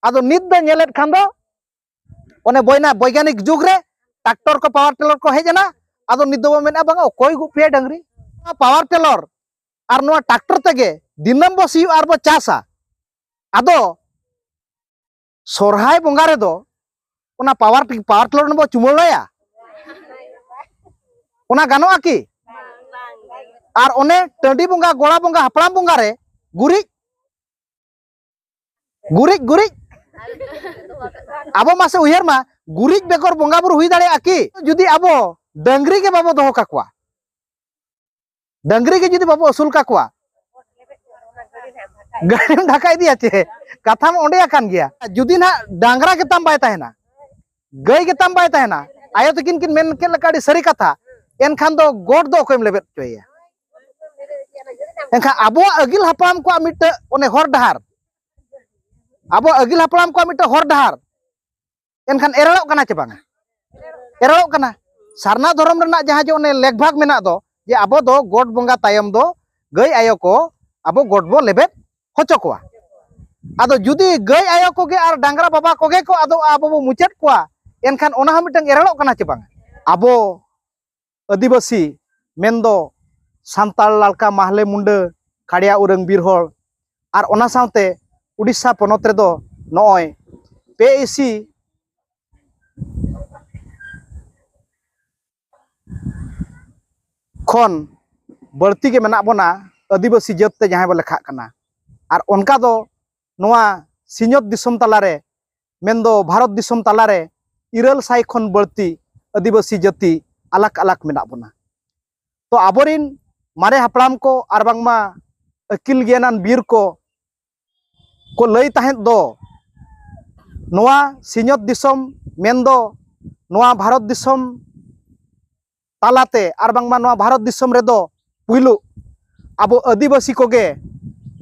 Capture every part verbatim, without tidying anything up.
ᱟᱫᱚ ᱱᱤᱛ ᱫᱚ ᱧᱮᱞᱮᱫ ᱠᱷᱟᱱ ᱫᱚ ᱚᱱᱮ ᱵᱚᱭᱱᱟ ᱵᱳᱭᱜᱟᱱᱤᱠ ᱡᱩᱜᱽ ᱨᱮ ᱴᱨᱟᱠᱴᱚᱨ ᱠᱚ, ᱯᱟᱣᱟᱨ ᱴᱤᱞᱟᱨ ᱠᱚ ᱦᱮᱡ ᱮᱱᱟ᱾ ᱟᱫᱚ ᱱᱤᱛ ᱫᱚᱵᱚ ᱢᱮᱱᱟ, ᱵᱟᱝᱟ, ᱚᱠᱚᱭ ᱜᱩᱯᱤᱭᱟ ᱰᱟᱝᱨᱤ? ᱯᱟᱣᱟᱨ ᱴᱤᱞᱟᱨ ᱟᱨ ᱱᱚᱣᱟ ᱴᱨᱟᱠᱴᱚᱨ ᱛᱮᱜᱮ ᱫᱤᱱᱟᱹᱢ ᱵᱚ ᱥᱤᱭᱳᱜᱼᱟ ᱟᱨ ᱵᱚ ᱪᱟᱥᱟ᱾ ᱟᱫᱚ ᱥᱚᱨᱦᱟᱭ ᱵᱚᱸᱜᱟ ᱨᱮᱫᱚ ᱚᱱᱟ ᱯᱟᱣᱟᱨ ᱴᱤ-, ᱯᱟᱣᱟᱨ ᱴᱤᱞᱟᱨ ᱵᱚ ᱪᱩᱢᱟᱹᱲᱟᱭᱟ? ᱚᱱᱟ ᱜᱟᱱᱚᱜᱼᱟ ᱠᱤ? ᱟᱨ ᱚᱱᱮ ᱴᱟᱺᱰᱤ ᱵᱚᱸᱜᱟ, ᱜᱚᱲᱟ ᱵᱚᱸᱜᱟ, ᱦᱟᱯᱲᱟᱢ ᱵᱚᱸᱜᱟ ᱨᱮ ᱜᱩᱨᱤᱡ, ᱜᱩᱨᱤᱡ, ᱜᱩᱨᱤᱡ᱾ ᱟᱵᱚ ᱢᱟᱥᱮ ᱩᱭᱦᱟᱹᱨ ᱢᱟ, ᱜᱩᱨᱤᱡ ᱵᱮᱜᱚᱨ ᱵᱚᱸᱜᱟ ᱵᱩᱨᱩ ᱦᱩᱭ ᱫᱟᱲᱮᱭᱟᱜᱼᱟ ᱠᱤ? ᱡᱩᱫᱤ ᱟᱵᱚ ᱰᱟᱹᱝᱨᱤ ᱜᱮ ᱵᱟᱵᱚ ᱫᱚᱦᱚ ᱠᱟᱠᱚᱣᱟ, ᱰᱟᱹᱝᱨᱤ ᱜᱮ ᱡᱩᱫᱤ ᱵᱟᱵᱚ ᱟᱹᱥᱩᱞ ᱠᱟᱠᱚᱣᱟ, ᱜᱟᱹᱰᱤᱢ ᱰᱷᱟᱠᱟ ᱤᱫᱤᱭᱟ ᱪᱮ? ᱠᱟᱛᱷᱟ ᱢᱟ ᱚᱸᱰᱮ ᱟᱠᱟᱱ ᱜᱮᱭᱟ᱾ ᱡᱩᱫᱤ ᱱᱟᱦᱟᱜ ᱰᱟᱝᱨᱟ ᱜᱮᱛᱟᱢ ᱵᱟᱭ ᱛᱟᱦᱮᱱᱟ, ᱜᱟᱹᱭ ᱜᱮᱛᱟᱢ ᱵᱟᱭ ᱛᱟᱦᱮᱱᱟ, ᱟᱭᱳ ᱛᱟᱹᱠᱤᱱ ᱠᱤᱱ ᱢᱮᱱ ᱠᱮᱫ ᱞᱮᱠᱟ ᱟᱹᱰᱤ ᱥᱟᱹᱨᱤ ᱠᱟᱛᱷᱟ, ᱮᱱᱠᱷᱟᱱ ᱫᱚ ᱜᱚᱴ ᱫᱚ ᱚᱠᱚᱭᱮᱢ ᱞᱮᱵᱮᱫ ᱦᱚᱪᱚᱭᱮᱭᱟ? ᱮᱱᱠᱷᱟᱱ ᱟᱵᱚᱣᱟᱜ ᱟᱹᱜᱤᱞ ᱦᱟᱯᱲᱟᱢ ᱠᱚᱣᱟᱜ ᱢᱤᱫᱴᱟᱹᱝ ᱚᱱᱮ ᱦᱚᱨ ᱰᱟᱦᱟᱨ, ᱟᱵᱚᱣᱟᱜ ᱟᱹᱜᱤᱞ ᱦᱟᱯᱲᱟᱢ ᱠᱚᱣᱟᱜ ᱢᱤᱫᱴᱟᱹᱝ ᱦᱚᱨ ᱰᱟᱦᱟᱨ, ᱮᱱᱠᱷᱟᱱ ᱮᱨᱚᱲᱚᱜ ᱠᱟᱱᱟ ᱪᱮ ᱵᱟᱝᱟ? ᱮᱨᱚᱲᱚᱜ ᱠᱟᱱᱟ᱾ ᱥᱟᱨᱱᱟ ᱫᱷᱚᱨᱚᱢ ᱨᱮᱱᱟᱜ ᱡᱟᱦᱟᱸ ᱡᱮ ᱚᱱᱮ ᱞᱮᱠ ᱵᱷᱟᱜᱽ ᱢᱮᱱᱟᱜ ᱫᱚ, ᱡᱮ ᱟᱵᱚ ᱫᱚ ᱜᱚᱴ ᱵᱚᱸᱜᱟ ᱛᱟᱭᱚᱢ ᱫᱚ ᱜᱟᱹᱭ ᱟᱭᱳ ᱠᱚ ᱟᱵᱚ ᱜᱚᱴ ᱵᱚ ᱞᱮᱵᱮᱫ ᱦᱚᱪᱚ ᱠᱚᱣᱟ᱾ ᱟᱫᱚ ᱡᱩᱫᱤ ᱜᱟᱹᱭ ᱟᱭᱳ ᱠᱚᱜᱮ ᱟᱨ ᱰᱟᱝᱨᱟ ᱵᱟᱵᱟ ᱠᱚᱜᱮ ᱠᱚ ᱟᱫᱚ ᱟᱵᱚ ᱵᱚ ᱢᱩᱪᱟᱹᱫ ᱠᱚᱣᱟ, ᱮᱱᱠᱷᱟᱱ ᱚᱱᱟ ᱦᱚᱸ ᱢᱤᱫᱴᱟᱹᱝ ᱮᱨᱚᱲᱚᱜ ᱠᱟᱱᱟ ᱪᱮ ᱵᱟᱝᱟ? ᱟᱵᱚ ᱟᱹᱫᱤᱵᱟᱹᱥᱤ ᱢᱮᱱᱫᱚ ᱥᱟᱱᱛᱟᱲ, ᱞᱟᱲᱠᱟ, ᱢᱟᱦᱞᱮ, ᱢᱩᱱᱰᱟᱹ, ᱠᱷᱟᱲᱭᱟ, ᱩᱨᱟᱹᱝ, ᱵᱤᱨ ᱦᱚᱲ, ᱟᱨ ᱚᱱᱟ ᱥᱟᱶᱛᱮ ᱩᱰᱤᱥᱥᱟ ᱯᱚᱱᱚᱛ ᱨᱮᱫᱚ ᱱᱚᱜᱼᱚᱭ ᱯᱮ ᱤᱥᱤ ᱠᱷᱚᱱ ᱵᱟᱹᱲᱛᱤ ᱜᱮ ᱢᱮᱱᱟᱜ ᱵᱚᱱᱟ ᱟᱹᱫᱤᱵᱟᱹᱥᱤ ᱡᱟᱹᱛ ᱛᱮ ᱡᱟᱦᱟᱸᱭ ᱵᱚ ᱞᱮᱠᱷᱟᱜ ᱠᱟᱱᱟ᱾ ᱟᱨ ᱚᱱᱠᱟ ᱫᱚ ᱱᱚᱣᱟ ᱥᱤᱧᱚᱛ ᱫᱤᱥᱚᱢ ᱛᱟᱞᱟᱨᱮ, ᱢᱮᱱᱫᱚ ᱵᱷᱟᱨᱚᱛ ᱫᱤᱥᱚᱢ ᱛᱟᱞᱟᱨᱮ ᱤᱨᱟᱹᱞ ᱥᱟᱭ ᱠᱷᱚᱱ ᱵᱟᱹᱲᱛᱤ ᱟᱹᱫᱤᱵᱟᱹᱥᱤ ᱡᱟᱹᱛᱤ ᱟᱞᱟᱠ ᱟᱞᱟᱠ ᱢᱮᱱᱟᱜ ᱵᱚᱱᱟ᱾ ᱛᱚ ᱟᱵᱚᱨᱤᱱ ᱢᱟᱨᱮ ᱦᱟᱯᱲᱟᱢ ᱠᱚ ᱟᱨ ᱵᱟᱝᱢᱟ ᱟᱹᱠᱤᱞ ᱜᱮᱭᱟᱱᱟᱱ ᱵᱤᱨ ᱠᱚ ᱠᱚ ᱞᱟᱹᱭ ᱛᱟᱦᱮᱸᱫ ᱫᱚ, ᱱᱚᱣᱟ ᱥᱤᱧᱚᱛ ᱫᱤᱥᱚᱢ ᱢᱮᱱᱫᱚ ᱱᱚᱣᱟ ᱵᱷᱟᱨᱚᱛ ᱫᱤᱥᱚᱢ ᱛᱟᱞᱟᱛᱮ ᱟᱨ ᱵᱟᱝᱢᱟ ᱱᱚᱣᱟ ᱵᱷᱟᱨᱚᱛ ᱫᱤᱥᱚᱢ ᱨᱮᱫᱚ ᱯᱩᱭᱞᱩ ᱟᱵᱚ ᱟᱹᱫᱤᱵᱟᱹᱥᱤ ᱠᱚᱜᱮ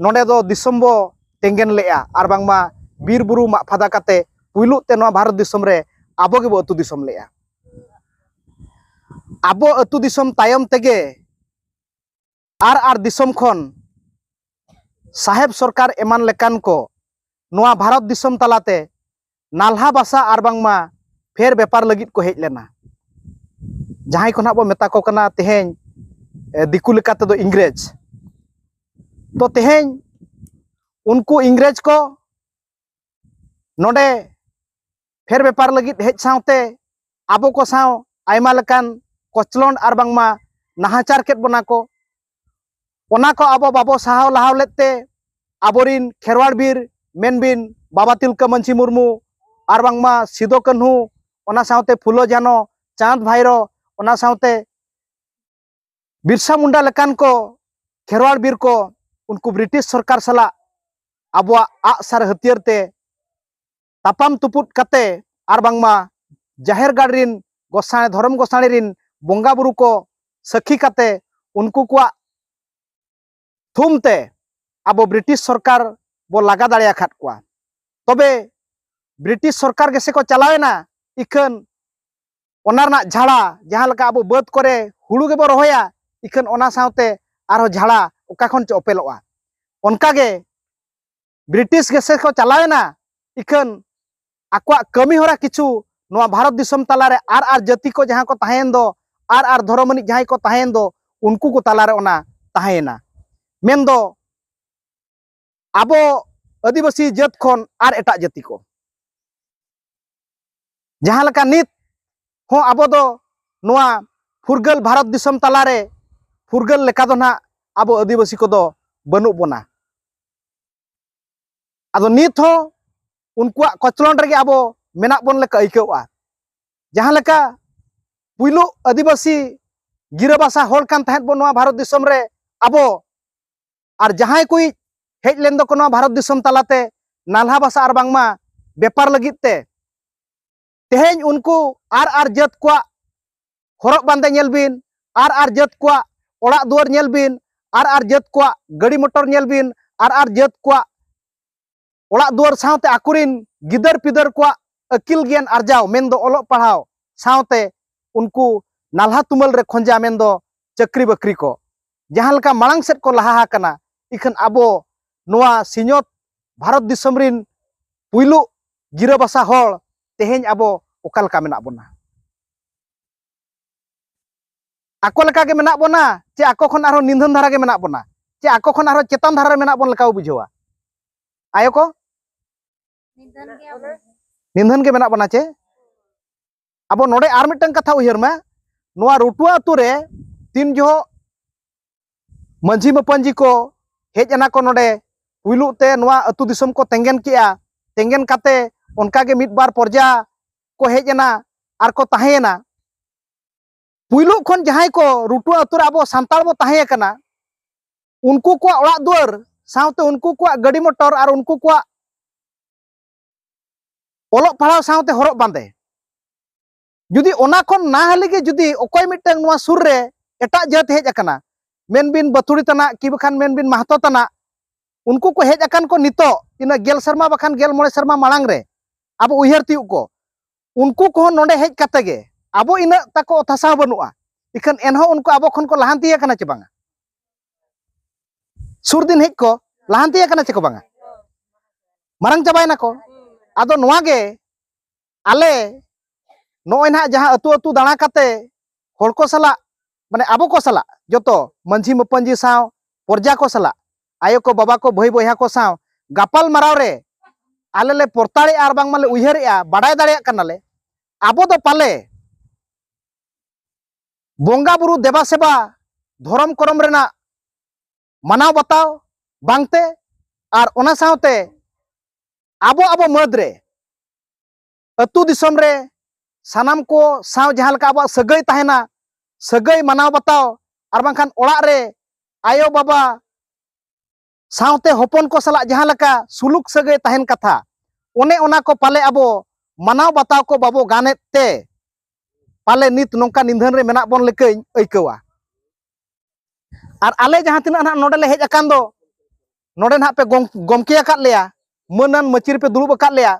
ᱱᱚᱰᱮ ᱫᱚ ᱫᱤᱥᱚᱢ ᱵᱚ ᱛᱮᱸᱜᱮᱱ ᱞᱮᱜᱼᱟ, ᱟᱨ ᱵᱟᱝᱢᱟ ᱵᱤᱨ ᱵᱩᱨᱩ ᱢᱟᱜ ᱯᱷᱟᱫᱟ ᱠᱟᱛᱮ ᱯᱩᱭᱞᱩ ᱛᱮ ᱱᱚᱣᱟ ᱵᱷᱟᱨᱚᱛ ᱫᱤᱥᱚᱢ ᱨᱮ ᱟᱵᱚ ᱜᱮᱵᱚ ᱟᱹᱛᱩ ᱫᱤᱥᱚᱢ ᱞᱮᱜᱼᱟ᱾ ᱟᱵᱚ ᱟᱹᱛᱩ ᱫᱤᱥᱚᱢ ᱛᱟᱭᱚᱢ ᱛᱮᱜᱮ ᱟᱨ ᱟᱨ ᱫᱤᱥᱚᱢ ᱠᱷᱚᱱ ᱥᱟᱦᱮᱵ ᱥᱚᱨᱠᱟᱨ ᱮᱢᱟᱱ ᱞᱮᱠᱟᱱ ᱠᱚ ᱱᱚᱣᱟ ᱵᱷᱟᱨᱚᱛ ᱫᱤᱥᱚᱢ ᱛᱟᱞᱟᱛᱮ ᱱᱟᱞᱦᱟ ᱵᱟᱥᱟ ᱟᱨ ᱵᱟᱝᱢᱟ ᱯᱷᱮᱨ ᱵᱮᱯᱟᱨ ᱞᱟᱹᱜᱤᱫ ᱠᱚ ᱦᱮᱡ ᱞᱮᱱᱟ, ᱡᱟᱦᱟᱸᱭ ᱠᱚ ᱱᱟᱦᱟᱜ ᱵᱚ ᱢᱮᱛᱟ ᱠᱚ ᱠᱟᱱᱟ ᱛᱮᱦᱮᱧ, ᱮ, ᱫᱤᱠᱩ ᱞᱮᱠᱟ ᱛᱮᱫᱚ ᱤᱝᱨᱮᱡᱽ᱾ ᱛᱚ ᱛᱮᱦᱮᱧ ᱩᱱᱠᱩ ᱤᱝᱨᱮᱡᱽ ᱠᱚ ᱱᱚᱰᱮ ᱯᱷᱮᱨ ᱵᱮᱯᱟᱨ ᱞᱟᱹᱜᱤᱫ ᱦᱮᱡ ᱥᱟᱶᱛᱮ ᱟᱵᱚ ᱠᱚ ᱥᱟᱶ ᱟᱭᱢᱟ ᱞᱮᱠᱟᱱ ᱠᱚᱪᱞᱚᱱ ᱟᱨ ᱵᱟᱝᱢᱟ ᱱᱟᱦᱟᱪᱟᱨ ᱠᱮᱫ ᱵᱚᱱᱟ ᱠᱚ᱾ ᱚᱱᱟ ᱠᱚ ᱟᱵᱚ ᱵᱟᱵᱚ ᱥᱟᱦᱟᱣ ᱞᱟᱦᱟᱣ ᱞᱮᱫ ᱛᱮ ᱟᱵᱚᱨᱤᱱ ᱠᱷᱮᱨᱣᱟᱲ ᱵᱤᱨ ᱢᱮᱱᱵᱤᱱ ᱵᱟᱵᱟ ᱛᱤᱞᱠᱟᱹ ᱢᱟᱹᱡᱷᱤ ᱢᱩᱨᱢᱩ ᱟᱨ ᱵᱟᱝᱢᱟ ᱥᱤᱫᱚ ᱠᱟᱹᱱᱦᱩ, ᱚᱱᱟ ᱥᱟᱶᱛᱮ ᱯᱷᱩᱞᱳ ᱡᱷᱟᱱᱚ, ᱪᱟᱸᱫᱽ ᱵᱷᱟᱭᱨᱚ, ᱚᱱᱟ ᱥᱟᱶᱛᱮ ᱵᱤᱨᱥᱟ ᱢᱩᱱᱰᱟ ᱞᱮᱠᱟᱱ ᱠᱚ ᱠᱷᱮᱨᱣᱟᱲ ᱵᱤᱨ ᱠᱚ ᱩᱱᱠᱩ ᱵᱨᱤᱴᱤᱥ ᱥᱚᱨᱠᱟᱨ ᱥᱟᱞᱟᱜ ᱟᱵᱚᱣᱟᱜ ᱟᱜ ᱥᱟᱨ ᱦᱟᱹᱛᱭᱟᱹᱨ ᱛᱮ ᱛᱟᱯᱟᱢ ᱛᱩᱯᱩᱫ ᱠᱟᱛᱮ ᱟᱨ ᱵᱟᱝᱢᱟ ᱡᱟᱦᱮᱨ ᱜᱟᱲ ᱨᱤᱱ ᱜᱚᱸᱥᱟᱭ, ᱫᱷᱚᱨᱚᱢ ᱜᱚᱸᱥᱟᱲᱤ ᱨᱤᱱ ᱵᱚᱸᱜᱟ ᱵᱩᱨᱩ ᱠᱚ ᱥᱟᱹᱠᱷᱤ ᱠᱟᱛᱮ ᱩᱱᱠᱩ ᱠᱚᱣᱟᱜ ᱛᱷᱩᱢ ᱛᱮ ᱟᱵᱚ ᱵᱨᱤᱴᱤᱥ ᱥᱚᱨᱠᱟᱨ ᱵᱚ ᱞᱟᱜᱟ ᱫᱟᱲᱮ ᱟᱠᱟᱫ ᱠᱚᱣᱟ᱾ ᱛᱚᱵᱮ ᱵᱨᱤᱴᱤᱥ ᱥᱚᱨᱠᱟᱨ ᱜᱮᱥᱮ ᱠᱚ ᱪᱟᱞᱟᱣᱮᱱᱟ, ᱤᱠᱷᱟᱹᱱ ᱚᱱᱟ ᱨᱮᱱᱟᱜ ᱡᱷᱟᱲᱟ, ᱡᱟᱦᱟᱸ ᱞᱮᱠᱟ ᱟᱵᱚ ᱵᱟᱹᱫᱽ ᱠᱚᱨᱮ ᱦᱩᱲᱩ ᱜᱮᱵᱚ ᱨᱚᱦᱚᱭᱟ, ᱤᱠᱷᱟᱹᱱ ᱚᱱᱟ ᱥᱟᱶᱛᱮ ᱟᱨᱦᱚᱸ ᱡᱷᱟᱲᱟ ᱚᱠᱟ ᱠᱷᱚᱱ ᱪᱚ ᱚᱯᱮᱞᱚᱜᱼᱟ᱾ ᱚᱱᱠᱟᱜᱮ ᱵᱨᱤᱴᱤᱥ ᱜᱮᱥᱮ ᱠᱚ ᱪᱟᱞᱟᱣᱮᱱᱟ, ᱤᱠᱷᱟᱹᱱ ᱟᱠᱚᱣᱟᱜ ᱠᱟᱹᱢᱤ ᱦᱚᱨᱟ ᱠᱤᱪᱷᱩ ᱱᱚᱣᱟ ᱵᱷᱟᱨᱚᱛ ᱫᱤᱥᱚᱢ ᱛᱟᱞᱟᱨᱮ ᱟᱨ ᱟᱨ ᱡᱟᱹᱛᱤ ᱠᱚ ᱡᱟᱦᱟᱸ ᱠᱚ ᱛᱟᱦᱮᱸᱭᱮᱱ ᱫᱚ, ᱟᱨ ᱟᱨ ᱫᱷᱚᱨᱚᱢ ᱟᱹᱱᱤᱡ ᱡᱟᱦᱟᱸᱭ ᱠᱚ ᱛᱟᱦᱮᱸᱭᱮᱱ ᱫᱚ, ᱩᱱᱠᱩ ᱠᱚ ᱛᱟᱞᱟᱨᱮ ᱚᱱᱟ ᱛᱟᱦᱮᱸᱭᱮᱱᱟ᱾ ᱢᱮᱱᱫᱚ ᱟᱵᱚ ᱟᱹᱫᱤᱵᱟᱹᱥᱤ ᱡᱟᱹᱛ ᱠᱷᱚᱱ ᱟᱨ ᱮᱴᱟᱜ ᱡᱟᱹᱛᱤ ᱠᱚ᱾ ᱡᱟᱦᱟᱸ ᱞᱮᱠᱟ ᱱᱤᱛ ᱦᱚᱸ ᱟᱵᱚ ᱫᱚ ᱱᱚᱣᱟ ᱯᱷᱩᱨᱜᱟᱹᱞ ᱵᱷᱟᱨᱚᱛ ᱫᱤᱥᱚᱢ ᱛᱟᱞᱟᱨᱮ ᱯᱷᱩᱨᱜᱟᱹᱞ ᱞᱮᱠᱟ ᱫᱚ ᱱᱟᱦᱟᱜ ᱟᱵᱚ ᱟᱹᱫᱤᱵᱟᱹᱥᱤ ᱠᱚᱫᱚ ᱵᱟᱹᱱᱩᱜ ᱵᱚᱱᱟ᱾ ᱟᱫᱚ ᱱᱤᱛ ᱦᱚᱸ ᱩᱱᱠᱩᱣᱟᱜ ᱠᱚᱪᱞᱚᱱ ᱨᱮᱜᱮ ᱟᱵᱚ ᱢᱮᱱᱟᱜ ᱵᱚᱱ ᱞᱮᱠᱟ ᱟᱹᱭᱠᱟᱹᱣᱜᱼᱟ᱾ ᱡᱟᱦᱟᱸ ᱞᱮᱠᱟ ᱯᱩᱭᱞᱩ ᱟᱹᱫᱤᱵᱟᱹᱥᱤ ᱜᱤᱨᱟᱹᱵᱟᱥᱟ ᱦᱚᱲ ᱠᱟᱱ ᱛᱟᱦᱮᱸᱫ ᱵᱚᱱ ᱱᱚᱣᱟ ᱵᱷᱟᱨᱚᱛ ᱫᱤᱥᱚᱢ ᱨᱮ ᱟᱵᱚ, ᱟᱨ ᱡᱟᱦᱟᱸᱭ ᱠᱚ ᱦᱮᱡ ᱞᱮᱱ ᱫᱚᱠᱚ ᱱᱚᱣᱟ ᱵᱷᱟᱨᱚᱛ ᱫᱤᱥᱚᱢ ᱛᱟᱞᱟᱛᱮ ᱱᱟᱞᱦᱟ ᱵᱟᱥᱟ ᱟᱨ ᱵᱟᱝᱢᱟ ᱵᱮᱯᱟᱨ ᱞᱟᱹᱜᱤᱫ ᱛᱮ, ᱛᱮᱦᱮᱧ ᱩᱱᱠᱩ ᱟᱨ ᱟᱨ ᱡᱟᱹᱛ ᱠᱚᱣᱟᱜ ᱦᱚᱨᱚᱜ ᱵᱟᱸᱫᱮ ᱧᱮᱞ ᱵᱤᱱ, ᱟᱨ ᱟᱨ ᱡᱟᱹᱛ ᱠᱚᱣᱟᱜ ᱚᱲᱟᱜ ᱫᱩᱣᱟᱹᱨ ᱧᱮᱞ ᱵᱤᱱ, ᱟᱨ ᱟᱨ ᱡᱟᱹᱛ ᱠᱚᱣᱟᱜ ᱜᱟᱹᱰᱤ ᱢᱚᱴᱚᱨ ᱧᱮᱞ ᱵᱤᱱ, ᱟᱨ ᱟᱨ ᱡᱟᱹᱛ ᱠᱚᱣᱟᱜ ᱚᱲᱟᱜ ᱫᱩᱣᱟᱹᱨ ᱥᱟᱶᱛᱮ ᱟᱠᱚᱨᱤᱱ ᱜᱤᱫᱟᱹᱨ ᱯᱤᱫᱟᱹᱨ ᱠᱚᱣᱟᱜ ᱟᱹᱠᱤᱞ ᱜᱮᱭᱟᱱ ᱟᱨᱡᱟᱣ, ᱢᱮᱱᱫᱚ ᱚᱞᱚᱜ ᱯᱟᱲᱦᱟᱣ ᱥᱟᱶᱛᱮ ᱩᱱᱠᱩ ᱱᱟᱞᱦᱟ ᱛᱩᱢᱟᱹᱞ ᱨᱮ ᱠᱷᱚᱸᱡᱟ, ᱢᱮᱱᱫᱚ ᱪᱟᱹᱠᱨᱤ ᱵᱟᱹᱠᱨᱤ ᱠᱚ᱾ ᱡᱟᱦᱟᱸ ᱞᱮᱠᱟ ᱢᱟᱲᱟᱝ ᱥᱮᱫ ᱠᱚ ᱞᱟᱦᱟ ᱟᱠᱟᱱᱟ, ᱤᱠᱷᱟᱹᱱ ᱟᱵᱚ ᱱᱚᱣᱟ ᱥᱤᱧᱚᱛ ᱵᱷᱟᱨᱚᱛ ᱫᱤᱥᱚᱢ ᱨᱤᱱ ᱯᱩᱭᱞᱩ ᱜᱤᱨᱟᱹᱵᱟᱥᱟ ᱦᱚᱲ ᱛᱮᱦᱮᱧ ᱟᱵᱚ ᱚᱠᱟ ᱞᱮᱠᱟ ᱢᱮᱱᱟᱜ ᱵᱚᱱᱟ? ᱟᱠᱚ ᱞᱮᱠᱟ ᱜᱮ ᱢᱮᱱᱟᱜ ᱵᱚᱱᱟ ᱪᱮ ᱟᱠᱚ ᱠᱷᱚᱱ ᱟᱨᱦᱚᱸ ᱱᱤᱫᱷᱟᱹᱱ ᱫᱷᱟᱨᱟ ᱜᱮ ᱢᱮᱱᱟᱜ ᱵᱚᱱᱟ ᱪᱮ ᱟᱠᱚ ᱠᱷᱚᱱ ᱟᱨᱦᱚᱸ ᱪᱮᱛᱟᱱ ᱫᱷᱟᱨᱟ ᱨᱮ ᱢᱮᱱᱟᱜ ᱵᱚᱱ ᱞᱮᱠᱟ ᱵᱚ ᱵᱩᱡᱷᱟᱹᱣᱟ? ᱟᱭᱳ ᱠᱚ, ᱱᱤᱫᱷᱟᱹᱱ ᱜᱮ ᱢᱮᱱᱟᱜ ᱵᱚᱱᱟ ᱪᱮ? ᱟᱵᱚ ᱱᱚᱰᱮ ᱟᱨ ᱢᱤᱫᱴᱟᱝ ᱠᱟᱛᱷᱟ ᱩᱭᱦᱟᱹᱨ ᱢᱟ, ᱱᱚᱣᱟ ᱨᱩᱴᱩᱣᱟ ᱟᱹᱛᱩ ᱨᱮ ᱛᱤᱱ ᱡᱚᱦᱚᱜ ᱢᱟᱹᱡᱷᱤ ᱢᱟᱯᱟᱹᱡᱷᱤ ᱠᱚ ᱦᱮᱡ ᱮᱱᱟ ᱠᱚ ᱱᱚᱰᱮ, ᱯᱩᱭᱞᱩ ᱛᱮ ᱱᱚᱣᱟ ᱟᱹᱛᱩ ᱫᱤᱥᱚᱢ ᱠᱚ ᱛᱮᱸᱜᱮᱱ ᱠᱮᱜᱼᱟ᱾ ᱛᱮᱸᱜᱮᱱ ᱠᱟᱛᱮ ᱚᱱᱠᱟ ᱜᱮ ᱢᱤᱫ ᱵᱟᱨ ᱯᱚᱨᱡᱟ ᱠᱚ ᱦᱮᱡ ᱮᱱᱟ ᱟᱨ ᱠᱚ ᱛᱟᱦᱮᱸᱭᱮᱱᱟ᱾ ᱯᱩᱭᱞᱩ ᱠᱷᱚᱱ ᱡᱟᱦᱟᱸᱭ ᱠᱚ ᱨᱩᱴᱩᱣᱟ ᱟᱹᱛᱩ ᱨᱮ ᱟᱵᱚ ᱥᱟᱱᱛᱟᱲ ᱵᱚ ᱛᱟᱦᱮᱸ ᱠᱟᱱᱟ, ᱩᱱᱠᱩ ᱠᱚᱣᱟᱜ ᱚᱲᱟᱜ ᱫᱩᱣᱟᱹᱨ ᱥᱟᱶᱛᱮ ᱩᱱᱠᱩ ᱠᱚᱣᱟᱜ ᱜᱟᱹᱰᱤ ᱢᱚᱴᱚᱨ ᱟᱨ ᱩᱱᱠᱩ ᱠᱚᱣᱟᱜ ᱚᱞᱚᱜ ᱯᱟᱲᱦᱟᱣ ᱥᱟᱶᱛᱮ ᱦᱚᱨᱚᱜ ᱵᱟᱸᱫᱮ, ᱡᱩᱫᱤ ᱚᱱᱟ ᱠᱷᱚᱱ ᱱᱟᱦᱟᱞᱤ ᱜᱮ ᱡᱩᱫᱤ ᱚᱠᱚᱭ ᱢᱤᱫᱴᱟᱝ ᱱᱚᱣᱟ ᱥᱩᱨ ᱨᱮ ᱮᱴᱟᱜ ᱡᱟᱹᱛ ᱦᱮᱡ ᱟᱠᱟᱱᱟ, ᱢᱮᱱ ᱵᱤᱱ ᱵᱟᱹᱛᱩᱲᱤ ᱛᱟᱱᱟᱜ ᱠᱤ ᱵᱟᱠᱷᱟᱱ ᱢᱮᱱ ᱵᱤᱱ ᱢᱟᱦᱛᱚ ᱛᱟᱱᱟᱜ, ᱩᱱᱠᱩ ᱠᱚ ᱦᱮᱡ ᱟᱠᱟᱱ ᱠᱚ ᱱᱤᱛᱚᱜ ᱤᱱᱟᱹ ᱜᱮᱞ ᱥᱮᱨᱢᱟ ᱵᱟᱠᱷᱟᱱ ᱜᱮᱞ ᱢᱚᱬᱮ ᱥᱮᱨᱢᱟ ᱢᱟᱲᱟᱝ ᱨᱮ, ᱟᱵᱚ ᱩᱭᱦᱟᱹᱨ ᱛᱤᱭᱳᱜ ᱠᱚ, ᱩᱱᱠᱩ ᱠᱚᱦᱚᱸ ᱱᱚᱰᱮ ᱦᱮᱡ ᱠᱟᱛᱮ ᱜᱮ ᱟᱵᱚ ᱤᱱᱟᱹᱜ ᱛᱟᱠᱚ ᱚᱛ ᱦᱟᱥᱟ ᱵᱟᱹᱱᱩᱜᱼᱟ, ᱤᱠᱷᱟᱹᱱ ᱮᱱᱦᱚᱸ ᱩᱱᱠᱩ ᱟᱵᱚ ᱠᱷᱚᱱ ᱠᱚ ᱞᱟᱦᱟᱱᱛᱤ ᱟᱠᱟᱱᱟ ᱪᱮ ᱵᱟᱝᱟ? ᱥᱩᱨ ᱫᱤᱱ ᱦᱮᱡ ᱠᱚ ᱞᱟᱦᱟᱱᱛᱤ ᱟᱠᱟᱱᱟ ᱪᱮ ᱠᱚ ᱵᱟᱝᱟ? ᱢᱟᱨᱟᱝ ᱪᱟᱵᱟᱭᱮᱱᱟ ᱠᱚ᱾ ᱟᱫᱚ ᱱᱚᱣᱟ ᱜᱮ ᱟᱞᱮ ᱱᱚᱜᱼᱚᱭ ᱱᱟᱦᱟᱜ ᱡᱟᱦᱟᱸ ᱟᱹᱛᱩ ᱟᱹᱛᱩ ᱫᱟᱬᱟ ᱠᱟᱛᱮ ᱦᱚᱲ ᱠᱚ ᱥᱟᱞᱟᱜ, ᱢᱟᱱᱮ ᱟᱵᱚ ᱠᱚ ᱥᱟᱞᱟᱜ, ᱡᱚᱛᱚ ᱢᱟᱹᱡᱷᱤ ᱢᱟᱯᱟᱹᱡᱷᱤ ᱥᱟᱶ, ᱯᱚᱨᱡᱟ ᱠᱚ ᱥᱟᱞᱟᱜ, ᱟᱭᱳ ᱠᱚ, ᱵᱟᱵᱟ ᱠᱚ, ᱵᱷᱟᱹᱭ ᱵᱚᱭᱦᱟ ᱠᱚ ᱥᱟᱶ ᱜᱟᱯᱟᱞ ᱢᱟᱨᱟᱣ ᱨᱮ ᱟᱞᱮ ᱞᱮ ᱯᱚᱨᱛᱟᱲᱮᱜᱼᱟ ᱟᱨ ᱵᱟᱝᱢᱟ ᱞᱮ ᱩᱭᱦᱟᱹᱨᱮᱜᱼᱟ, ᱵᱟᱰᱟᱭ ᱫᱟᱲᱮᱭᱟᱜ ᱠᱟᱱᱟᱞᱮ ᱟᱵᱚ ᱫᱚ ᱯᱟᱞᱮ ᱵᱚᱸᱜᱟ ᱵᱩᱨᱩ ᱫᱮᱵᱟ ᱥᱮᱵᱟ, ᱫᱷᱚᱨᱚᱢ ᱠᱚᱨᱚᱢ ᱨᱮᱱᱟᱜ ᱢᱟᱱᱟᱣ ᱵᱟᱛᱟᱣ ᱵᱟᱝᱛᱮ, ᱟᱨ ᱚᱱᱟ ᱥᱟᱶᱛᱮ ᱟᱵᱚ ᱟᱵᱚ ᱢᱟᱹᱫᱽ ᱨᱮ, ᱟᱹᱛᱩ ᱫᱤᱥᱚᱢ ᱨᱮ ᱥᱟᱱᱟᱢ ᱠᱚ ᱥᱟᱶ ᱡᱟᱦᱟᱸ ᱞᱮᱠᱟ ᱟᱵᱚᱣᱟᱜ ᱥᱟᱹᱜᱟᱹᱭ ᱛᱟᱦᱮᱱᱟ, ᱥᱟᱹᱜᱟᱹᱭ ᱢᱟᱱᱟᱣ ᱵᱟᱛᱟᱣ, ᱟᱨ ᱵᱟᱝᱠᱷᱟᱱ ᱚᱲᱟᱜ ᱨᱮ ᱟᱭᱳ ᱵᱟᱵᱟ ᱥᱟᱶᱛᱮ ᱦᱚᱯᱚᱱ ᱠᱚ ᱥᱟᱞᱟᱜ ᱡᱟᱦᱟᱸ ᱞᱮᱠᱟ ᱥᱩᱞᱩᱠ ᱥᱟᱹᱜᱟᱹᱭ ᱛᱟᱦᱮᱱ ᱠᱟᱛᱷᱟ, ᱚᱱᱮ ᱚᱱᱟ ᱠᱚ ᱯᱟᱞᱮ ᱟᱵᱚ ᱢᱟᱱᱟᱣ ᱵᱟᱛᱟᱣ ᱠᱚ ᱵᱟᱵᱚ ᱜᱟᱱᱮᱫ ᱛᱮ ᱯᱟᱞᱮ ᱱᱤᱛ ᱱᱚᱝᱠᱟ ᱱᱤᱫᱷᱟᱹᱱ ᱨᱮ ᱢᱮᱱᱟᱜ ᱵᱚᱱ ᱞᱮᱠᱟᱧ ᱟᱹᱭᱠᱟᱹᱣᱟ᱾ ᱟᱨ ᱟᱞᱮ ᱡᱟᱦᱟᱸ ᱛᱤᱱᱟᱹᱜ ᱱᱟᱦᱟᱜ ᱱᱚᱰᱮ ᱞᱮ ᱦᱮᱡ ᱟᱠᱟᱱ ᱫᱚ, ᱱᱚᱰᱮ ᱱᱟᱦᱟᱜ ᱯᱮ ᱜᱚᱢ-, ᱜᱚᱢᱠᱮ ᱟᱠᱟᱫ ᱞᱮᱭᱟ, ᱢᱟᱹᱱᱟᱱ ᱢᱟᱹᱪᱤ ᱨᱮᱯᱮ ᱫᱩᱲᱩᱵ ᱟᱠᱟᱫ ᱞᱮᱭᱟ,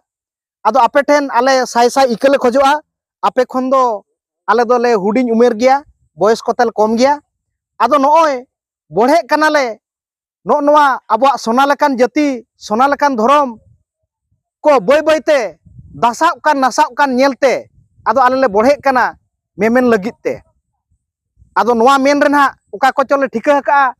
ᱟᱫᱚ ᱟᱯᱮ ᱴᱷᱮᱱ ᱟᱞᱮ ᱥᱟᱭ ᱥᱟᱭ ᱤᱠᱟᱹ ᱞᱮ ᱠᱷᱚᱡᱚᱜᱼᱟ᱾ ᱟᱯᱮ ᱠᱷᱚᱱ ᱫᱚ ᱟᱞᱮ ᱫᱚᱞᱮ ᱦᱩᱰᱤᱧ ᱩᱢᱮᱨ ᱜᱮᱭᱟ, ᱵᱚᱭᱚᱥ ᱠᱚᱛᱮ ᱞᱮ ᱠᱚᱢ ᱜᱮᱭᱟ᱾ ᱟᱫᱚ ᱱᱚᱜᱼᱚᱭ ᱵᱚᱲᱦᱮᱜ ᱠᱟᱱᱟᱞᱮ, ᱱᱚᱜᱼᱚ ᱱᱚᱣᱟ ᱟᱵᱚᱣᱟᱜ ᱥᱚᱱᱟ ᱞᱮᱠᱟᱱ ᱡᱟᱹᱛᱤ, ᱥᱚᱱᱟ ᱞᱮᱠᱟᱱ ᱫᱷᱚᱨᱚᱢ ᱠᱚ ᱵᱟᱹᱭ ᱵᱟᱹᱭᱛᱮ ᱫᱟᱥᱟᱜ ᱠᱟᱱ, ᱱᱟᱥᱟᱜ ᱠᱟᱱ ᱧᱮᱞᱛᱮ ᱟᱫᱚ ᱟᱞᱮ ᱞᱮ ᱵᱚᱲᱦᱮᱜ ᱠᱟᱱᱟ ᱢᱮᱢᱮᱱ ᱞᱟᱹᱜᱤᱫ ᱛᱮ᱾ ᱟᱫᱚ ᱱᱚᱣᱟ ᱢᱮᱱ ᱨᱮ ᱱᱟᱦᱟᱜ ᱚᱠᱟ ᱠᱚᱪᱚ ᱞᱮ ᱴᱷᱤᱠᱟᱹ ᱟᱠᱟᱫᱼᱟ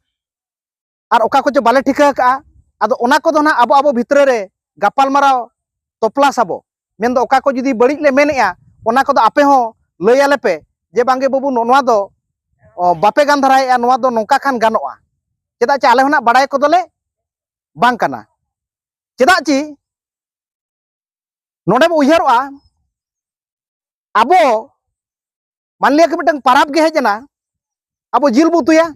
ᱟᱨ ᱚᱠᱟ ᱠᱚᱪᱚ ᱵᱟᱞᱮ ᱴᱷᱤᱠᱟᱹ ᱟᱠᱟᱫᱼᱟ᱾ ᱟᱫᱚ ᱚᱱᱟ ᱠᱚᱫᱚ ᱱᱟᱦᱟᱜ ᱟᱵᱚ ᱟᱵᱚ ᱵᱷᱤᱛᱨᱤ ᱨᱮ ᱜᱟᱯᱟᱞᱢᱟᱨᱟᱣ ᱛᱚᱯᱞᱟᱥ ᱟᱵᱚ᱾ ᱢᱮᱱᱫᱚ ᱚᱠᱟ ᱠᱚ ᱡᱩᱫᱤ ᱵᱟᱹᱲᱤᱡ ᱞᱮ ᱢᱮᱱᱮᱫᱼᱟ, ᱚᱱᱟ ᱠᱚᱫᱚ ᱟᱯᱮ ᱦᱚᱸ ᱞᱟᱹᱭ ᱟᱞᱮ ᱯᱮ ᱡᱮ ᱵᱟᱝᱜᱮ ᱵᱟᱹᱵᱩ, ᱱᱚ-, ᱱᱚᱣᱟ ᱫᱚ, ᱚ, ᱵᱟᱯᱮ ᱜᱟᱱ ᱫᱷᱟᱨᱟᱭᱮᱫᱼᱟ, ᱱᱚᱣᱟ ᱫᱚ ᱱᱚᱝᱠᱟ ᱠᱷᱟᱱ ᱜᱟᱱᱚᱜᱼᱟ᱾ ᱪᱮᱫᱟᱜ ᱪᱮ ᱟᱞᱮ ᱦᱚᱸ ᱱᱟᱜ ᱵᱟᱲᱟᱭ ᱠᱚᱫᱚᱞᱮ ᱵᱟᱝ ᱠᱟᱱᱟ᱾ ᱪᱮᱫᱟᱜ ᱪᱮ ᱱᱚᱰᱮ ᱵᱚ ᱩᱭᱦᱟᱹᱨᱚᱜᱼᱟ, ᱟᱵᱚ ᱢᱟᱱᱞᱤᱭᱟ ᱠᱤ ᱢᱤᱫᱴᱟᱝ ᱯᱟᱨᱟᱵᱽ ᱜᱮ ᱦᱮᱡ ᱮᱱᱟ, ᱟᱵᱚ ᱡᱤᱞ ᱵᱚ ᱩᱛᱩᱭᱟ᱾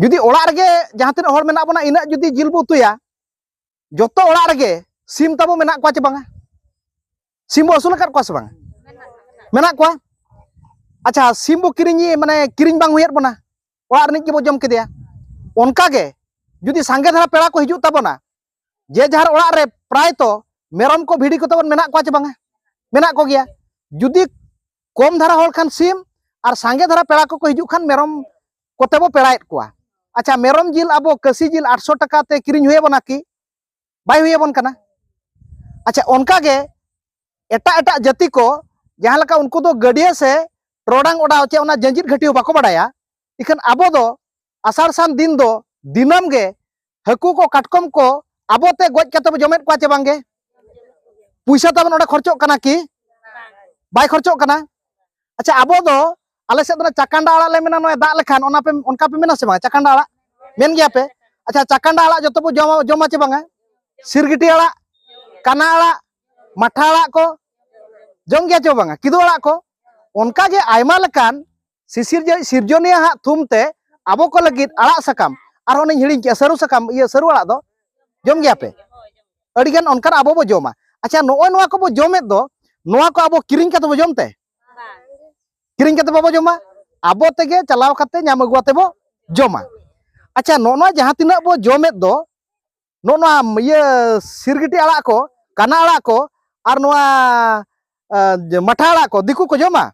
ᱡᱩᱫᱤ ᱚᱲᱟᱜ ᱨᱮᱜᱮ ᱡᱟᱦᱟᱸ ᱛᱤᱱᱟᱹᱜ ᱦᱚᱲ ᱢᱮᱱᱟᱜ ᱵᱚᱱᱟ, ᱤᱱᱟᱹᱜ ᱡᱩᱫᱤ ᱡᱤᱞ ᱵᱚ ᱩᱛᱩᱭᱟ, ᱡᱚᱛᱚ ᱚᱲᱟᱜ ᱨᱮᱜᱮ ᱥᱤᱢ ᱛᱟᱵᱚ ᱢᱮᱱᱟᱜ ᱠᱚᱣᱟ ᱪᱮ ᱵᱟᱝᱟ? ᱥᱤᱢ ᱵᱚ ᱟᱹᱥᱩᱞ ᱟᱠᱟᱫ ᱠᱚᱣᱟ ᱥᱮ ᱵᱟᱝᱟ? ᱢᱮᱱᱟᱜ ᱠᱚᱣᱟ᱾ ᱟᱪᱪᱷᱟ, ᱥᱤᱢ ᱵᱚ ᱠᱤᱨᱤᱧ, ᱢᱟᱱᱮ ᱠᱤᱨᱤᱧ ᱵᱟᱝ ᱦᱩᱭᱟᱫ ᱵᱚᱱᱟ, ᱚᱲᱟᱜ ᱨᱤᱱᱤᱡ ᱜᱮᱵᱚ ᱡᱚᱢ ᱠᱮᱫᱮᱭᱟ᱾ ᱚᱱᱠᱟ ᱜᱮ ᱡᱩᱫᱤ ᱥᱟᱸᱜᱮ ᱫᱷᱟᱨᱟ ᱯᱮᱲᱟ ᱠᱚ ᱦᱤᱡᱩᱜ ᱛᱟᱵᱚᱱᱟ, ᱡᱮ ᱡᱟᱦᱟᱨ ᱚᱲᱟᱜ ᱨᱮ ᱯᱨᱟᱭ ᱛᱚ ᱢᱮᱨᱚᱢ ᱠᱚ ᱵᱷᱤᱰᱤ ᱠᱚ ᱛᱟᱵᱚᱱ ᱢᱮᱱᱟᱜ ᱠᱚᱣᱟ ᱪᱮ ᱵᱟᱝᱟ? ᱢᱮᱱᱟᱜ ᱠᱚᱜᱮᱭᱟ᱾ ᱡᱩᱫᱤ ᱠᱚᱢ ᱫᱷᱟᱨᱟ ᱦᱚᱲ ᱠᱷᱟᱱ ᱥᱤᱢ, ᱟᱨ ᱥᱟᱸᱜᱮ ᱫᱷᱟᱨᱟ ᱯᱮᱲᱟ ᱠᱚᱠᱚ ᱦᱤᱡᱩᱜ ᱠᱷᱟᱱ ᱢᱮᱨᱚᱢ ᱠᱚᱛᱮ ᱵᱚ ᱯᱮᱲᱟᱭᱮᱫ ᱠᱚᱣᱟ᱾ ᱟᱪᱪᱷᱟ, ᱢᱮᱨᱚᱢ ᱡᱤᱞ ᱟᱵᱚ ᱠᱟᱹᱥᱤ ᱡᱤᱞ ᱟᱴᱥᱚ ᱴᱟᱠᱟ ᱛᱮ ᱠᱤᱨᱤᱧ ᱦᱩᱭ ᱟᱵᱚᱱᱟ ᱠᱤ? ᱵᱟᱭ ᱦᱩᱭ ᱟᱵᱚᱱ ᱠᱟᱱᱟ᱾ ᱟᱪᱪᱷᱟ, ᱚᱱᱠᱟ ᱜᱮ ᱮᱴᱟᱜ ᱮᱴᱟᱜ ᱡᱟᱹᱛᱤ ᱠᱚ, ᱡᱟᱦᱟᱸ ᱞᱮᱠᱟ ᱩᱱᱠᱩ ᱫᱚ ᱜᱟᱹᱰᱭᱟᱹ ᱥᱮ ᱴᱚᱨᱚᱰᱟᱝ ᱚᱰᱟᱣ ᱪᱮ ᱚᱱᱟ ᱡᱟᱸᱡᱤᱫ ᱜᱷᱟᱹᱴᱤ ᱦᱚᱸ ᱵᱟᱠᱚ ᱵᱟᱲᱟᱭᱟ, ᱤᱠᱷᱟᱹᱱ ᱟᱵᱚ ᱫᱚ ᱟᱥᱟᱲ ᱥᱟᱱ ᱫᱤᱱ ᱫᱚ ᱫᱤᱱᱟᱹᱢ ᱜᱮ ᱦᱟᱹᱠᱩ ᱠᱚ, ᱠᱟᱴᱠᱚᱢ ᱠᱚ ᱟᱵᱚ ᱛᱮ ᱜᱚᱡ ᱠᱟᱛᱮ ᱵᱚ ᱡᱚᱢᱮᱫ ᱠᱚᱣᱟ ᱪᱮ ᱵᱟᱝᱜᱮ? ᱯᱩᱭᱥᱟᱹ ᱛᱟᱵᱚᱱ ᱚᱸᱰᱮ ᱠᱷᱚᱨᱪᱚᱜ ᱠᱟᱱᱟ ᱠᱤ? ᱵᱟᱭ ᱠᱷᱚᱨᱪᱚᱜ ᱠᱟᱱᱟ᱾ ᱟᱪᱪᱷᱟ, ᱟᱵᱚ ᱫᱚ ᱟᱞᱮ ᱥᱮᱫ ᱫᱚ ᱚᱱᱟ ᱪᱟᱠᱟᱱᱰᱟ ᱟᱲᱟᱜ ᱞᱮ ᱢᱮᱱᱟ, ᱱᱚᱜᱼᱚᱭ ᱫᱟᱜ ᱞᱮᱠᱷᱟᱱ ᱚᱱᱟ ᱯᱮ, ᱚᱱᱠᱟ ᱯᱮ ᱢᱮᱱᱟ ᱥᱮ ᱵᱟᱝ? ᱪᱟᱠᱟᱱᱰᱟ ᱟᱲᱟᱜ ᱢᱮᱱ ᱜᱮᱭᱟ ᱯᱮ? ᱟᱪᱪᱷᱟ, ᱪᱟᱠᱟᱱᱰᱟ ᱟᱲᱟᱜ ᱡᱚᱛᱚ ᱵᱚ ᱡᱚᱢᱟ, ᱡᱚᱢᱟ ᱪᱮ ᱵᱟᱝᱟ? ᱥᱤᱨᱜᱤᱴᱤ ᱟᱲᱟᱜ, ᱠᱟᱱᱟ ᱟᱲᱟᱜ, ᱢᱟᱴᱷᱟ ᱟᱲᱟᱜ ᱠᱚ ᱡᱚᱢ ᱜᱮᱭᱟ ᱪᱮ ᱵᱟᱝᱟ? ᱠᱤᱫᱩ ᱟᱲᱟᱜ ᱠᱚ, ᱚᱱᱠᱟ ᱜᱮ ᱟᱭᱢᱟ ᱞᱮᱠᱟᱱ ᱥᱤᱥᱤᱨᱡᱟᱹ-, ᱥᱤᱨᱡᱚᱱᱤᱭᱟᱹ ᱦᱟᱜ ᱛᱷᱩᱢ ᱛᱮ ᱟᱵᱚ ᱠᱚ ᱞᱟᱹᱜᱤᱫ ᱟᱲᱟᱜ ᱥᱟᱠᱟᱢ, ᱟᱨᱦᱚᱸ ᱚᱱᱮᱧ ᱦᱤᱲᱤᱧ ᱠᱮᱜᱼᱟ, ᱥᱟᱹᱨᱩ ᱥᱟᱠᱟᱢ, ᱤᱭᱟᱹ, ᱥᱟᱹᱨᱩ ᱟᱲᱟᱜ ᱫᱚ ᱡᱚᱢ ᱜᱮᱭᱟ ᱯᱮ? ᱟᱹᱰᱤ ᱜᱟᱱ ᱚᱱᱠᱟᱱ ᱟᱵᱚ ᱵᱚ ᱡᱚᱢᱟ᱾ ᱟᱪᱪᱷᱟ, ᱱᱚᱜᱼᱚᱭ ᱱᱚᱣᱟ ᱠᱚᱵᱚ ᱡᱚᱢᱮᱫ ᱫᱚ, ᱱᱚᱣᱟ ᱠᱚ ᱟᱵᱚ ᱠᱤᱨᱤᱧ ᱠᱟᱛᱮ ᱵᱚ ᱡᱚᱢ ᱛᱮ? ᱠᱤᱨᱤᱧ ᱠᱟᱛᱮ ᱵᱟᱵᱚ ᱡᱚᱢᱟ, ᱟᱵᱚ ᱛᱮᱜᱮ ᱪᱟᱞᱟᱣ ᱠᱟᱛᱮ ᱧᱟᱢ ᱟᱹᱜᱩ ᱠᱟᱛᱮ ᱵᱚ ᱡᱚᱢᱟ᱾ ᱟᱪᱪᱷᱟ, ᱱᱚᱜᱼᱚ ᱱᱚᱣᱟ ᱡᱟᱦᱟᱸ ᱛᱤᱱᱟᱹᱜ ᱵᱚ ᱡᱚᱢᱮᱫ ᱫᱚ, ᱱᱚᱜᱼᱚ ᱱᱚᱣᱟ ᱤᱭᱟᱹ ᱥᱤᱨᱜᱤᱴᱤ ᱟᱲᱟᱜ ᱠᱚ, ᱠᱟᱱᱟ ᱟᱲᱟᱜ ᱠᱚ, ᱟᱨ ᱱᱚᱣᱟ, ᱟ, ᱢᱟᱴᱷᱟ ᱟᱲᱟᱜ ᱠᱚ ᱫᱤᱠᱩ ᱠᱚ ᱡᱚᱢᱟ?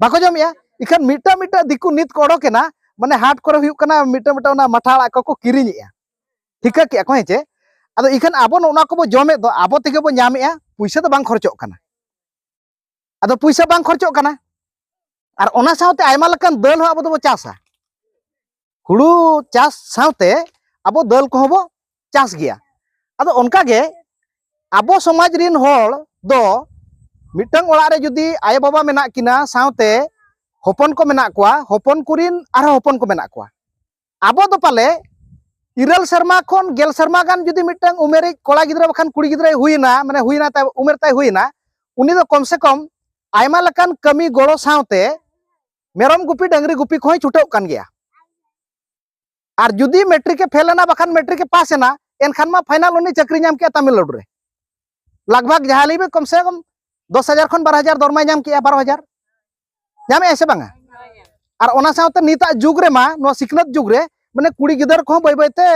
ᱵᱟᱠᱚ ᱡᱚᱢᱮᱜᱼᱟ᱾ ᱤᱠᱷᱟᱹᱱ ᱢᱤᱫᱴᱟᱝ ᱢᱤᱫᱴᱟᱝ ᱫᱤᱠᱩ ᱱᱤᱛ ᱠᱚ ᱚᱰᱚᱠᱮᱱᱟ, ᱢᱟᱱᱮ ᱦᱟᱴ ᱠᱚᱨᱮ ᱦᱩᱭᱩᱜ ᱠᱟᱱᱟ, ᱢᱤᱫᱴᱟᱝ ᱢᱤᱫᱴᱟᱝ ᱚᱱᱟ ᱢᱟᱴᱷᱟ ᱟᱲᱟᱜ ᱠᱚᱠᱚ ᱠᱤᱨᱤᱧᱮᱜᱼᱟ, ᱴᱷᱤᱠᱟᱹ ᱠᱮᱜᱼᱟ ᱠᱚ, ᱦᱮᱸ ᱪᱮ? ᱟᱫᱚ ᱤᱠᱷᱟᱹᱱ ᱟᱵᱚ ᱱᱚᱜᱼᱚ ᱱᱚᱣᱟ ᱠᱚᱵᱚ ᱡᱚᱢᱮᱫ ᱫᱚ, ᱟᱵᱚ ᱛᱮᱜᱮ ᱵᱚ ᱧᱟᱢᱮᱜᱼᱟ, ᱯᱩᱭᱥᱟᱹ ᱫᱚ ᱵᱟᱝ ᱠᱷᱚᱨᱚᱪᱚᱜ ᱠᱟᱱᱟ᱾ ᱟᱫᱚ ᱯᱩᱭᱥᱟᱹ ᱵᱟᱝ ᱠᱷᱚᱨᱪᱚᱜ ᱠᱟᱱᱟ᱾ ᱟᱨ ᱚᱱᱟ ᱥᱟᱶᱛᱮ ᱟᱭᱢᱟ ᱞᱮᱠᱟᱱ ᱫᱟᱹᱞ ᱦᱚᱸ ᱟᱵᱚ ᱫᱚᱵᱚ ᱪᱟᱥᱟ᱾ ᱦᱩᱲᱩ ᱪᱟᱥ ᱥᱟᱶᱛᱮ ᱟᱵᱚ ᱫᱟᱹᱞ ᱠᱚᱦᱚᱸ ᱵᱚ ᱪᱟᱥ ᱜᱮᱭᱟ᱾ ᱟᱫᱚ ᱚᱱᱠᱟ ᱜᱮ ᱟᱵᱚ ᱥᱚᱢᱟᱡᱽ ᱨᱤᱱ ᱦᱚᱲ ᱫᱚ ᱢᱤᱫᱴᱟᱝ ᱚᱲᱟᱜ ᱨᱮ ᱡᱩᱫᱤ ᱟᱭᱳ ᱵᱟᱵᱟ ᱢᱮᱱᱟᱜ ᱠᱤᱱᱟ, ᱥᱟᱶᱛᱮ ᱦᱚᱯᱚᱱ ᱠᱚ ᱢᱮᱱᱟᱜ ᱠᱚᱣᱟ, ᱦᱚᱯᱚᱱ ᱠᱚᱨᱤᱱ ᱟᱨᱦᱚᱸ ᱦᱚᱯᱚᱱ ᱠᱚ ᱢᱮᱱᱟᱜ ᱠᱚᱣᱟ, ᱟᱵᱚ ᱫᱚ ᱯᱟᱞᱮ ᱤᱨᱟᱹᱞ ᱥᱮᱨᱢᱟ ᱠᱷᱚᱱ ᱜᱮᱞ ᱥᱮᱨᱢᱟ ᱜᱟᱱ ᱡᱩᱫᱤ ᱢᱤᱫᱴᱟᱝ ᱩᱢᱮᱨᱤᱡ ᱠᱚᱲᱟ ᱜᱤᱫᱽᱨᱟᱹ ᱵᱟᱠᱷᱟᱱ ᱠᱩᱲᱤ ᱜᱤᱫᱽᱨᱟᱹᱭ ᱦᱩᱭᱮᱱᱟ, ᱢᱟᱱᱮ ᱦᱩᱭᱮᱱᱟ ᱛᱟᱭ, ᱩᱢᱮᱨ ᱛᱟᱭ ᱦᱩᱭᱮᱱᱟ, ᱩᱱᱤ ᱫᱚ ᱠᱚᱢ ᱥᱮ ᱠᱚᱢ ᱟᱭᱢᱟ ᱞᱮᱠᱟᱱ ᱠᱟᱹᱢᱤ ᱜᱚᱲᱚ ᱥᱟᱶᱛᱮ ᱢᱮᱨᱚᱢ ᱜᱩᱯᱤ, ᱰᱟᱹᱝᱨᱤ ᱜᱩᱯᱤ ᱠᱚᱦᱚᱸᱭ ᱪᱷᱩᱴᱟᱹᱜ ᱠᱟᱱ ᱜᱮᱭᱟ᱾ ᱟᱨ ᱡᱩᱫᱤ ᱢᱮᱴᱨᱤᱠ ᱮ ᱯᱷᱮᱞ ᱮᱱᱟ ᱵᱟᱠᱷᱟᱱ ᱢᱮᱴᱨᱤᱠ ᱮ ᱯᱟᱥ ᱮᱱᱟ, ᱮᱱᱠᱷᱟᱱ ᱢᱟ ᱯᱷᱟᱭᱱᱟᱞ ᱩᱱᱤ ᱪᱟᱹᱠᱨᱤ ᱧᱟᱢ ᱠᱮᱜᱼᱟ ᱛᱟᱢᱤᱞᱱᱟᱰᱩ ᱨᱮ᱾ ᱞᱟᱜᱽ ᱵᱷᱟᱜᱽ ᱡᱟᱦᱟᱸ ᱞᱟᱹᱭ ᱢᱮ, ᱠᱚᱢ ᱥᱮ ᱠᱚᱢ ᱫᱚᱥ ᱦᱟᱡᱟᱨ ᱠᱷᱚᱱ ᱵᱟᱨᱚ ᱦᱟᱡᱟᱨ ᱫᱚᱨᱢᱟᱭ ᱧᱟᱢ ᱠᱮᱜᱼᱟ, ᱵᱟᱨᱚ ᱦᱟᱡᱟᱨ᱾ ᱧᱟᱢᱮᱜᱼᱟᱭ ᱥᱮ ᱵᱟᱝᱟ? ᱟᱨ ᱚᱱᱟ ᱥᱟᱶᱛᱮ ᱱᱤᱛᱟᱜ ᱡᱩᱜᱽ ᱨᱮᱢᱟ, ᱱᱚᱣᱟ ᱥᱤᱠᱷᱱᱟᱹᱛ ᱡᱩᱜᱽ ᱨᱮ, ᱢᱟᱱᱮ ᱠᱩᱲᱤ ᱜᱤᱫᱟᱹᱨ ᱠᱚᱦᱚᱸ ᱵᱟᱹᱭ ᱵᱟᱹᱭ ᱛᱮ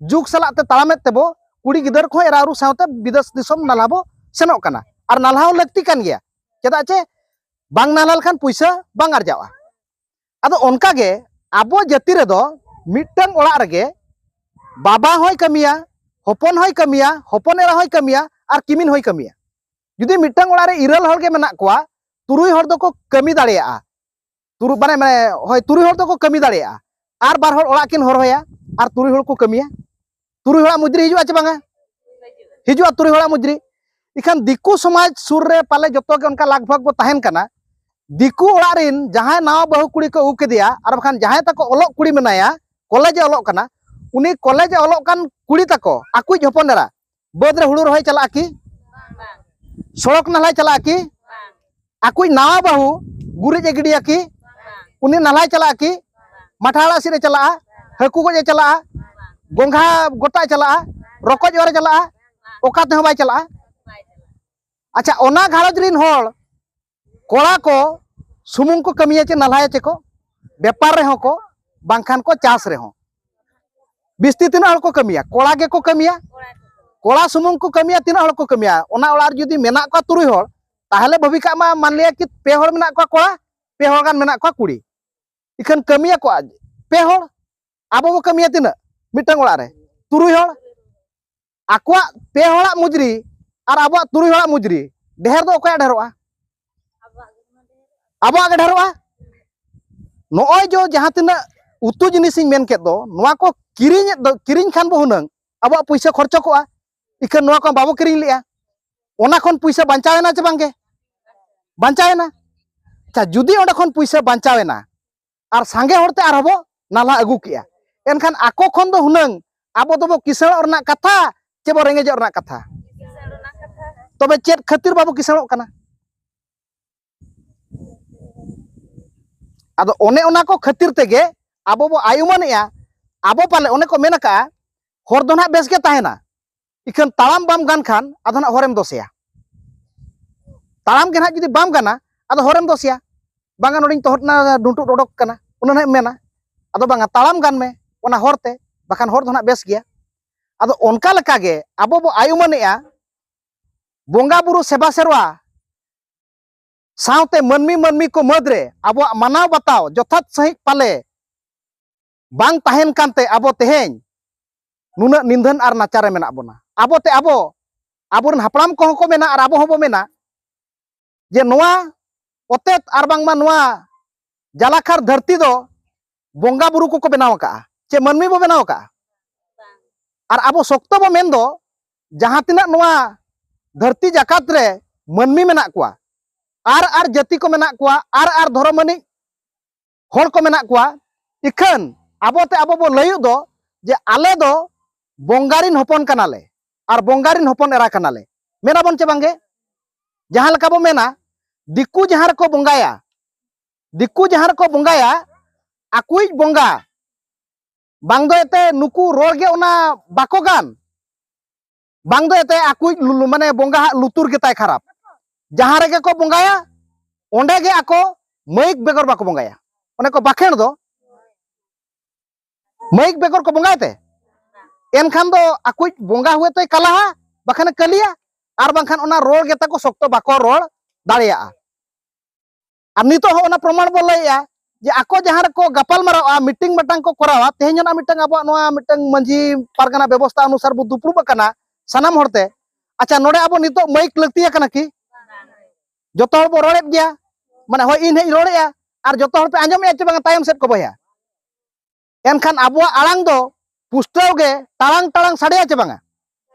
ᱡᱩᱜᱽ ᱥᱟᱞᱟᱜ ᱛᱮ ᱛᱟᱲᱟᱢᱮᱫ ᱛᱮᱵᱚ, ᱠᱩᱲᱤ ᱜᱤᱫᱟᱹᱨ ᱠᱚᱦᱚᱸ ᱮᱨᱟ ᱩᱨᱩ ᱥᱟᱶᱛᱮ ᱵᱤᱫᱮᱥ ᱫᱤᱥᱚᱢ ᱱᱟᱞᱦᱟ ᱵᱚ ᱥᱮᱱᱚᱜ ᱠᱟᱱᱟ᱾ ᱟᱨ ᱱᱟᱞᱦᱟ ᱦᱚᱸ ᱞᱟᱹᱠᱛᱤ ᱠᱟᱱ ᱜᱮᱭᱟ, ᱪᱮᱫᱟᱜ ᱪᱮ ᱵᱟᱝ ᱱᱟᱞᱦᱟ ᱞᱮᱠᱷᱟᱱ ᱯᱩᱭᱥᱟᱹ ᱵᱟᱝ ᱟᱨᱡᱟᱜᱼᱟ᱾ ᱟᱫᱚ ᱚᱱᱠᱟ ᱜᱮ ᱟᱵᱚ ᱡᱟᱹᱛᱤ ᱨᱮᱫᱚ ᱢᱤᱫᱴᱟᱝ ᱚᱲᱟᱜ ᱨᱮᱜᱮ ᱵᱟᱵᱟ ᱦᱚᱸᱭ ᱠᱟᱹᱢᱤᱭᱟ, ᱦᱚᱯᱚᱱ ᱦᱚᱸᱭ ᱠᱟᱹᱢᱤᱭᱟ, ᱦᱚᱯᱚᱱ ᱮᱨᱟ ᱦᱚᱸᱭ ᱠᱟᱹᱢᱤᱭᱟ, ᱟᱨ ᱠᱤᱢᱤᱱ ᱦᱚᱸᱭ ᱠᱟᱹᱢᱤᱭᱟ᱾ ᱡᱩᱫᱤ ᱢᱤᱫᱴᱟᱝ ᱚᱲᱟᱜ ᱨᱮ ᱤᱨᱟᱹᱞ ᱦᱚᱲ ᱜᱮ ᱢᱮᱱᱟᱜ ᱠᱚᱣᱟ, ᱛᱩᱨᱩᱭ ᱦᱚᱲ ᱫᱚᱠᱚ ᱠᱟᱹᱢᱤ ᱫᱟᱲᱮᱭᱟᱜᱼᱟ᱾ ᱛᱩᱨᱩᱭ, ᱢᱟᱱᱮ, ᱢᱟᱱᱮ, ᱦᱳᱭ, ᱛᱩᱨᱩᱭ ᱦᱚᱲ ᱫᱚᱠᱚ ᱠᱟᱹᱢᱤ ᱫᱟᱲᱮᱭᱟᱜᱼᱟ, ᱟᱨ ᱵᱟᱨ ᱦᱚᱲ ᱚᱲᱟᱜ ᱠᱤᱱ ᱦᱚᱨᱦᱚᱭᱟ, ᱟᱨ ᱛᱩᱨᱩᱭ ᱦᱚᱲ ᱠᱚ ᱠᱟᱹᱢᱤᱭᱟ᱾ ᱛᱩᱨᱩᱭ ᱦᱚᱲᱟᱜ ᱢᱩᱡᱽᱨᱤ ᱦᱤᱡᱩᱜᱼᱟ ᱪᱮ ᱵᱟᱝᱟ? ᱦᱤᱡᱩᱜᱼᱟ, ᱛᱩᱨᱩᱭ ᱦᱚᱲᱟᱜ ᱢᱩᱡᱽᱨᱤ᱾ ᱤᱠᱷᱟᱹᱱ ᱫᱤᱠᱩ ᱥᱚᱢᱟᱡᱽ ᱥᱩᱨ ᱨᱮ ᱯᱟᱞᱮ ᱡᱚᱛᱚ ᱜᱮ ᱚᱱᱠᱟ ᱞᱟᱜᱽ ᱵᱷᱟᱜᱽ ᱵᱚ ᱛᱟᱦᱮᱱ ᱠᱟᱱᱟ᱾ ᱫᱤᱠᱩ ᱚᱲᱟᱜ ᱨᱤᱱ ᱡᱟᱦᱟᱸᱭ ᱱᱟᱣᱟ ᱵᱟᱹᱦᱩ ᱠᱩᱲᱤ ᱠᱚ ᱟᱹᱜᱩ ᱠᱮᱫᱮᱭᱟ, ᱟᱨ ᱵᱟᱠᱷᱟᱱ ᱡᱟᱦᱟᱸᱭ ᱛᱟᱠᱚ ᱚᱞᱚᱜ ᱠᱩᱲᱤ ᱢᱮᱱᱟᱭᱟ, ᱠᱚᱞᱮᱡᱽ ᱮ ᱚᱞᱚᱜ ᱠᱟᱱᱟ, ᱩᱱᱤ ᱠᱚᱞᱮᱡᱽ ᱮ ᱚᱞᱚᱜ ᱠᱟᱱ ᱠᱩᱲᱤ ᱛᱟᱠᱚ, ᱟᱠᱚᱭᱤᱡ ᱦᱚᱯᱚᱱ ᱮᱨᱟ, ᱵᱟᱹᱫᱽ ᱨᱮ ᱦᱩᱲᱩ ᱨᱚᱦᱚᱭ ᱪᱟᱞᱟᱜᱼᱟ ᱠᱤ? ᱥᱚᱲᱚᱠ ᱱᱟᱞᱦᱟᱭ ᱪᱟᱞᱟᱜᱼᱟ ᱠᱤ? ᱟᱠᱚᱭᱤᱡ ᱱᱟᱣᱟ ᱵᱟᱹᱦᱩ ᱜᱩᱨᱤᱡ ᱮ ᱜᱤᱰᱤᱭᱟ ᱠᱤ? ᱩᱱᱤ ᱱᱟᱞᱦᱟᱭ ᱪᱟᱞᱟᱜᱼᱟ ᱠᱤ? ᱢᱟᱴᱷᱟ ᱟᱲᱟᱜ ᱥᱤᱫ ᱮ ᱪᱟᱞᱟᱜᱼᱟ? ᱦᱟᱹᱠᱩ ᱜᱚᱡ ᱮ ᱪᱟᱞᱟᱜᱼᱟ? ᱜᱚᱝᱜᱷᱟ ᱜᱚᱴᱟ ᱮ ᱪᱟᱞᱟᱜᱼᱟ? ᱨᱚᱠᱚᱡ ᱚᱨ ᱮ ᱪᱟᱞᱟᱜᱼᱟ? ᱚᱠᱟ ᱛᱮᱦᱚᱸ ᱵᱟᱭ ᱪᱟᱞᱟᱜᱼᱟ᱾ ᱟᱪᱪᱷᱟ, ᱚᱱᱟ ᱜᱷᱟᱨᱚᱸᱡᱽ ᱨᱤᱱ ᱦᱚᱲ, ᱠᱚᱲᱟ ᱠᱚ ᱥᱩᱢᱩᱝ ᱠᱚ ᱠᱟᱹᱢᱤᱭᱟ ᱪᱮ ᱱᱟᱞᱦᱟᱭᱟ ᱪᱮ ᱠᱚ, ᱵᱮᱯᱟᱨ ᱨᱮᱦᱚᱸ ᱠᱚ, ᱵᱟᱝᱠᱷᱟᱱ ᱠᱚ ᱪᱟᱥ ᱨᱮᱦᱚᱸ᱾ ᱵᱤᱥᱛᱤ ᱛᱤᱱᱟᱹᱜ ᱦᱚᱲ ᱠᱚ ᱠᱟᱹᱢᱤᱭᱟ? ᱠᱚᱲᱟ ᱜᱮᱠᱚ ᱠᱟᱹᱢᱤᱭᱟ᱾ ᱠᱚᱲᱟ ᱥᱩᱢᱩᱝ ᱠᱚ ᱠᱟᱹᱢᱤᱭᱟ, ᱛᱤᱱᱟᱹᱜ ᱦᱚᱲ ᱠᱚ ᱠᱟᱹᱢᱤᱭᱟ? ᱚᱱᱟ ᱚᱲᱟᱜ ᱨᱮ ᱡᱩᱫᱤ ᱢᱮᱱᱟᱜ ᱠᱚᱣᱟ ᱛᱩᱨᱩᱭ ᱦᱚᱲ, ᱛᱟᱦᱚᱞᱮ ᱵᱷᱟᱹᱵᱤ ᱠᱟᱜ ᱢᱟ, ᱢᱟᱱᱞᱤᱭᱟ ᱠᱤ ᱯᱮ ᱦᱚᱲ ᱢᱮᱱᱟᱜ ᱠᱚᱣᱟ ᱠᱚᱲᱟ, ᱯᱮ ᱦᱚᱲ ᱜᱟᱱ ᱢᱮᱱᱟᱜ ᱠᱚᱣᱟ ᱠᱩᱲᱤ᱾ ᱤᱠᱷᱟᱹᱱ ᱠᱟᱹᱢᱤᱭᱟᱠᱚ ᱟᱡ ᱯᱮ ᱦᱚᱲ, ᱟᱵᱚ ᱵᱚ ᱠᱟᱹᱢᱤᱭᱟ ᱛᱤᱱᱟᱹᱜ? ᱢᱤᱫᱴᱟᱝ ᱚᱲᱟᱜ ᱨᱮ ᱛᱩᱨᱩᱭ ᱦᱚᱲ᱾ ᱟᱠᱚᱣᱟᱜ ᱯᱮ ᱦᱚᱲᱟᱜ ᱢᱩᱡᱽᱨᱤ ᱟᱨ ᱟᱵᱚᱣᱟᱜ ᱛᱩᱨᱩᱭ ᱦᱚᱲᱟᱜ ᱢᱩᱡᱽᱨᱤ ᱰᱷᱮᱨ ᱫᱚ ᱚᱠᱚᱭᱟᱜ ᱰᱷᱮᱨᱚᱜᱼᱟ? ᱟᱵᱚᱣᱟᱜ ᱜᱮ ᱰᱷᱮᱨᱚᱜᱼᱟ᱾ ᱱᱚᱜᱼᱚᱭ ᱡᱚ ᱡᱟᱦᱟᱸ ᱛᱤᱱᱟᱹᱜ ᱩᱛᱩ ᱡᱤᱱᱤᱥᱤᱧ ᱢᱮᱱ ᱠᱮᱫ ᱫᱚ, ᱱᱚᱣᱟ ᱠᱚ ᱠᱤᱨᱤᱧ ᱫᱚ, ᱠᱤᱨᱤᱧ ᱠᱷᱟᱱ ᱵᱚ ᱦᱩᱱᱟᱹᱝ ᱟᱵᱚᱣᱟᱜ ᱯᱩᱭᱥᱟᱹ ᱠᱷᱚᱨᱪᱚ ᱠᱚᱜᱼᱟ, ᱤᱠᱷᱟᱹᱱ ᱱᱚᱣᱟ ᱠᱚ ᱵᱟᱵᱚ ᱠᱤᱨᱤᱧ ᱞᱮᱜᱼᱟ᱾ ᱚᱱᱟ ᱠᱷᱚᱱ ᱯᱩᱭᱥᱟᱹ ᱵᱟᱧᱪᱟᱣ ᱮᱱᱟ ᱪᱮ ᱵᱟᱝᱜᱮ? ᱵᱟᱧᱪᱟᱣ ᱮᱱᱟ᱾ ᱟᱪᱪᱷᱟ, ᱡᱩᱫᱤ ᱚᱸᱰᱮ ᱠᱷᱚᱱ ᱯᱩᱭᱥᱟᱹ ᱵᱟᱧᱪᱟᱣ ᱮᱱᱟ ᱟᱨ ᱥᱟᱸᱜᱮ ᱦᱚᱲᱛᱮ ᱟᱨᱦᱚᱸ ᱵᱚ ᱱᱟᱞᱦᱟ ᱟᱹᱜᱩ ᱠᱮᱜᱼᱟ, ᱮᱱᱠᱷᱟᱱ ᱟᱠᱚ ᱠᱷᱚᱱ ᱫᱚ ᱦᱩᱱᱟᱹᱝ ᱟᱵᱚ ᱫᱚᱵᱚ ᱠᱤᱥᱟᱹᱬᱚᱜ ᱨᱮᱱᱟᱜ ᱠᱟᱛᱷᱟ ᱪᱮ ᱵᱚ ᱨᱮᱸᱜᱮᱡᱚᱜ ᱨᱮᱱᱟᱜ ᱠᱟᱛᱷᱟ? ᱛᱚᱵᱮ ᱪᱮᱫ ᱠᱷᱟᱹᱛᱤᱨ ᱵᱟᱵᱚ ᱠᱤᱥᱟᱹᱬᱚᱜ ᱠᱟᱱᱟ? ᱟᱫᱚ ᱚᱱᱮ ᱚᱱᱟ ᱠᱚ ᱠᱷᱟᱹᱛᱤᱨ ᱛᱮᱜᱮ ᱟᱵᱚ ᱵᱚ ᱟᱭ ᱩᱢᱟᱹᱱᱮᱜᱼᱟ᱾ ᱟᱵᱚ ᱯᱟᱞᱮ ᱚᱱᱮ ᱠᱚ ᱢᱮᱱ ᱟᱠᱟᱜᱼᱟ, ᱦᱚᱨ ᱫᱚ ᱱᱟᱦᱟᱜ ᱵᱮᱥ ᱜᱮ ᱛᱟᱦᱮᱱᱟ, ᱤᱠᱷᱟᱹᱱ ᱛᱟᱲᱟᱢ ᱵᱟᱢ ᱜᱟᱱ ᱠᱷᱟᱱ ᱟᱫᱚ ᱱᱟᱦᱟᱜ ᱦᱚᱨᱮᱢ ᱫᱚᱥᱮᱭᱟ᱾ ᱛᱟᱲᱟᱢ ᱜᱮ ᱱᱟᱦᱟᱜ ᱡᱩᱫᱤ ᱵᱟᱢ ᱜᱟᱱᱟ, ᱟᱫᱚ ᱦᱚᱨᱮᱢ ᱫᱚᱥᱮᱭᱟ, ᱵᱟᱝᱟ ᱱᱚᱰᱮᱧ ᱛᱚᱦᱚᱫ ᱮᱱᱟ, ᱰᱩᱱᱴᱩᱫ ᱚᱰᱚᱠ ᱠᱟᱱᱟ, ᱚᱱᱟ ᱱᱟᱦᱟᱜ ᱮᱢ ᱢᱮᱱᱟ᱾ ᱟᱫᱚ ᱵᱟᱝᱟ, ᱛᱟᱲᱟᱢ ᱜᱟᱱ ᱢᱮ ᱚᱱᱟ ᱦᱚᱨᱛᱮ, ᱵᱟᱠᱷᱟᱱ ᱦᱚᱨ ᱫᱚ ᱱᱟᱦᱟᱜ ᱵᱮᱥ ᱜᱮᱭᱟ᱾ ᱟᱫᱚ ᱚᱱᱠᱟ ᱞᱮᱠᱟᱜᱮ ᱟᱵᱚ ᱵᱚ ᱟᱭ ᱩᱢᱟᱹᱱᱮᱜᱼᱟ, ᱵᱚᱸᱜᱟ ᱵᱩᱨᱩ ᱥᱮᱵᱟ ᱥᱮᱨᱣᱟ ᱥᱟᱶᱛᱮ ᱢᱟᱹᱱᱢᱤ ᱢᱟᱹᱱᱢᱤ ᱠᱚ ᱢᱟᱹᱫᱽ ᱨᱮ ᱟᱵᱚᱣᱟᱜ ᱢᱟᱱᱟᱣ ᱵᱟᱛᱟᱣ ᱡᱚᱛᱷᱟᱛ ᱥᱟᱺᱦᱤᱡ ᱯᱟᱞᱮ ᱵᱟᱝ ᱛᱟᱦᱮᱱ ᱠᱟᱱᱛᱮ ᱟᱵᱚ ᱛᱮᱦᱮᱧ ᱱᱩᱱᱟᱹᱜ ᱱᱤᱫᱷᱟᱹᱱ ᱟᱨ ᱱᱟᱪᱟᱨ ᱨᱮ ᱢᱮᱱᱟᱜ ᱵᱚᱱᱟ᱾ ᱟᱵᱚ ᱛᱮ ᱟᱵᱚ, ᱟᱵᱚᱨᱮᱱ ᱦᱟᱯᱲᱟᱢ ᱠᱚᱦᱚᱸ ᱠᱚ ᱢᱮᱱᱟ ᱟᱨ ᱟᱵᱚ ᱦᱚᱸᱵᱚ ᱢᱮᱱᱟ ᱡᱮ ᱱᱚᱣᱟ ᱚᱛᱮᱛ ᱟᱨ ᱵᱟᱝᱢᱟ ᱱᱚᱣᱟ ᱡᱟᱞᱟᱠᱷᱟᱨ ᱫᱷᱟᱹᱨᱛᱤ ᱫᱚ ᱵᱚᱸᱜᱟ ᱵᱩᱨᱩ ᱠᱚᱠᱚ ᱵᱮᱱᱟᱣ ᱟᱠᱟᱜᱼᱟ ᱪᱮ ᱢᱟᱹᱱᱢᱤ ᱵᱚ ᱵᱮᱱᱟᱣ ᱟᱠᱟᱜᱼᱟ? ᱟᱨ ᱟᱵᱚ ᱥᱚᱠᱛᱚ ᱵᱚ ᱢᱮᱱ ᱫᱚ, ᱡᱟᱦᱟᱸ ᱛᱤᱱᱟᱹᱜ ᱱᱚᱣᱟ ᱫᱷᱟᱹᱨᱛᱤ ᱡᱟᱠᱟᱛ ᱨᱮ ᱢᱟᱹᱱᱢᱤ ᱢᱮᱱᱟᱜ ᱠᱚᱣᱟ, ᱟᱨ ᱟᱨ ᱡᱟᱹᱛᱤ ᱠᱚ ᱢᱮᱱᱟᱜ ᱠᱚᱣᱟ, ᱟᱨ ᱟᱨ ᱫᱷᱚᱨᱚᱢ ᱟᱹᱱᱤᱡ ᱦᱚᱲ ᱠᱚ ᱢᱮᱱᱟᱜ ᱠᱚᱣᱟ, ᱤᱠᱷᱟᱹᱱ ᱟᱵᱚ ᱛᱮ ᱟᱵᱚ ᱵᱚ ᱞᱟᱹᱭᱩᱜ ᱫᱚ ᱡᱮ ᱟᱞᱮ ᱫᱚ ᱵᱚᱸᱜᱟ ᱨᱤᱱ ᱦᱚᱯᱚᱱ ᱠᱟᱱᱟᱞᱮ ᱟᱨ ᱵᱚᱸᱜᱟ ᱨᱤᱱ ᱦᱚᱯᱚᱱ ᱮᱨᱟ ᱠᱟᱱᱟᱞᱮ, ᱢᱮᱱᱟᱵᱚᱱ ᱪᱮ ᱵᱟᱝᱜᱮ? ᱡᱟᱦᱟᱸ ᱞᱮᱠᱟ ᱵᱚ ᱢᱮᱱᱟ, ᱫᱤᱠᱩ ᱡᱟᱦᱟᱸ ᱨᱮᱠᱚ ᱵᱚᱸᱜᱟᱭᱟ, ᱫᱤᱠᱩ ᱡᱟᱦᱟᱸ ᱨᱮᱠᱚ ᱵᱚᱸᱜᱟᱭᱟ, ᱟᱠᱚᱭᱤᱡ ᱵᱚᱸᱜᱟ ᱵᱟᱝ ᱫᱚ ᱮᱱᱛᱮ ᱱᱩᱠᱩ ᱨᱚᱲ ᱜᱮ ᱚᱱᱟ ᱵᱟᱠᱚ ᱜᱟᱱ, ᱵᱟᱝ ᱫᱚ ᱮᱱᱛᱮ ᱟᱠᱚᱭᱤᱡ ᱞᱩ-, ᱢᱟᱱᱮ ᱵᱚᱸᱜᱟ ᱦᱟᱜ ᱞᱩᱛᱩᱨ ᱜᱮᱛᱟᱭ ᱠᱷᱟᱨᱟᱯ᱾ ᱡᱟᱦᱟᱸ ᱨᱮᱜᱮ ᱠᱚ ᱵᱚᱸᱜᱟᱭᱟ, ᱚᱸᱰᱮ ᱜᱮ ᱟᱠᱚ ᱢᱟᱹᱭᱤᱠ ᱵᱮᱜᱚᱨ ᱵᱟᱠᱚ ᱵᱚᱸᱜᱟᱭᱟ᱾ ᱚᱱᱮ ᱠᱚ ᱵᱟᱠᱷᱮᱲ ᱫᱚ, ᱢᱟᱹᱭᱤᱠ ᱵᱮᱜᱚᱨ ᱠᱚ ᱵᱚᱸᱜᱟᱭ ᱛᱮ? ᱮᱱᱠᱷᱟᱱ ᱫᱚ ᱟᱠᱚᱭᱤᱡ ᱵᱚᱸᱜᱟ ᱦᱩᱭ ᱛᱮᱭ ᱠᱟᱞᱟᱦᱟ, ᱵᱟᱠᱷᱟᱱᱮ ᱠᱟᱹᱞᱤᱭᱟ, ᱟᱨ ᱵᱟᱝᱠᱷᱟᱱ ᱚᱱᱟ ᱨᱚᱲ ᱜᱮᱛᱟ ᱠᱚ ᱥᱚᱠᱛᱚ ᱵᱟᱠᱚ ᱨᱚᱲ ᱫᱟᱲᱮᱭᱟᱜᱼᱟ᱾ ᱟᱨ ᱱᱤᱛᱚᱜ ᱦᱚᱸ ᱚᱱᱟ ᱯᱨᱚᱢᱟᱬ ᱵᱚ ᱞᱟᱹᱭᱮᱜᱼᱟ ᱡᱮ ᱟᱠᱚ ᱡᱟᱦᱟᱸ ᱨᱮᱠᱚ ᱜᱟᱯᱟᱞ ᱢᱟᱨᱟᱣᱟ, ᱢᱤᱴᱤᱝ ᱢᱤᱫᱴᱟᱝ ᱠᱚ ᱠᱚᱨᱟᱣᱟ, ᱛᱮᱦᱮᱧ ᱚᱱᱟ ᱢᱤᱫᱴᱟᱝ ᱟᱵᱚᱣᱟᱜ ᱱᱚᱣᱟ ᱢᱤᱫᱴᱟᱝ ᱢᱟᱹᱡᱷᱤ ᱯᱟᱨᱜᱟᱱᱟ ᱵᱮᱵᱚᱥᱛᱷᱟ ᱚᱱᱩᱥᱟᱨ ᱵᱚ ᱫᱩᱯᱲᱩᱵ ᱟᱠᱟᱱᱟ ᱥᱟᱱᱟᱢ ᱦᱚᱲᱛᱮ᱾ ᱟᱪᱪᱷᱟ, ᱱᱚᱰᱮ ᱟᱵᱚ ᱱᱤᱛᱚᱜ ᱢᱟᱭᱤᱠ ᱞᱟᱹᱠᱛᱤ ᱟᱠᱟᱱᱟ ᱠᱤ? ᱡᱚᱛᱚ ᱦᱚᱲ ᱵᱚ ᱨᱚᱲᱮᱫ ᱜᱮᱭᱟ, ᱢᱟᱱᱮ ᱦᱳᱭ ᱤᱧ ᱦᱟᱸᱜ ᱤᱧ ᱨᱚᱲᱮᱫᱼᱟ, ᱟᱨ ᱡᱚᱛᱚ ᱦᱚᱲ ᱯᱮ ᱟᱸᱡᱚᱢᱮᱫᱼᱟ ᱪᱮ ᱵᱟᱝᱟ ᱛᱟᱭᱚᱢ ᱥᱮᱫ ᱠᱚ ᱵᱚᱭᱦᱟ? ᱮᱱᱠᱷᱟᱱ ᱟᱵᱚᱣᱟᱜ ᱟᱲᱟᱝ ᱫᱚ ᱯᱩᱥᱴᱟᱹᱣ ᱜᱮ ᱴᱟᱲᱟᱝ ᱴᱟᱲᱟᱝ ᱥᱟᱰᱮᱭᱟ ᱪᱮ ᱵᱟᱝᱟ?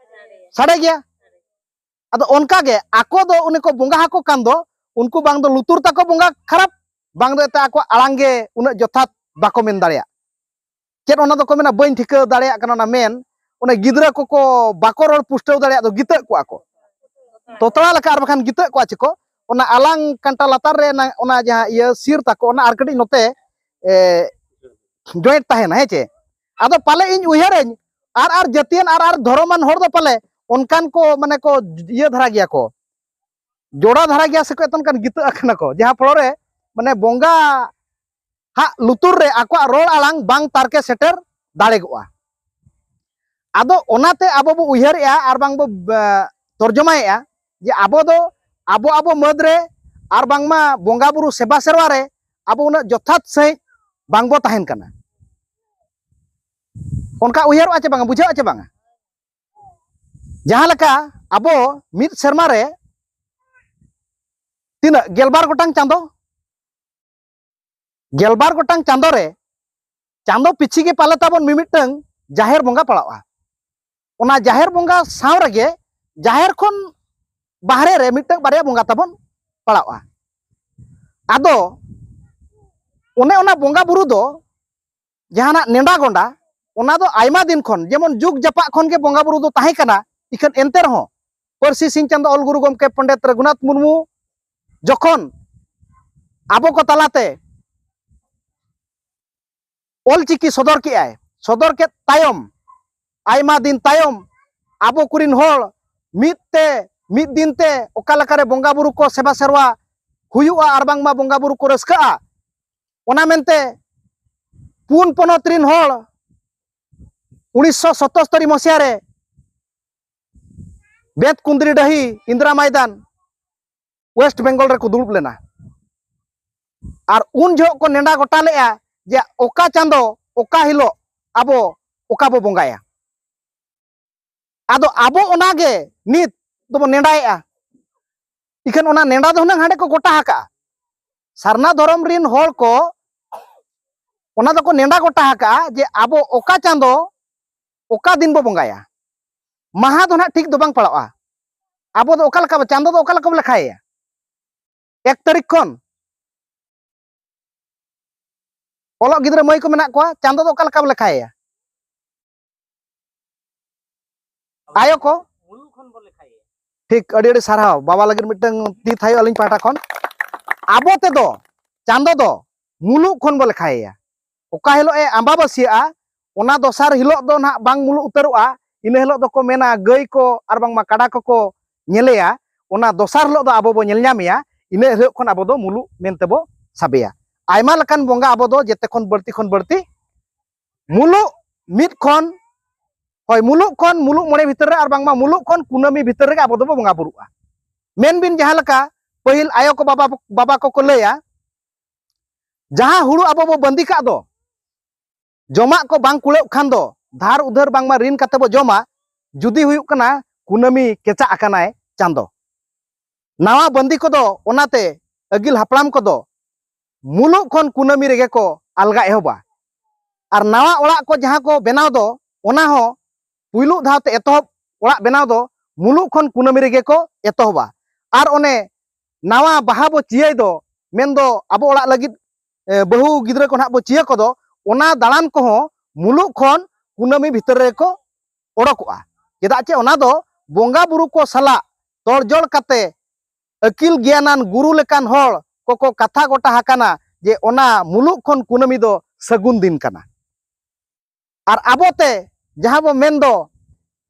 ᱥᱟᱰᱮ ᱜᱮᱭᱟ᱾ ᱟᱫᱚ ᱚᱱᱠᱟ ᱜᱮ ᱟᱠᱚ ᱫᱚ ᱩᱱᱤ ᱠᱚ ᱵᱚᱸᱜᱟ ᱟᱠᱚ ᱠᱟᱱ ᱫᱚ, ᱩᱱᱠᱩ ᱵᱟᱝ ᱫᱚ ᱞᱩᱛᱩᱨ ᱛᱟᱠᱚ ᱵᱚᱸᱜᱟ ᱠᱷᱟᱨᱟᱯ, ᱵᱟᱝ ᱫᱚ ᱮᱱᱛᱮ ᱟᱠᱚᱣᱟᱜ ᱟᱲᱟᱝ ᱜᱮ ᱩᱱᱟᱹᱜ ᱡᱚᱛᱷᱟᱛ ᱵᱟᱠᱚ ᱢᱮᱱ ᱫᱟᱲᱮᱭᱟᱜ᱾ ᱪᱮᱫ ᱚᱱᱟ ᱫᱚᱠᱚ ᱢᱮᱱᱟ, ᱵᱟᱹᱧ ᱴᱷᱤᱠᱟᱹ ᱫᱟᱲᱮᱭᱟᱜ ᱠᱟᱱᱟ ᱚᱱᱟ ᱢᱮᱱ, ᱚᱱᱟ ᱜᱤᱫᱽᱨᱟᱹ ᱠᱚᱠᱚ ᱵᱟᱠᱚ ᱨᱚᱲ ᱯᱩᱥᱴᱟᱹᱣ ᱫᱟᱲᱮᱭᱟᱜ ᱫᱚ, ᱜᱤᱛᱟᱹᱜ ᱠᱚᱜᱼᱟ ᱠᱚ᱾ ᱛᱚᱛᱲᱟ ᱞᱮᱠᱟ ᱟᱨ ᱵᱟᱠᱷᱟᱱ ᱜᱤᱛᱟᱹᱜ ᱠᱚᱜᱼᱟ ᱪᱮ ᱠᱚ, ᱚᱱᱟ ᱟᱞᱟᱝ ᱠᱟᱱᱴᱟ ᱞᱟᱛᱟᱨ ᱨᱮ ᱱᱟ-, ᱚᱱᱟ ᱡᱟᱦᱟᱸ ᱤᱭᱟᱹ ᱥᱤᱨ ᱛᱟᱠᱚ, ᱚᱱᱟ ᱟᱨ ᱠᱟᱹᱴᱤᱡ ᱱᱚᱛᱮ, ᱮ, ᱡᱚᱭᱮᱱᱴ ᱛᱟᱦᱮᱱᱟ, ᱦᱮᱸ ᱪᱮ? ᱟᱫᱚ ᱯᱟᱞᱮ ᱤᱧ ᱩᱭᱦᱟᱹᱨᱟᱹᱧ, ᱟᱨ ᱟᱨ ᱡᱟᱹᱛᱤᱭᱟᱱ ᱟᱨ ᱟᱨ ᱫᱷᱚᱨᱚᱢᱟᱱ ᱦᱚᱲ ᱫᱚ ᱯᱟᱞᱮ ᱚᱱᱠᱟᱱ ᱠᱚ, ᱢᱟᱱᱮ ᱠᱚ ᱤᱭᱟᱹ ᱫᱷᱟᱨᱟ ᱜᱮᱭᱟ ᱠᱚ, ᱡᱚᱲᱟ ᱫᱷᱟᱨᱟ ᱜᱮᱭᱟ ᱥᱮᱠᱚ, ᱮᱛᱚᱱ ᱠᱟᱱ ᱜᱤᱛᱟᱹᱜ ᱟᱠᱟᱱᱟ ᱠᱚ, ᱡᱟᱦᱟᱸ ᱯᱷᱚᱲᱚ ᱨᱮ ᱢᱟᱱᱮ ᱵᱚᱸᱜᱟ ᱦᱟᱜ ᱞᱩᱛᱩᱨ ᱨᱮ ᱟᱠᱚᱣᱟᱜ ᱨᱚᱲ ᱟᱲᱟᱝ ᱵᱟᱝ ᱛᱟᱨᱠᱮ ᱥᱮᱴᱮᱨ ᱫᱟᱲᱮᱜᱚᱜᱼᱟ᱾ ᱟᱫᱚ ᱚᱱᱟᱛᱮ ᱟᱵᱚ ᱵᱚ ᱩᱭᱦᱟᱹᱨᱮᱜᱼᱟ ᱟᱨ ᱵᱟᱝ ᱵᱚ, ᱮ, ᱛᱚᱨᱡᱚᱢᱟᱭᱮᱜᱼᱟ ᱡᱮ ᱟᱵᱚ ᱫᱚ ᱟᱵᱚ ᱟᱵᱚ ᱢᱟᱹᱫᱽ ᱨᱮ ᱟᱨ ᱵᱟᱝᱢᱟ ᱵᱚᱸᱜᱟ ᱵᱩᱨᱩ ᱥᱮᱵᱟ ᱥᱮᱨᱣᱟ ᱨᱮ ᱟᱵᱚ ᱩᱱᱟᱹᱜ ᱡᱚᱛᱷᱟᱛ ᱥᱟᱺᱦᱤᱡ ᱵᱟᱝ ᱵᱚ ᱛᱟᱦᱮᱱ ᱠᱟᱱᱟ᱾ ᱚᱱᱠᱟ ᱩᱭᱦᱟᱹᱨᱚᱜᱼᱟ ᱪᱮ ᱵᱟᱝᱟ, ᱵᱩᱡᱷᱟᱹᱜᱼᱟ ᱪᱮ ᱵᱟᱝᱟ? ᱡᱟᱦᱟᱸ ᱞᱮᱠᱟ ᱟᱵᱚ ᱢᱤᱫ ᱥᱮᱨᱢᱟ ᱨᱮ ᱛᱤᱱᱟᱹᱜ, ᱜᱮᱞᱵᱟᱨ ᱜᱚᱴᱟᱝ ᱪᱟᱸᱫᱚ, ᱜᱮᱞᱵᱟᱨ ᱜᱚᱴᱟᱝ ᱪᱟᱸᱫᱚ ᱨᱮ ᱪᱟᱸᱫᱚ ᱯᱤᱪᱷᱤ ᱜᱮ ᱯᱟᱞᱮ ᱛᱟᱵᱚᱱ ᱢᱤᱢᱤᱫᱴᱟᱝ ᱡᱟᱦᱮᱨ ᱵᱚᱸᱜᱟ ᱯᱟᱲᱟᱜᱼᱟ᱾ ᱚᱱᱟ ᱡᱟᱦᱮᱨ ᱵᱚᱸᱜᱟ ᱥᱟᱶ ᱨᱮᱜᱮ ᱡᱟᱦᱮᱨ ᱠᱷᱚᱱ ᱵᱟᱦᱨᱮ ᱨᱮ ᱢᱤᱫᱴᱟᱝ ᱵᱟᱨᱭᱟ ᱵᱚᱸᱜᱟ ᱛᱟᱵᱚᱱ ᱯᱟᱲᱟᱜᱼᱟ᱾ ᱟᱫᱚ ᱚᱱᱮ ᱚᱱᱟ ᱵᱚᱸᱜᱟ ᱵᱩᱨᱩ ᱫᱚ ᱡᱟᱦᱟᱱᱟᱜ ᱱᱮᱰᱟ ᱜᱚᱸᱰᱟ, ᱚᱱᱟ ᱫᱚ ᱟᱭᱢᱟ ᱫᱤᱱ ᱠᱷᱚᱱ, ᱡᱮᱢᱚᱱ ᱡᱩᱜᱽ ᱡᱟᱯᱟᱜ ᱠᱷᱚᱱ ᱜᱮ ᱵᱚᱸᱜᱟ ᱵᱩᱨᱩ ᱫᱚ ᱛᱟᱦᱮᱸ ᱠᱟᱱᱟ᱾ ᱤᱠᱷᱟᱹᱱ ᱮᱱᱛᱮ ᱨᱮᱦᱚᱸ ᱯᱟᱹᱨᱥᱤ ᱥᱤᱧ ᱪᱟᱸᱫᱚ ᱚᱞ ᱜᱩᱨᱩ ᱜᱚᱢᱠᱮ ᱯᱚᱱᱰᱤᱛ ᱨᱚᱜᱷᱩᱱᱟᱛᱷ ᱢᱩᱨᱢᱩ ᱡᱚᱠᱷᱚᱱ ᱟᱵᱚ ᱠᱚ ᱛᱟᱞᱟᱛᱮ ᱚᱞᱪᱤᱠᱤ ᱥᱚᱫᱚᱨ ᱠᱮᱜᱼᱟᱭ, ᱥᱚᱫᱚᱨ ᱠᱮᱫ ᱛᱟᱭᱚᱢ, ᱟᱭᱢᱟ ᱫᱤᱱ ᱛᱟᱭᱚᱢ ᱟᱵᱚ ᱠᱚᱨᱮᱱ ᱦᱚᱲ ᱢᱤᱫ ᱛᱮ, ᱢᱤᱫ ᱫᱤᱱ ᱛᱮ ᱚᱠᱟ ᱞᱮᱠᱟᱨᱮ ᱵᱚᱸᱜᱟ ᱵᱩᱨᱩ ᱠᱚ ᱥᱮᱵᱟ ᱥᱮᱨᱣᱟ ᱦᱩᱭᱩᱜᱼᱟ ᱟᱨ ᱵᱟᱝᱢᱟ ᱵᱚᱸᱜᱟ ᱵᱩᱨᱩ ᱠᱚ ᱨᱟᱹᱥᱠᱟᱹᱜᱼᱟ, ᱚᱱᱟ ᱢᱮᱱᱛᱮ ᱯᱩᱱ ᱯᱚᱱᱚᱛ ᱨᱮᱱ ᱦᱚᱲ ᱩᱱᱤᱥᱥᱚ ᱥᱚᱛᱚᱥᱛᱚᱨᱤ ᱢᱚᱥᱤᱦᱟ ᱨᱮ ᱵᱮᱛ ᱠᱩᱸᱫᱽᱨᱤ ᱰᱟᱹᱦᱤ, ᱤᱱᱫᱤᱨᱟ ᱢᱚᱭᱫᱟᱱ, ᱳᱭᱮᱥᱴ ᱵᱮᱝᱜᱚᱞ ᱨᱮᱠᱚ ᱫᱩᱲᱩᱵ ᱞᱮᱱᱟ᱾ ᱟᱨ ᱩᱱ ᱡᱚᱦᱚᱜ ᱠᱚ ᱱᱮᱰᱟ ᱜᱚᱴᱟ ᱞᱮᱫᱼᱟ ᱡᱮ ᱚᱠᱟ ᱪᱟᱸᱫᱚ ᱚᱠᱟ ᱦᱤᱞᱳᱜ ᱟᱵᱚ ᱚᱠᱟ ᱵᱚ ᱵᱚᱸᱜᱟᱭᱟ᱾ ᱟᱫᱚ ᱟᱵᱚ ᱚᱱᱟᱜᱮ ᱱᱤᱛ ᱫᱚᱵᱚ ᱱᱮᱰᱟᱭᱮᱫᱼᱟ᱾ ᱤᱠᱷᱟᱹᱱ ᱚᱱᱟ ᱱᱮᱰᱟ ᱫᱚ ᱦᱩᱱᱟᱹᱝ ᱦᱟᱸᱰᱮ ᱠᱚ ᱜᱚᱴᱟ ᱟᱠᱟᱜᱼᱟ᱾ ᱥᱟᱨᱱᱟ ᱫᱷᱚᱨᱚᱢ ᱨᱤᱱ ᱦᱚᱲ ᱠᱚ ᱚᱱᱟ ᱫᱚᱠᱚ ᱱᱮᱰᱟ ᱜᱚᱴᱟ ᱟᱠᱟᱜᱼᱟ ᱡᱮ ᱟᱵᱚ ᱚᱠᱟ ᱪᱟᱸᱫᱚ ᱚᱠᱟ ᱫᱤᱱ ᱵᱚ ᱵᱚᱸᱜᱟᱭᱟ᱾ ᱢᱟᱦᱟ ᱫᱚ ᱱᱟᱦᱟᱜ ᱴᱷᱤᱠ ᱫᱚ ᱵᱟᱝ ᱯᱟᱲᱟᱜᱼᱟ᱾ ᱟᱵᱚ ᱫᱚ ᱚᱠᱟ ᱞᱮᱠᱟ ᱵᱚ, ᱪᱟᱸᱫᱚ ᱫᱚ ᱚᱠᱟ ᱞᱮᱠᱟ ᱵᱚ ᱞᱮᱠᱷᱟᱭᱮᱭᱟ? ᱮᱠ ᱛᱟᱹᱨᱤᱠᱷ ᱠᱷᱚᱱ ᱚᱞᱚᱜ ᱜᱤᱫᱽᱨᱟᱹ ᱢᱟᱹᱭ ᱠᱚ ᱢᱮᱱᱟᱜ ᱠᱚᱣᱟ, ᱪᱟᱸᱫᱚ ᱫᱚ ᱚᱠᱟ ᱞᱮᱠᱟ ᱵᱚ ᱞᱮᱠᱷᱟᱭᱮᱭᱟ? ᱟᱭᱳ ᱠᱚ? ᱢᱩᱞᱩᱜ ᱠᱷᱚᱱ ᱵᱚ ᱞᱮᱠᱷᱟᱭᱮᱭᱟ᱾ ᱴᱷᱤᱠ, ᱟᱹᱰᱤ ᱟᱹᱰᱤ ᱥᱟᱨᱦᱟᱣ ᱵᱟᱵᱟ ᱞᱟᱹᱜᱤᱫ ᱢᱤᱫᱴᱟᱝ ᱛᱤ ᱛᱷᱟᱭᱚ ᱟᱹᱞᱤᱧ ᱯᱟᱦᱴᱟ ᱠᱷᱚᱱ᱾ ᱟᱵᱚ ᱛᱮᱫᱚ ᱪᱟᱸᱫᱚ ᱫᱚ ᱢᱩᱞᱩᱜ ᱠᱷᱚᱱ ᱵᱚ ᱞᱮᱠᱷᱟᱭᱮᱭᱟ᱾ ᱚᱠᱟ ᱦᱤᱞᱳᱜ ᱮ ᱟᱢᱵᱟᱵᱟᱹᱥᱭᱟᱹᱜᱼᱟ, ᱚᱱᱟ ᱫᱚᱥᱟᱨ ᱦᱤᱞᱳᱜ ᱫᱚ ᱱᱟᱦᱟᱜ ᱵᱟᱝ ᱢᱩᱞᱩᱜ ᱩᱛᱟᱹᱨᱚᱜᱼᱟ᱾ ᱤᱱᱟᱹ ᱦᱤᱞᱳᱜ ᱫᱚᱠᱚ ᱢᱮᱱᱟ ᱜᱟᱹᱭ ᱠᱚ ᱟᱨ ᱵᱟᱝᱢᱟ ᱠᱟᱰᱟ ᱠᱚᱠᱚ ᱧᱮᱞᱮᱭᱟ, ᱚᱱᱟ ᱫᱚᱥᱟᱨ ᱦᱤᱞᱳᱜ ᱫᱚ ᱟᱵᱚ ᱵᱚ ᱧᱮᱞ ᱧᱟᱢᱮᱭᱟ᱾ ᱤᱱᱟᱹ ᱦᱤᱞᱳᱜ ᱠᱷᱚᱱ ᱟᱵᱚ ᱫᱚ ᱢᱩᱞᱩᱜ ᱢᱮᱱᱛᱮ ᱵᱚ ᱥᱟᱵᱮᱭᱟ᱾ ᱟᱭᱢᱟ ᱞᱮᱠᱟᱱ ᱵᱚᱸᱜᱟ ᱟᱵᱚ ᱫᱚ ᱡᱮᱛᱮ ᱠᱷᱚᱱ ᱵᱟᱹᱲᱛᱤ ᱠᱷᱚᱱ ᱵᱟᱹᱲᱛᱤ ᱢᱩᱞᱩᱜ ᱢᱤᱫ ᱠᱷᱚᱱ, ᱦᱳᱭ, ᱢᱩᱞᱩᱜ ᱠᱷᱚᱱ ᱢᱩᱞᱩᱜ ᱢᱚᱬᱮ ᱵᱷᱤᱛᱟᱹᱨ ᱨᱮ ᱟᱨ ᱵᱟᱝᱢᱟ ᱢᱩᱞᱩᱜ ᱠᱷᱚᱱ ᱠᱩᱱᱟᱹᱢᱤ ᱵᱷᱤᱛᱟᱹᱨ ᱨᱮᱜᱮ ᱟᱵᱚ ᱫᱚᱵᱚ ᱵᱚᱸᱜᱟ ᱵᱩᱨᱩᱜᱼᱟ᱾ ᱢᱮᱱ ᱵᱤᱱ ᱡᱟᱦᱟᱸ ᱞᱮᱠᱟ ᱯᱟᱹᱦᱤᱞ ᱟᱭᱳ ᱠᱚ ᱵᱟᱵᱟ, ᱵᱟᱵᱟ ᱠᱚᱠᱚ ᱞᱟᱹᱭᱟ, ᱡᱟᱦᱟᱸ ᱦᱩᱲᱩ ᱟᱵᱚ ᱵᱚ ᱵᱟᱸᱫᱤ ᱠᱟᱜ ᱫᱚ, ᱡᱚᱢᱟᱜ ᱠᱚ ᱵᱟᱝ ᱠᱩᱲᱟᱹᱜ ᱠᱷᱟᱱ ᱫᱚ ᱫᱷᱟᱨ ᱩᱫᱷᱟᱹᱨ ᱵᱟᱝᱢᱟ ᱨᱤᱱ ᱠᱟᱛᱮ ᱵᱚ ᱡᱚᱢᱟ, ᱡᱩᱫᱤ ᱦᱩᱭᱩᱜ ᱠᱟᱱᱟ ᱠᱩᱱᱟᱹᱢᱤ ᱠᱮᱪᱟᱜ ᱟᱠᱟᱱᱟᱭ ᱪᱟᱸᱫᱚ᱾ ᱱᱟᱣᱟ ᱵᱟᱸᱫᱤ ᱠᱚᱫᱚ ᱚᱱᱟᱛᱮ ᱟᱹᱜᱤᱞ ᱦᱟᱯᱲᱟᱢ ᱠᱚᱫᱚ ᱢᱩᱞᱩᱜ ᱠᱷᱚᱱ ᱠᱩᱱᱟᱹᱢᱤ ᱨᱮᱜᱮ ᱠᱚ ᱟᱞᱜᱟ ᱮᱦᱚᱵᱟ᱾ ᱟᱨ ᱱᱟᱣᱟ ᱚᱲᱟᱜ ᱠᱚ ᱡᱟᱦᱟᱸ ᱠᱚ ᱵᱮᱱᱟᱣ ᱫᱚ, ᱚᱱᱟ ᱦᱚᱸ ᱯᱩᱭᱞᱩ ᱫᱷᱟᱣ ᱛᱮ ᱮᱛᱚᱦᱚᱵ ᱚᱲᱟᱜ ᱵᱮᱱᱟᱣ ᱫᱚ ᱢᱩᱞᱩᱜ ᱠᱷᱚᱱ ᱠᱩᱱᱟᱹᱢᱤ ᱨᱮᱜᱮ ᱠᱚ ᱮᱛᱚᱦᱚᱵᱟ᱾ ᱟᱨ ᱚᱱᱮ ᱱᱟᱣᱟ ᱵᱟᱦᱟ ᱵᱚ ᱪᱤᱭᱟᱹᱭ ᱫᱚ, ᱢᱮᱱᱫᱚ ᱟᱵᱚ ᱚᱲᱟᱜ ᱞᱟᱹᱜᱤᱫ, ᱮ, ᱵᱟᱹᱦᱩ ᱜᱤᱫᱽᱨᱟᱹ ᱠᱚ ᱱᱟᱦᱟᱜ ᱵᱚ ᱪᱤᱭᱟᱹ ᱠᱚᱫᱚ, ᱚᱱᱟ ᱫᱟᱬᱟᱱ ᱠᱚᱦᱚᱸ ᱢᱩᱞᱩᱜ ᱠᱷᱚᱱ ᱠᱩᱱᱟᱹᱢᱤ ᱵᱷᱤᱛᱟᱹᱨ ᱨᱮᱜᱮ ᱠᱚ ᱚᱰᱚᱠᱚᱜᱼᱟ᱾ ᱪᱮᱫᱟᱜ ᱪᱮ ᱚᱱᱟ ᱫᱚ ᱵᱚᱸᱜᱟ ᱵᱩᱨᱩ ᱠᱚ ᱥᱟᱞᱟᱜ ᱛᱚᱲᱡᱚᱲ ᱠᱟᱛᱮ ᱟᱹᱠᱤᱞ ᱜᱮᱭᱟᱱᱟᱱ ᱜᱩᱨᱩ ᱞᱮᱠᱟᱱ ᱦᱚᱲ ᱠᱚᱠᱚ ᱠᱟᱛᱷᱟ ᱜᱚᱴᱟ ᱟᱠᱟᱱᱟ ᱡᱮ ᱚᱱᱟ ᱢᱩᱞᱩᱜ ᱠᱷᱚᱱ ᱠᱩᱱᱟᱹᱢᱤ ᱫᱚ ᱥᱟᱹᱜᱩᱱ ᱫᱤᱱ ᱠᱟᱱᱟ᱾ ᱟᱨ ᱟᱵᱚᱛᱮ ᱡᱟᱦᱟᱸ ᱵᱚ ᱢᱮᱱ ᱫᱚ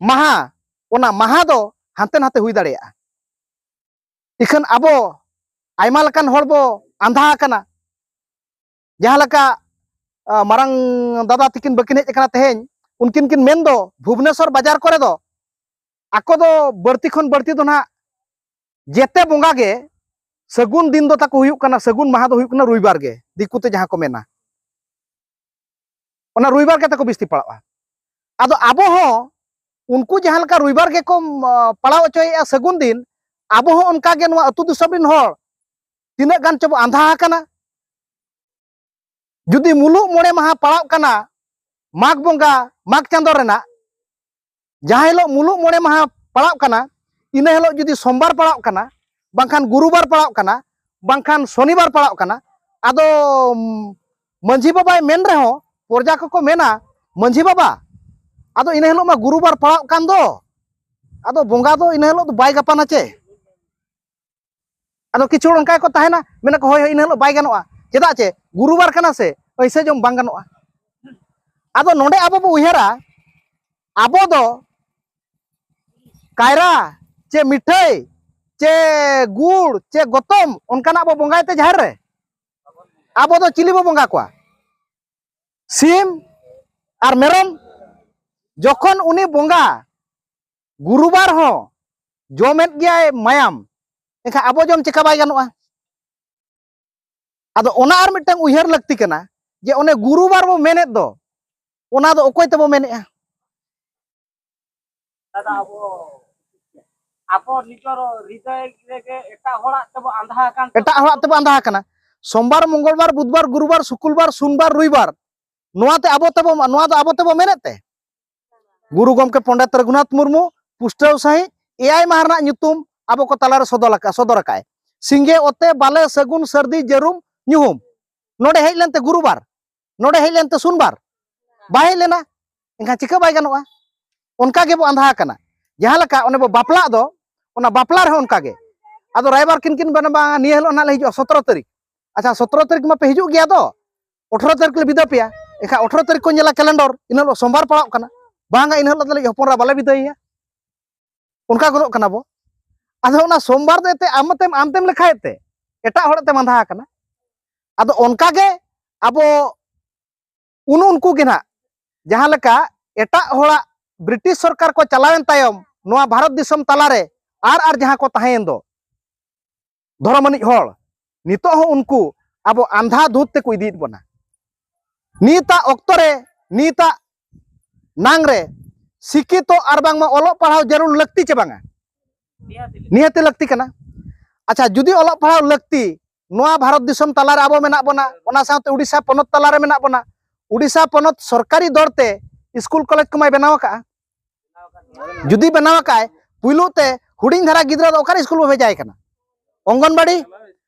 ᱢᱟᱦᱟ, ᱚᱱᱟ ᱢᱟᱦᱟ ᱫᱚ ᱦᱟᱱᱛᱮ ᱱᱟᱛᱮ ᱦᱩᱭ ᱫᱟᱲᱮᱭᱟᱜᱼᱟ᱾ ᱤᱠᱷᱟᱹᱱ ᱟᱵᱚ ᱟᱭᱢᱟ ᱞᱮᱠᱟᱱ ᱦᱚᱲ ᱵᱚ ᱟᱸᱫᱷᱟ ᱟᱠᱟᱱᱟ᱾ ᱡᱟᱦᱟᱸ ᱞᱮᱠᱟ, ᱟ, ᱢᱟᱨᱟᱝ ᱫᱟᱫᱟ ᱛᱤᱠᱤᱱ ᱵᱟᱹᱠᱤᱱ ᱦᱮᱡ ᱟᱠᱟᱱᱟ ᱛᱮᱦᱮᱧ, ᱩᱱᱠᱤᱱ ᱠᱤᱱ ᱢᱮᱱ ᱫᱚ ᱵᱷᱩᱵᱽᱱᱮᱥᱚᱨ ᱵᱟᱡᱟᱨ ᱠᱚᱨᱮ ᱫᱚ ᱟᱠᱚ ᱫᱚ ᱵᱟᱹᱲᱛᱤ ᱠᱷᱚᱱ ᱵᱟᱹᱲᱛᱤ ᱫᱚ ᱱᱟᱦᱟᱜ ᱡᱮᱛᱮ ᱵᱚᱸᱜᱟ ᱜᱮ ᱥᱟᱹᱜᱩᱱ ᱫᱤᱱ ᱫᱚ ᱛᱟᱠᱚ ᱦᱩᱭᱩᱜ ᱠᱟᱱᱟ, ᱥᱟᱹᱜᱩᱱ ᱢᱟᱦᱟ ᱫᱚ ᱦᱩᱭᱩᱜ ᱠᱟᱱᱟ ᱨᱚᱵᱤᱵᱟᱨ ᱜᱮ, ᱫᱤᱠᱩ ᱛᱮ ᱡᱟᱦᱟᱸ ᱠᱚ ᱢᱮᱱᱟ, ᱚᱱᱟ ᱨᱚᱵᱤᱵᱟᱨ ᱜᱮ ᱛᱟᱠᱚ ᱵᱤᱥᱛᱤ ᱯᱟᱲᱟᱜᱼᱟ᱾ ᱟᱫᱚ ᱟᱵᱚ ᱦᱚᱸ ᱩᱱᱠᱩ ᱡᱟᱦᱟᱸ ᱞᱮᱠᱟ ᱨᱚᱵᱤᱵᱟᱨ ᱜᱮᱠᱚ, ᱩᱢ, ᱯᱟᱲᱟᱣ ᱦᱚᱪᱚᱭᱮᱫᱼᱟ ᱥᱟᱹᱜᱩᱱ ᱫᱤᱱ, ᱟᱵᱚ ᱦᱚᱸ ᱚᱱᱠᱟ ᱜᱮ ᱱᱚᱣᱟ ᱟᱹᱛᱩ ᱫᱤᱥᱚᱢ ᱨᱮᱱ ᱦᱚᱲ ᱛᱤᱱᱟᱹᱜ ᱜᱟᱱ ᱪᱚᱵᱚ ᱟᱸᱫᱷᱟ ᱟᱠᱟᱱᱟ᱾ ᱡᱩᱫᱤ ᱢᱩᱞᱩᱜ ᱢᱚᱬᱮ ᱢᱟᱦᱟ ᱯᱟᱲᱟᱜ ᱠᱟᱱᱟ ᱢᱟᱜᱽ ᱵᱚᱸᱜᱟ, ᱢᱟᱜᱽ ᱪᱟᱸᱫᱚ ᱨᱮᱱᱟᱜ, ᱡᱟᱦᱟᱸ ᱦᱤᱞᱳᱜ ᱢᱩᱞᱩᱜ ᱢᱚᱬᱮ ᱢᱟᱦᱟ ᱯᱟᱲᱟᱜ ᱠᱟᱱᱟ, ᱤᱱᱟᱹ ᱦᱤᱞᱳᱜ ᱡᱩᱫᱤ ᱥᱳᱢᱵᱟᱨ ᱯᱟᱲᱟᱜ ᱠᱟᱱᱟ, ᱵᱟᱝᱠᱷᱟᱱ ᱜᱩᱨᱩᱵᱟᱨ ᱯᱟᱲᱟᱜ ᱠᱟᱱᱟ, ᱵᱟᱝᱠᱷᱟᱱ ᱥᱚᱱᱤᱵᱟᱨ ᱯᱟᱲᱟᱜ ᱠᱟᱱᱟ, ᱟᱫᱚ, ᱩᱢ, ᱢᱟᱹᱡᱷᱤ ᱵᱟᱵᱟᱭ ᱢᱮᱱ ᱨᱮᱦᱚᱸ, ᱯᱨᱚᱡᱟ ᱠᱚᱠᱚ ᱢᱮᱱᱟ, "ᱢᱟᱹᱡᱷᱤ ᱵᱟᱵᱟ, ᱟᱫᱚ ᱤᱱᱟᱹ ᱦᱤᱞᱳᱜ ᱢᱟ ᱜᱩᱨᱩᱵᱟᱨ ᱯᱟᱲᱟᱜ ᱠᱟᱱ ᱫᱚ, ᱟᱫᱚ ᱵᱚᱸᱜᱟ ᱫᱚ ᱤᱱᱟᱹ ᱦᱤᱞᱳᱜ ᱫᱚ ᱵᱟᱭ ᱜᱟᱯᱟᱱᱟ ᱪᱮ?" ᱟᱫᱚ ᱠᱤᱪᱷᱩ ᱦᱚᱲ ᱚᱱᱠᱟ ᱜᱮᱠᱚ ᱛᱟᱦᱮᱱᱟ, ᱢᱮᱱᱟ ᱠᱚ, "ᱦᱳᱭ, ᱦᱳᱭ, ᱤᱱᱟᱹ ᱦᱤᱞᱳᱜ ᱵᱟᱭ ᱜᱟᱱᱚᱜᱼᱟ, ᱪᱮᱫᱟᱜ ᱪᱮ ᱜᱩᱨᱩᱵᱟᱨ ᱠᱟᱱᱟ ᱥᱮ, ᱟᱹᱭᱥᱟᱹ ᱡᱚᱢ ᱵᱟᱝ ᱜᱟᱱᱚᱜᱼᱟ᱾" ᱟᱫᱚ ᱱᱚᱰᱮ ᱟᱵᱚ ᱵᱚ ᱩᱭᱦᱟᱹᱨᱟ, ᱟᱵᱚ ᱫᱚ ᱠᱟᱭᱨᱟ ᱪᱮ ᱢᱤᱴᱷᱟᱹᱭ ᱪᱮ ᱜᱩᱲ ᱪᱮ ᱜᱚᱛᱚᱢ ᱚᱱᱠᱟᱱᱟᱜ ᱵᱚ ᱵᱚᱸᱜᱟᱭ ᱛᱮ ᱡᱟᱦᱮᱨ ᱨᱮ? ᱟᱵᱚ ᱫᱚ ᱪᱤᱞᱤ ᱵᱚ ᱵᱚᱸᱜᱟ ᱠᱚᱣᱟ? ᱥᱤᱢ ᱟᱨ ᱢᱮᱨᱚᱢ᱾ ᱡᱚᱠᱷᱚᱱ ᱩᱱᱤ ᱵᱚᱸᱜᱟ ᱜᱩᱨᱩᱵᱟᱨ ᱦᱚᱸ ᱡᱚᱢᱮᱫ ᱜᱮᱭᱟᱭ ᱢᱟᱭᱟᱢ, ᱮᱱᱠᱷᱟᱱ ᱟᱵᱚ ᱡᱚᱢ ᱪᱮᱠᱟ ᱵᱟᱭ ᱜᱟᱱᱚᱜᱼᱟ? ᱟᱫᱚ ᱚᱱᱟ ᱟᱨ ᱢᱤᱫᱴᱟᱝ ᱩᱭᱦᱟᱹᱨ ᱞᱟᱹᱠᱛᱤ ᱠᱟᱱᱟ ᱡᱮ ᱚᱱᱮ ᱜᱩᱨᱩᱵᱟᱨ ᱵᱚ ᱢᱮᱱᱮᱫ ᱫᱚ, ᱚᱱᱟ ᱫᱚ ᱚᱠᱚᱭ ᱛᱮᱵᱚ ᱢᱮᱱᱮᱫᱼᱟ? ᱫᱟᱫᱟ, ᱟᱵᱚ, ᱟᱵᱚ ᱱᱤᱡᱚᱨ ᱦᱨᱤᱫᱚᱭ ᱨᱮᱜᱮ ᱮᱴᱟᱜ ᱦᱚᱲᱟᱜ ᱛᱮᱵᱚ ᱟᱸᱫᱷᱟ ᱟᱠᱟᱱ ᱛᱮ ᱮᱴᱟᱜ ᱦᱚᱲᱟᱜ ᱛᱮᱵᱚ ᱟᱸᱫᱷᱟ ᱟᱠᱟᱱᱟ᱾ ᱥᱳᱢᱵᱟᱨ, ᱢᱚᱝᱜᱚᱞᱵᱟᱨ, ᱵᱩᱫᱷᱵᱟᱨ, ᱜᱩᱨᱩᱵᱟᱨ, ᱥᱩᱠᱩᱞᱵᱟᱨ, ᱥᱩᱱᱵᱟᱨ, ᱨᱚᱵᱤᱵᱟᱨ, ᱱᱚᱣᱟ ᱛᱮ ᱟᱵᱚ ᱛᱮᱵᱚ, ᱱᱚᱣᱟ ᱫᱚ ᱟᱵᱚ ᱛᱮᱵᱚ ᱢᱮᱱᱮᱫ ᱛᱮ? ᱜᱩᱨᱩ ᱜᱚᱢᱠᱮ ᱯᱚᱱᱰᱤᱛ ᱨᱚᱜᱷᱩᱱᱟᱛᱷ ᱢᱩᱨᱢᱩ ᱯᱩᱥᱴᱟᱹᱣ ᱥᱟᱺᱦᱤᱡ ᱮᱭᱟᱭ ᱢᱟᱦᱟ ᱨᱮᱱᱟᱜ ᱧᱩᱛᱩᱢ ᱟᱵᱚ ᱠᱚ ᱛᱟᱞᱟᱨᱮ ᱥᱚᱫᱚᱨ ᱟᱠᱟᱫ, ᱥᱚᱫᱚᱨ ᱟᱠᱟᱫᱼᱟᱭ᱾ ᱥᱤᱸᱜᱮ ᱚᱛᱮ ᱵᱟᱞᱮ ᱥᱟᱹᱜᱩᱱ ᱥᱟᱹᱨᱫᱤ ᱡᱟᱹᱨᱩᱢ ᱧᱩᱦᱩᱢ᱾ ᱱᱚᱰᱮ ᱦᱮᱡ ᱞᱮᱱᱛᱮ ᱜᱩᱨᱩᱵᱟᱨ, ᱱᱚᱰᱮ ᱦᱮᱡ ᱞᱮᱱᱛᱮ ᱥᱩᱱᱵᱟᱨ ᱵᱟᱭ ᱦᱮᱡ ᱞᱮᱱᱟ, ᱮᱱᱠᱷᱟᱱ ᱪᱤᱠᱟᱹ ᱵᱟᱭ ᱜᱟᱱᱚᱜᱼᱟ? ᱚᱱᱠᱟ ᱜᱮᱵᱚ ᱟᱸᱫᱷᱟ ᱟᱠᱟᱱᱟ᱾ ᱡᱟᱦᱟᱸ ᱞᱮᱠᱟ ᱚᱱᱮ ᱵᱚ ᱵᱟᱯᱞᱟᱜ ᱫᱚ, ᱚᱱᱟ ᱵᱟᱯᱞᱟ ᱨᱮᱦᱚᱸ ᱚᱱᱠᱟ ᱜᱮ᱾ ᱟᱫᱚ ᱨᱟᱭᱵᱟᱨ ᱠᱤᱱ ᱠᱤᱱ ᱢᱮᱱᱟ, "ᱵᱟᱝ, ᱱᱤᱭᱟᱹ ᱦᱤᱞᱳᱜ ᱱᱟᱦᱟᱜ ᱞᱮ ᱦᱤᱡᱩᱜᱼᱟ, ᱥᱚᱛᱨᱚ ᱛᱟᱹᱨᱤᱠᱷ᱾" ᱟᱪᱪᱷᱟ, ᱥᱚᱛᱨᱚ ᱛᱟᱹᱨᱤᱠᱷ ᱢᱟᱯᱮ ᱦᱤᱡᱩᱜ ᱜᱮᱭᱟ ᱛᱚ, ᱟᱴᱷᱨᱚ ᱛᱟᱹᱨᱤᱠᱷ ᱞᱮ ᱵᱤᱫᱟᱹ ᱯᱮᱭᱟ᱾ ᱮᱱᱠᱷᱟᱱ ᱟᱴᱷᱨᱚ ᱛᱟᱹᱨᱤᱠᱷ ᱠᱚ ᱧᱮᱞᱟ ᱠᱮᱞᱮᱱᱰᱚᱨ, ᱤᱱᱟᱹ ᱦᱤᱞᱳᱜ ᱥᱳᱢᱵᱟᱨ ᱯᱟᱲᱟᱜ ᱠᱟᱱᱟ, ᱵᱟᱝᱟ, ᱤᱱᱟᱹ ᱦᱤᱞᱳᱜ ᱫᱚ ᱞᱟᱹᱜᱤᱫ ᱦᱚᱯᱚᱱ ᱮᱨᱟ ᱵᱟᱞᱮ ᱵᱤᱫᱟᱹᱭᱮᱭᱟ᱾ ᱚᱱᱠᱟ ᱜᱚᱫᱚᱜ ᱠᱟᱱᱟ ᱵᱚ᱾ ᱟᱫᱚ ᱚᱱᱟ ᱥᱳᱢᱵᱟᱨ ᱫᱚ ᱮᱱᱛᱮ ᱟᱢ ᱛᱮᱢ, ᱟᱢ ᱛᱮᱢ ᱞᱮᱠᱷᱟᱭᱮᱫ ᱛᱮ ᱮᱴᱟᱜ ᱦᱚᱲ ᱛᱮᱢ ᱟᱸᱫᱷᱟ ᱟᱠᱟᱱᱟ᱾ ᱟᱫᱚ ᱚᱱᱠᱟ ᱜᱮ ᱟᱵᱚ ᱩᱱ ᱩᱱᱠᱩ ᱜᱮ ᱱᱟᱦᱟᱜ, ᱡᱟᱦᱟᱸ ᱞᱮᱠᱟ ᱮᱴᱟᱜ ᱦᱚᱲᱟᱜ, ᱵᱨᱤᱴᱤᱥ ᱥᱚᱨᱠᱟᱨ ᱠᱚ ᱪᱟᱞᱟᱣᱮᱱ ᱛᱟᱭᱚᱢ ᱱᱚᱣᱟ ᱵᱷᱟᱨᱚᱛ ᱫᱤᱥᱚᱢ ᱛᱟᱞᱟᱨᱮ ᱟᱨ, ᱟᱨ ᱡᱟᱦᱟᱸ ᱠᱚ ᱛᱟᱦᱮᱸᱭᱮᱱ ᱫᱚ, ᱫᱷᱚᱨᱚᱢ ᱟᱹᱱᱤᱡ ᱦᱚᱲ, ᱱᱤᱛᱚᱜ ᱦᱚᱸ ᱩᱱᱠᱩ ᱟᱵᱚ ᱟᱸᱫᱷᱟ ᱫᱷᱩᱸᱛ ᱛᱮᱠᱚ ᱤᱫᱤᱭᱮᱫ ᱵᱚᱱᱟ᱾ ᱱᱤᱛᱟᱜ ᱚᱠᱛᱚ ᱨᱮ, ᱱᱤᱛᱟᱜ ᱱᱟᱝ ᱨᱮ ᱥᱤᱠᱠᱷᱤᱛᱚ ᱟᱨ ᱵᱟᱝᱢᱟ ᱚᱞᱚᱜ ᱯᱟᱲᱦᱟᱣ ᱡᱟᱹᱨᱩᱲ ᱞᱟᱹᱠᱛᱤ ᱪᱮ ᱵᱟᱝᱟ? ᱱᱤᱦᱟᱹᱛᱤ ᱞᱟᱹᱠᱛᱤ ᱠᱟᱱᱟ᱾ ᱟᱪᱪᱷᱟ, ᱡᱩᱫᱤ ᱚᱞᱚᱜ ᱯᱟᱲᱦᱟᱣ ᱞᱟᱹᱠᱛᱤ, ᱱᱚᱣᱟ ᱵᱷᱟᱨᱚᱛ ᱫᱤᱥᱚᱢ ᱛᱟᱞᱟᱨᱮ ᱟᱵᱚ ᱢᱮᱱᱟᱜ ᱵᱚᱱᱟ, ᱚᱱᱟ ᱥᱟᱶᱛᱮ ᱩᱰᱤᱥᱥᱟ ᱯᱚᱱᱚᱛ ᱛᱟᱞᱟᱨᱮ ᱢᱮᱱᱟᱜ ᱵᱚᱱᱟ, ᱩᱰᱤᱥᱥᱟ ᱯᱚᱱᱚᱛ ᱥᱚᱨᱠᱟᱨᱤ ᱫᱚᱨ ᱛᱮ ᱥᱠᱩᱞ ᱠᱚᱞᱮᱡᱽ ᱠᱚᱢᱟᱭ ᱵᱮᱱᱟᱣ ᱟᱠᱟᱫᱼᱟ᱾ ᱡᱩᱫᱤ ᱵᱮᱱᱟᱣ ᱟᱠᱟᱫᱼᱟᱭ, ᱯᱩᱭᱞᱩ ᱛᱮ ᱦᱩᱰᱤᱧ ᱫᱷᱟᱨᱟ ᱜᱤᱫᱽᱨᱟᱹ ᱫᱚ ᱚᱠᱟᱨᱮ ᱥᱠᱩᱞ ᱵᱚ ᱵᱷᱮᱡᱟᱭ ᱠᱟᱱᱟ? ᱚᱝᱜᱚᱱᱵᱟᱲᱤ᱾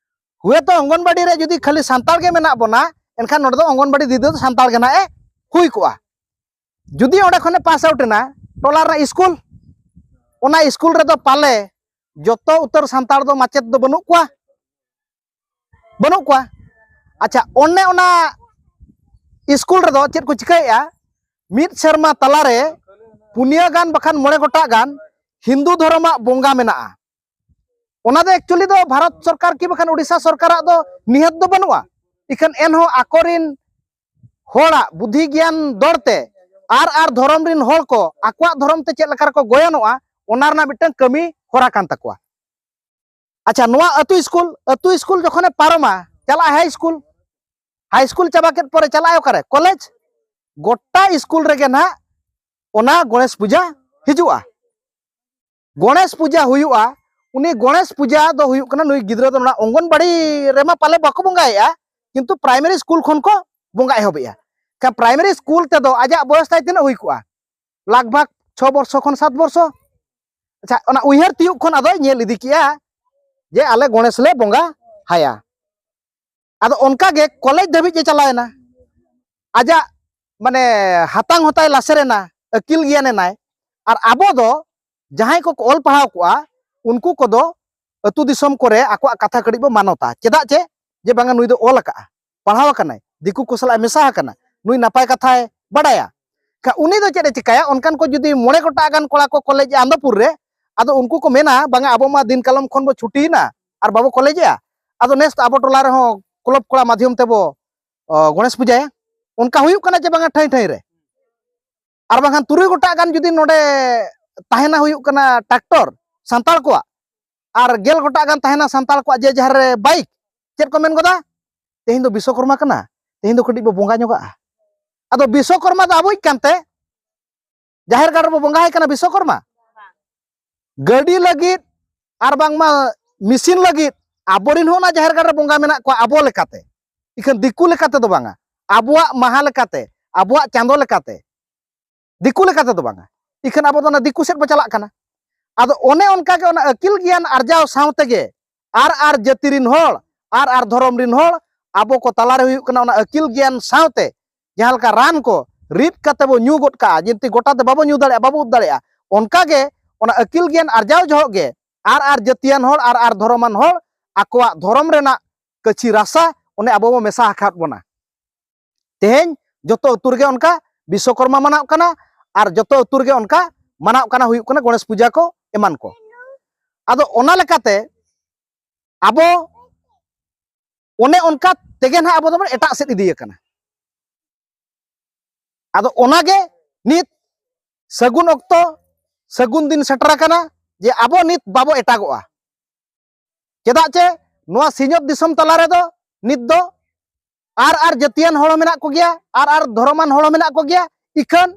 ᱦᱩᱭᱛᱚ ᱚᱝᱜᱚᱱᱵᱟᱲᱤ ᱨᱮ ᱡᱩᱫᱤ ᱠᱷᱟᱹᱞᱤ ᱥᱟᱱᱛᱟᱲ ᱜᱮ ᱢᱮᱱᱟᱜ ᱵᱚᱱᱟ, ᱮᱱᱠᱷᱟᱱ ᱱᱚᱰᱮ ᱫᱚ ᱚᱝᱜᱚᱱᱵᱟᱲᱤ ᱫᱤᱫᱤ ᱫᱚ ᱥᱟᱱᱛᱟᱲ ᱜᱮ ᱱᱟᱦᱟᱜ ᱮ ᱦᱩᱭ ᱠᱚᱜᱼᱟ᱾ ᱡᱩᱫᱤ ᱚᱸᱰᱮ ᱠᱷᱚᱱᱮ ᱯᱟᱥ ᱟᱣᱩᱴ ᱮᱱᱟ, ᱴᱚᱞᱟ ᱨᱮᱱᱟᱜ ᱥᱠᱩᱞ, ᱚᱱᱟ ᱥᱠᱩᱞ ᱨᱮᱫᱚ ᱯᱟᱞᱮ ᱡᱚᱛᱚ ᱩᱛᱟᱹᱨ ᱥᱟᱱᱛᱟᱲ ᱫᱚ ᱢᱟᱪᱮᱫ ᱫᱚ ᱵᱟᱹᱱᱩᱜ ᱠᱚᱣᱟ, ᱵᱟᱹᱱᱩᱜ ᱠᱚᱣᱟ᱾ ᱟᱪᱪᱷᱟ, ᱚᱱᱮ ᱚᱱᱟ ᱥᱠᱩᱞ ᱨᱮᱫᱚ ᱪᱮᱫ ᱠᱚ ᱪᱤᱠᱟᱹᱭᱮᱫᱼᱟ? ᱢᱤᱫ ᱥᱮᱨᱢᱟ ᱛᱟᱞᱟᱨᱮ ᱯᱩᱱᱭᱟᱹ ᱜᱟᱱ ᱵᱟᱠᱷᱟᱱ ᱢᱚᱬᱮ ᱜᱚᱴᱟᱜ ᱜᱟᱱ ᱦᱤᱱᱫᱩ ᱫᱷᱚᱨᱚᱢᱟᱜ ᱵᱚᱸᱜᱟ ᱢᱮᱱᱟᱜᱼᱟ᱾ ᱚᱱᱟ ᱫᱚ ᱮᱠᱪᱩᱭᱮᱞᱤ ᱫᱚ ᱵᱷᱟᱨᱚᱛ ᱥᱚᱨᱠᱟᱨ ᱠᱤ ᱵᱟᱠᱷᱟᱱ ᱩᱰᱤᱥᱥᱟ ᱥᱚᱨᱠᱟᱨᱟᱜ ᱫᱚ ᱱᱤᱦᱟᱹᱛ ᱫᱚ ᱵᱟᱹᱱᱩᱜᱼᱟ᱾ ᱤᱠᱷᱟᱹᱱ ᱮᱱᱦᱚᱸ ᱟᱠᱚᱨᱤᱱ ᱦᱚᱲᱟᱜ ᱵᱩᱫᱷᱤ ᱜᱮᱭᱟᱱ ᱫᱚᱲ ᱛᱮ ᱟᱨ ᱟᱨ ᱫᱷᱚᱨᱚᱢ ᱨᱤᱱ ᱦᱚᱲ ᱠᱚ ᱟᱠᱚᱣᱟᱜ ᱫᱷᱚᱨᱚᱢ ᱛᱮ ᱪᱮᱫ ᱞᱮᱠᱟ ᱨᱮᱠᱚ ᱜᱚᱭᱚᱱᱚᱜᱼᱟ, ᱚᱱᱟ ᱨᱮᱱᱟᱜ ᱢᱤᱫᱴᱟᱝ ᱠᱟᱹᱢᱤ ᱦᱚᱨᱟ ᱠᱟᱱ ᱛᱟᱠᱚᱣᱟ᱾ ᱟᱪᱪᱷᱟ, ᱱᱚᱣᱟ ᱟᱹᱛᱩ ᱥᱠᱩᱞ, ᱟᱹᱛᱩ ᱥᱠᱩᱞ ᱡᱚᱠᱷᱚᱱᱮ ᱯᱟᱨᱚᱢᱟ, ᱪᱟᱞᱟᱜᱼᱟ ᱦᱟᱭ ᱥᱠᱩᱞ, ᱦᱟᱭ ᱥᱠᱩᱞ ᱪᱟᱵᱟ ᱠᱮᱫ ᱯᱚᱨᱮ ᱪᱟᱞᱟᱜᱼᱟᱭ ᱚᱠᱟᱨᱮ? ᱠᱚᱞᱮᱡᱽ᱾ ᱜᱚᱴᱟ ᱥᱠᱩᱞ ᱨᱮᱜᱮ ᱱᱟᱦᱟᱜ ᱚᱱᱟ ᱜᱚᱬᱮᱥ ᱯᱩᱡᱟ ᱦᱤᱡᱩᱜᱼᱟ᱾ ᱜᱚᱬᱮᱥ ᱯᱩᱡᱟ ᱦᱩᱭᱩᱜᱼᱟ᱾ ᱩᱱᱤ ᱜᱚᱬᱮᱥ ᱯᱩᱡᱟ ᱫᱚ ᱦᱩᱭᱩᱜ ᱠᱟᱱᱟ, ᱱᱩᱭ ᱜᱤᱫᱽᱨᱟᱹ ᱫᱚ ᱱᱚᱰᱮ ᱚᱝᱜᱚᱱᱵᱟᱲᱤ ᱨᱮᱢᱟ ᱯᱟᱞᱮ ᱵᱟᱠᱚ ᱵᱚᱸᱜᱟᱭᱮᱫᱼᱟ, ᱠᱤᱱᱛᱩ ᱯᱨᱟᱭᱢᱟᱨᱤ ᱥᱠᱩᱞ ᱠᱷᱚᱱ ᱠᱚ ᱵᱚᱸᱜᱟ ᱮᱦᱚᱵᱮᱜᱼᱟ᱾ ᱠᱷᱟᱱ ᱯᱨᱟᱭᱢᱟᱨᱤ ᱥᱠᱩᱞ ᱛᱮᱫᱚ ᱟᱡᱟᱜ ᱵᱚᱭᱚᱥ ᱛᱟᱭ ᱛᱤᱱᱟᱹᱜ ᱦᱩᱭ ᱠᱚᱜᱼᱟ? ᱞᱟᱜᱽ ᱵᱷᱟᱜᱽ ᱪᱷᱚ ᱵᱚᱨᱥᱚ ᱠᱷᱚᱱ ᱥᱟᱛ ᱵᱚᱨᱥᱚ᱾ ᱟᱪᱪᱷᱟ, ᱚᱱᱟ ᱩᱭᱦᱟᱹᱨ ᱛᱤᱭᱳᱜ ᱠᱷᱚᱱ ᱟᱫᱚᱭ ᱧᱮᱞ ᱤᱫᱤ ᱠᱮᱜᱼᱟ ᱡᱮ ᱟᱞᱮ ᱜᱚᱬᱮᱥ ᱞᱮ ᱵᱚᱸᱜᱟ ᱦᱟᱭᱟ᱾ ᱟᱫᱚ ᱚᱱᱠᱟ ᱜᱮ ᱠᱚᱞᱮᱡᱽ ᱫᱷᱟᱹᱵᱤᱡ ᱮ ᱪᱟᱞᱟᱣᱮᱱᱟ᱾ ᱟᱡᱟᱜ ᱢᱟᱱᱮ ᱦᱟᱛᱟᱝ ᱦᱚᱸᱛᱟᱭ ᱞᱟᱥᱮᱨ ᱮᱱᱟ, ᱟᱹᱠᱤᱞ ᱜᱮᱭᱟᱱ ᱮᱱᱟᱭ᱾ ᱟᱨ ᱟᱵᱚ ᱫᱚ ᱡᱟᱦᱟᱸᱭ ᱠᱚᱠᱚ ᱚᱞ ᱯᱟᱲᱦᱟᱣ ᱠᱚᱜᱼᱟ, ᱩᱱᱠᱩ ᱠᱚᱫᱚ ᱟᱹᱛᱩ ᱫᱤᱥᱚᱢ ᱠᱚᱨᱮ ᱟᱠᱚᱣᱟᱜ ᱠᱟᱛᱷᱟ ᱠᱟᱹᱴᱤᱡ ᱵᱚ ᱢᱟᱱᱚᱛᱟ᱾ ᱪᱮᱫᱟᱜ ᱪᱮ? ᱡᱮ ᱵᱟᱝᱟ ᱱᱩᱭ ᱫᱚ ᱚᱞ ᱟᱠᱟᱜᱼᱟ, ᱯᱟᱲᱦᱟᱣ ᱟᱠᱟᱱᱟᱭ, ᱫᱤᱠᱩ ᱠᱚ ᱥᱟᱞᱟᱜ ᱮ ᱢᱮᱥᱟ ᱟᱠᱟᱱᱟ, ᱱᱩᱭ ᱱᱟᱯᱟᱭ ᱠᱟᱛᱷᱟᱭ ᱵᱟᱰᱟᱭᱟ᱾ ᱠᱷᱟᱱ ᱩᱱᱤ ᱫᱚ ᱪᱮᱫ ᱮ ᱪᱤᱠᱟᱹᱭᱟ? ᱚᱱᱠᱟᱱ ᱠᱚ ᱡᱩᱫᱤ ᱢᱚᱬᱮ ᱜᱚᱴᱟᱜ ᱜᱟᱱ ᱠᱚᱲᱟ ᱠᱚ ᱠᱚᱞᱮᱡᱽ ᱟᱱᱫᱚᱯᱩᱨ ᱨᱮ, ᱟᱫᱚ ᱩᱱᱠᱩ ᱠᱚ ᱢᱮᱱᱟ, ᱵᱟᱝᱟ ᱟᱵᱚ ᱢᱟ ᱫᱤᱱ ᱠᱟᱞᱚᱢ ᱠᱷᱚᱱ ᱵᱚ ᱪᱷᱩᱴᱤᱭᱮᱱᱟ ᱟᱨ ᱵᱟᱵᱚ ᱠᱚᱞᱮᱡᱮᱜᱼᱟ, ᱟᱫᱚ ᱱᱮᱥ ᱫᱚ ᱟᱵᱚ ᱴᱚᱞᱟ ᱨᱮᱦᱚᱸ ᱠᱞᱚᱵᱽ ᱠᱚᱲᱟ ᱢᱟᱫᱽᱫᱷᱚᱢ ᱛᱮᱵᱚ, ᱚ, ᱜᱚᱬᱮᱥ ᱯᱩᱡᱟᱭᱟ᱾ ᱚᱱᱠᱟ ᱦᱩᱭᱩᱜ ᱠᱟᱱᱟ ᱪᱮ ᱵᱟᱝᱟ ᱴᱷᱟᱹᱭ ᱴᱷᱟᱹᱭ ᱨᱮ? ᱟᱨ ᱵᱟᱝᱠᱷᱟᱱ ᱛᱩᱨᱩᱭ ᱜᱚᱴᱟᱜ ᱜᱟᱱ ᱡᱩᱫᱤ ᱱᱚᱰᱮ ᱛᱟᱦᱮᱱᱟ ᱦᱩᱭᱩᱜ ᱠᱟᱱᱟ ᱴᱨᱟᱠᱴᱚᱨ ᱥᱟᱱᱛᱟᱲ ᱠᱚᱣᱟᱜ, ᱟᱨ ᱜᱮᱞ ᱜᱚᱴᱟᱜ ᱜᱟᱱ ᱛᱟᱦᱮᱱᱟ ᱥᱟᱱᱛᱟᱲ ᱠᱚᱣᱟᱜ ᱡᱮ ᱡᱟᱦᱮᱨ ᱨᱮ ᱵᱟᱭᱤᱠ, ᱪᱮᱫ ᱠᱚ ᱢᱮᱱ ᱜᱚᱫᱟ? "ᱛᱮᱦᱮᱧ ᱫᱚ ᱵᱤᱥᱥᱚᱠᱚᱨᱢᱟ ᱠᱟᱱᱟ, ᱛᱮᱦᱮᱧ ᱫᱚ ᱠᱟᱹᱴᱤᱡ ᱵᱚ ᱵᱚᱸᱜᱟ ᱧᱚᱜᱟᱜᱼᱟ᱾" ᱟᱫᱚ ᱵᱤᱥᱥᱚᱠᱚᱨᱢᱟ ᱫᱚ ᱟᱵᱚᱭᱤᱡ ᱠᱟᱱᱛᱮ, ᱡᱟᱦᱮᱨ ᱜᱟᱲ ᱨᱮᱵᱚ ᱵᱚᱸᱜᱟ ᱟᱭ ᱠᱟᱱᱟ ᱵᱤᱥᱥᱚᱠᱚᱨᱢᱟ? ᱜᱟᱹᱰᱤ ᱞᱟᱹᱜᱤᱫ ᱟᱨ ᱵᱟᱝᱢᱟ ᱢᱮᱥᱤᱱ ᱞᱟᱹᱜᱤᱫ ᱟᱵᱚᱨᱮᱱ ᱦᱚᱸ ᱚᱱᱟ ᱡᱟᱦᱮᱨ ᱜᱟᱲ ᱨᱮ ᱵᱚᱸᱜᱟ ᱢᱮᱱᱟᱜ ᱠᱚᱣᱟ ᱟᱵᱚ ᱞᱮᱠᱟᱛᱮ, ᱤᱠᱷᱟᱹᱱ ᱫᱤᱠᱩ ᱞᱮᱠᱟᱛᱮ ᱫᱚ ᱵᱟᱝᱟ, ᱟᱵᱚᱣᱟᱜ ᱢᱟᱦᱟ ᱞᱮᱠᱟᱛᱮ, ᱟᱵᱚᱣᱟᱜ ᱪᱟᱸᱫᱚ ᱞᱮᱠᱟᱛᱮ, ᱫᱤᱠᱩ ᱞᱮᱠᱟᱛᱮ ᱫᱚ ᱵᱟᱝᱟ, ᱤᱠᱷᱟᱹᱱ ᱟᱵᱚ ᱫᱚ ᱚᱱᱟ ᱫᱤᱠᱩ ᱥᱮᱫ ᱵᱚ ᱪᱟᱞᱟᱜ ᱠᱟᱱᱟ᱾ ᱟᱫᱚ ᱚᱱᱮ ᱚᱱᱠᱟ ᱜᱮ ᱚᱱᱟ ᱟᱹᱠᱤᱞ ᱜᱮᱭᱟᱱ ᱟᱨᱡᱟᱣ ᱥᱟᱶ ᱛᱮᱜᱮ ᱟᱨ ᱟᱨ ᱡᱟᱹᱛᱤ ᱨᱮᱱ ᱦᱚᱲ, ᱟᱨ ᱟᱨ ᱫᱷᱚᱨᱚᱢ ᱨᱮᱱ ᱦᱚᱲ, ᱟᱵᱚ ᱠᱚ ᱛᱟᱞᱟᱨᱮ ᱦᱩᱭᱩᱜ ᱠᱟᱱᱟ ᱚᱱᱟ ᱟᱹᱠᱤᱞ ᱜᱮᱭᱟᱱ ᱥᱟᱶᱛᱮ ᱡᱟᱦᱟᱸ ᱞᱮᱠᱟ ᱨᱟᱱ ᱠᱚ ᱨᱤᱫ ᱠᱟᱛᱮ ᱵᱚ ᱧᱩ ᱜᱚᱫ ᱠᱟᱜᱼᱟ, ᱡᱮᱱᱛᱮ ᱜᱚᱴᱟ ᱛᱮ ᱵᱟᱵᱚ ᱧᱩ ᱫᱟᱲᱮᱭᱟᱜᱼᱟ, ᱵᱟᱵᱚ ᱩᱵ ᱫᱟᱲᱮᱭᱟᱜᱼᱟ, ᱚᱱᱠᱟ ᱜᱮ ᱚᱱᱟ ᱟᱹᱠᱤᱞ ᱜᱮᱭᱟᱱ ᱟᱨᱡᱟᱣ ᱡᱚᱦᱚᱜ ᱜᱮ ᱟᱨ ᱟᱨ ᱡᱟᱹᱛᱤᱭᱟᱱ ᱦᱚᱲ, ᱟᱨ ᱟᱨ ᱫᱷᱚᱨᱚᱢᱟᱱ ᱦᱚᱲ ᱟᱠᱚᱣᱟᱜ ᱫᱷᱚᱨᱚᱢ ᱨᱮᱱᱟᱜ ᱠᱟᱹᱪᱷᱤ ᱨᱟᱥᱟ ᱚᱱᱮ ᱟᱵᱚ ᱵᱚ ᱢᱮᱥᱟ ᱟᱠᱟᱫ ᱵᱚᱱᱟ᱾ ᱛᱮᱦᱮᱧ ᱡᱚᱛᱚ ᱟᱹᱛᱩ ᱨᱮᱜᱮ ᱚᱱᱠᱟ ᱵᱤᱥᱥᱚᱠᱚᱨᱢᱟ ᱢᱟᱱᱟᱜ ᱠᱟᱱᱟ, ᱟᱨ ᱡᱚᱛᱚ ᱟᱹᱛᱩ ᱨᱮᱜᱮ ᱚᱱᱠᱟ ᱢᱟᱱᱟᱜ ᱠᱟᱱᱟ, ᱦᱩᱭᱩᱜ ᱠᱟᱱᱟ ᱜᱚᱬᱮᱥ ᱯᱩᱡᱟ ᱠᱚ ᱮᱢᱟᱱ ᱠᱚ᱾ ᱟᱫᱚ ᱚᱱᱟ ᱞᱮᱠᱟᱛᱮ ᱟᱵᱚ ᱚᱱᱮ ᱚᱱᱠᱟ ᱛᱮᱜᱮ ᱱᱟᱦᱟᱜ ᱟᱵᱚ ᱫᱚᱵᱚᱱ ᱮᱴᱟᱜ ᱥᱮᱫ ᱤᱫᱤ ᱟᱠᱟᱱᱟ᱾ ᱟᱫᱚ ᱚᱱᱟᱜᱮ ᱱᱤᱛ ᱥᱟᱹᱜᱩᱱ ᱚᱠᱛᱚ, ᱥᱟᱹᱜᱩᱱ ᱫᱤᱱ ᱥᱮᱴᱮᱨ ᱟᱠᱟᱱᱟ ᱡᱮ ᱟᱵᱚ ᱱᱤᱛ ᱵᱟᱵᱚ ᱮᱴᱟᱜᱚᱜᱼᱟ᱾ ᱪᱮᱫᱟᱜ ᱪᱮ ᱱᱚᱣᱟ ᱥᱤᱧᱚᱛ ᱫᱤᱥᱚᱢ ᱛᱟᱞᱟ ᱨᱮᱫᱚ ᱱᱤᱛ ᱫᱚ ᱟᱨ ᱟᱨ ᱡᱟᱹᱛᱤᱭᱟᱱ ᱦᱚᱲ ᱦᱚᱸ ᱢᱮᱱᱟᱜ ᱠᱚᱜᱮᱭᱟ, ᱟᱨ ᱟᱨ ᱫᱷᱚᱨᱚᱢᱟᱱ ᱦᱚᱲ ᱦᱚᱸ ᱢᱮᱱᱟᱜ ᱠᱚᱜᱮᱭᱟ᱾ ᱤᱠᱷᱟᱹᱱ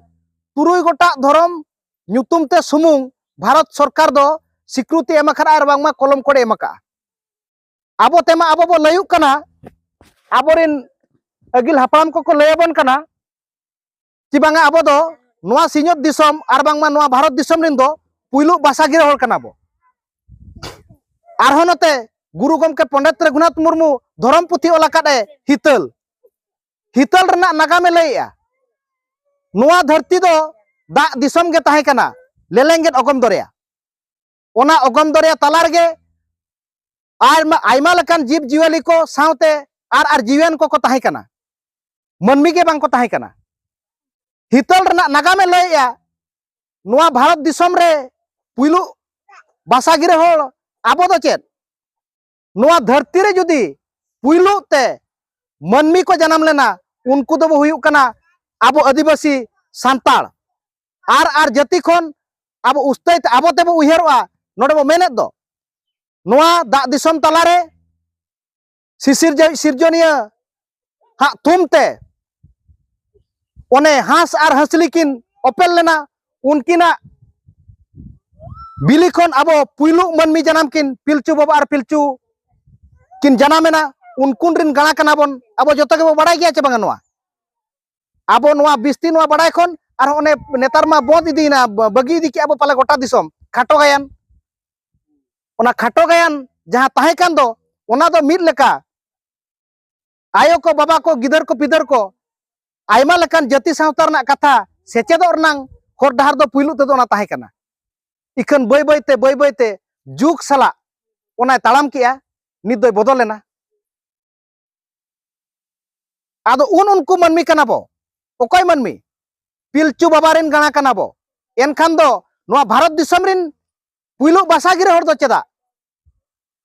ᱛᱩᱨᱩᱭ ᱜᱚᱴᱟᱝ ᱫᱷᱚᱨᱚᱢ ᱧᱩᱛᱩᱢ ᱛᱮ ᱥᱩᱢᱩᱝ ᱵᱷᱟᱨᱚᱛ ᱥᱚᱨᱠᱟᱨ ᱫᱚ ᱥᱤᱠᱨᱩᱛᱤ ᱮᱢ ᱟᱠᱟᱫᱼᱟ ᱟᱨ ᱵᱟᱝᱢᱟ ᱠᱚᱞᱚᱢ ᱠᱚᱲᱮ ᱮᱢ ᱟᱠᱟᱫᱼᱟ᱾ ᱟᱵᱚ ᱛᱮᱢᱟ ᱟᱵᱚ ᱵᱚ ᱞᱟᱹᱭᱩᱜ ᱠᱟᱱᱟ, ᱟᱵᱚᱨᱮᱱ ᱟᱹᱜᱤᱞ ᱦᱟᱯᱲᱟᱢ ᱠᱚᱠᱚ ᱞᱟᱹᱭ ᱟᱵᱚᱱ ᱠᱟᱱᱟ ᱠᱤ ᱵᱟᱝᱟ ᱟᱵᱚ ᱫᱚ ᱱᱚᱣᱟ ᱥᱤᱧᱚᱛ ᱫᱤᱥᱚᱢ ᱟᱨ ᱵᱟᱝᱢᱟ ᱱᱚᱣᱟ ᱵᱷᱟᱨᱚᱛ ᱫᱤᱥᱚᱢ ᱨᱮᱱ ᱫᱚ ᱯᱩᱭᱞᱩ ᱵᱟᱥᱟ ᱜᱤᱨᱟᱹ ᱦᱚᱲ ᱠᱟᱱᱟ ᱵᱚ᱾ ᱟᱨᱦᱚᱸ ᱱᱚᱛᱮ ᱜᱩᱨᱩ ᱜᱚᱢᱠᱮ ᱯᱚᱱᱰᱤᱛ ᱨᱚᱜᱷᱩᱱᱟᱛᱷ ᱢᱩᱨᱢᱩ ᱫᱷᱚᱨᱚᱢ ᱯᱩᱛᱷᱤ ᱚᱞ ᱟᱠᱟᱫ ᱮ ᱦᱤᱛᱟᱹᱞ, ᱦᱤᱛᱟᱹᱞ ᱨᱮᱱᱟᱜ ᱱᱟᱜᱟᱢᱮ ᱞᱟᱹᱭᱮᱜᱼᱟ᱾ ᱱᱚᱣᱟ ᱫᱷᱟᱹᱨᱛᱤ ᱫᱚ ᱫᱟᱜ ᱫᱤᱥᱚᱢ ᱜᱮ ᱛᱟᱦᱮᱸ ᱠᱟᱱᱟ, ᱞᱮᱞᱮᱝᱜᱮᱫ ᱚᱜᱚᱢ ᱫᱚᱨᱭᱟ᱾ ᱚᱱᱟ ᱚᱜᱚᱢ ᱫᱚᱨᱭᱟ ᱛᱟᱞᱟ ᱨᱮᱜᱮ ᱟᱭᱢᱟ, ᱟᱭᱢᱟ ᱞᱮᱠᱟᱱ ᱡᱤᱵᱽ ᱡᱤᱭᱟᱹᱞᱤ ᱠᱚ ᱥᱟᱶᱛᱮ ᱟᱨ ᱟᱨ ᱡᱤᱣᱤᱭᱟᱱ ᱠᱚᱠᱚ ᱛᱟᱦᱮᱸ ᱠᱟᱱᱟ, ᱢᱟᱹᱱᱢᱤ ᱜᱮ ᱵᱟᱝ ᱠᱚ ᱛᱟᱦᱮᱸ ᱠᱟᱱᱟ᱾ ᱦᱤᱛᱟᱹᱞ ᱨᱮᱱᱟᱜ ᱱᱟᱜᱟᱢᱮ ᱞᱟᱹᱭᱮᱜᱼᱟ, ᱱᱚᱣᱟ ᱵᱷᱟᱨᱚᱛ ᱫᱤᱥᱚᱢ ᱨᱮ ᱯᱩᱭᱞᱩ ᱵᱟᱥᱟ ᱜᱤᱨᱟᱹ ᱦᱚᱲ ᱟᱵᱚ ᱫᱚ ᱪᱮᱫ? ᱱᱚᱣᱟ ᱫᱷᱟᱹᱨᱛᱤ ᱨᱮ ᱡᱩᱫᱤ ᱯᱩᱭᱞᱩ ᱛᱮ ᱢᱟᱹᱱᱢᱤ ᱠᱚ ᱡᱟᱱᱟᱢ ᱞᱮᱱᱟ, ᱩᱱᱠᱩ ᱫᱚᱵᱚ ᱦᱩᱭᱩᱜ ᱠᱟᱱᱟ ᱟᱵᱚ ᱟᱹᱫᱤᱵᱟᱹᱥᱤ ᱥᱟᱱᱛᱟᱲ᱾ ᱟᱨ ᱟᱨ ᱡᱟᱹᱛᱤ ᱠᱷᱚᱱ ᱟᱵᱚ ᱩᱥᱛᱟᱹᱭ ᱛᱮ ᱟᱵᱚ ᱛᱮᱵᱚ ᱩᱭᱦᱟᱹᱨᱚᱜᱼᱟ, ᱱᱚᱰᱮ ᱵᱚ ᱢᱮᱱᱮᱫ ᱫᱚ᱾ ᱱᱚᱣᱟ ᱫᱟᱜ ᱫᱤᱥᱚᱢ ᱛᱟᱞᱟᱨᱮ ᱥᱤᱥᱤᱨᱡᱟᱹᱣᱤᱡ ᱥᱤᱨᱡᱚᱱᱤᱭᱟᱹ ᱦᱟᱜ ᱛᱷᱩᱢ ᱛᱮ ᱚᱱᱮ ᱦᱟᱸᱥ ᱟᱨ ᱦᱟᱸᱥᱞᱤ ᱠᱤᱱ ᱚᱯᱮᱞ ᱞᱮᱱᱟ᱾ ᱩᱱᱠᱤᱱᱟᱜ ᱵᱤᱞᱤ ᱠᱷᱚᱱ ᱟᱵᱚ ᱯᱩᱭᱞᱩ ᱢᱟᱹᱱᱢᱤ ᱡᱟᱱᱟᱢ ᱠᱤᱱ ᱯᱤᱞᱪᱩ ᱵᱟᱵᱟ ᱟᱨ ᱯᱤᱞᱪᱩ ᱠᱤᱱ ᱡᱟᱱᱟᱢᱮᱱᱟ᱾ ᱩᱱᱠᱩᱱ ᱨᱤᱱ ᱜᱟᱬᱟ ᱠᱟᱱᱟ ᱵᱚᱱ, ᱟᱵᱚ ᱡᱚᱛᱚ ᱜᱮᱵᱚ ᱵᱟᱲᱟᱭ ᱜᱮᱭᱟ ᱪᱮ ᱵᱟᱝᱟ? ᱱᱚᱣᱟ ᱟᱵᱚ ᱱᱚᱣᱟ ᱵᱤᱥᱛᱤ ᱱᱚᱣᱟ ᱵᱟᱲᱟᱭ ᱠᱷᱚᱱ ᱟᱨᱦᱚᱸ ᱚᱱᱮ ᱱᱮᱛᱟᱨ ᱢᱟ ᱵᱚᱸᱫ ᱤᱫᱤᱭᱮᱱᱟ, ᱵᱟᱹᱜᱤ ᱤᱫᱤ ᱠᱮᱜᱼᱟ ᱵᱚ ᱯᱟᱞᱮ ᱜᱚᱴᱟ ᱫᱤᱥᱚᱢ᱾ ᱠᱷᱟᱴᱚ ᱜᱟᱭᱟᱱ, ᱚᱱᱟ ᱠᱷᱟᱴᱚ ᱜᱟᱭᱟᱱ ᱡᱟᱦᱟᱸ ᱛᱟᱦᱮᱸ ᱠᱟᱱ ᱫᱚ, ᱚᱱᱟ ᱫᱚ ᱢᱤᱫ ᱞᱮᱠᱟ ᱟᱭᱳ ᱠᱚ, ᱵᱟᱵᱟ ᱠᱚ, ᱜᱤᱫᱟᱹᱨ ᱠᱚ, ᱯᱤᱫᱟᱹᱨ ᱠᱚ ᱟᱭᱢᱟ ᱞᱮᱠᱟᱱ ᱡᱟᱹᱛᱤ ᱥᱟᱶᱛᱟ ᱨᱮᱱᱟᱜ ᱠᱟᱛᱷᱟ ᱥᱮᱪᱮᱫᱚᱜ ᱨᱮᱱᱟᱝ ᱦᱚᱨ ᱰᱟᱦᱟᱨ ᱫᱚ ᱯᱩᱭᱞᱩ ᱛᱮᱫᱚ ᱚᱱᱟ ᱛᱟᱦᱮᱸ ᱠᱟᱱᱟ᱾ ᱤᱠᱷᱟᱹᱱ ᱵᱟᱹᱭ ᱵᱟᱹᱭ ᱛᱮ, ᱵᱟᱹᱭ ᱵᱟᱹᱭ ᱛᱮ ᱡᱩᱜᱽ ᱥᱟᱞᱟᱜ ᱚᱱᱟᱭ ᱛᱟᱲᱟᱢ ᱠᱮᱜᱼᱟ, ᱱᱤᱛ ᱫᱚᱭ ᱵᱚᱫᱚᱞ ᱮᱱᱟ᱾ ᱟᱫᱚ ᱩᱱ ᱩᱱᱠᱩ ᱢᱟᱹᱱᱢᱤ ᱠᱟᱱᱟ ᱵᱚ᱾ ᱚᱠᱚᱭ ᱢᱟᱹᱱᱢᱤ? ᱯᱤᱞᱪᱩ ᱵᱟᱵᱟ ᱨᱮᱱ ᱜᱟᱬᱟ ᱠᱟᱱᱟ ᱵᱚ᱾ ᱮᱱᱠᱷᱟᱱ ᱫᱚ ᱱᱚᱣᱟ ᱵᱷᱟᱨᱚᱛ ᱫᱤᱥᱚᱢ ᱨᱮᱱ ᱯᱩᱭᱞᱩ ᱵᱟᱥᱟ ᱜᱤᱨᱟᱹ ᱦᱚᱲ ᱫᱚ ᱪᱮᱫᱟᱜ?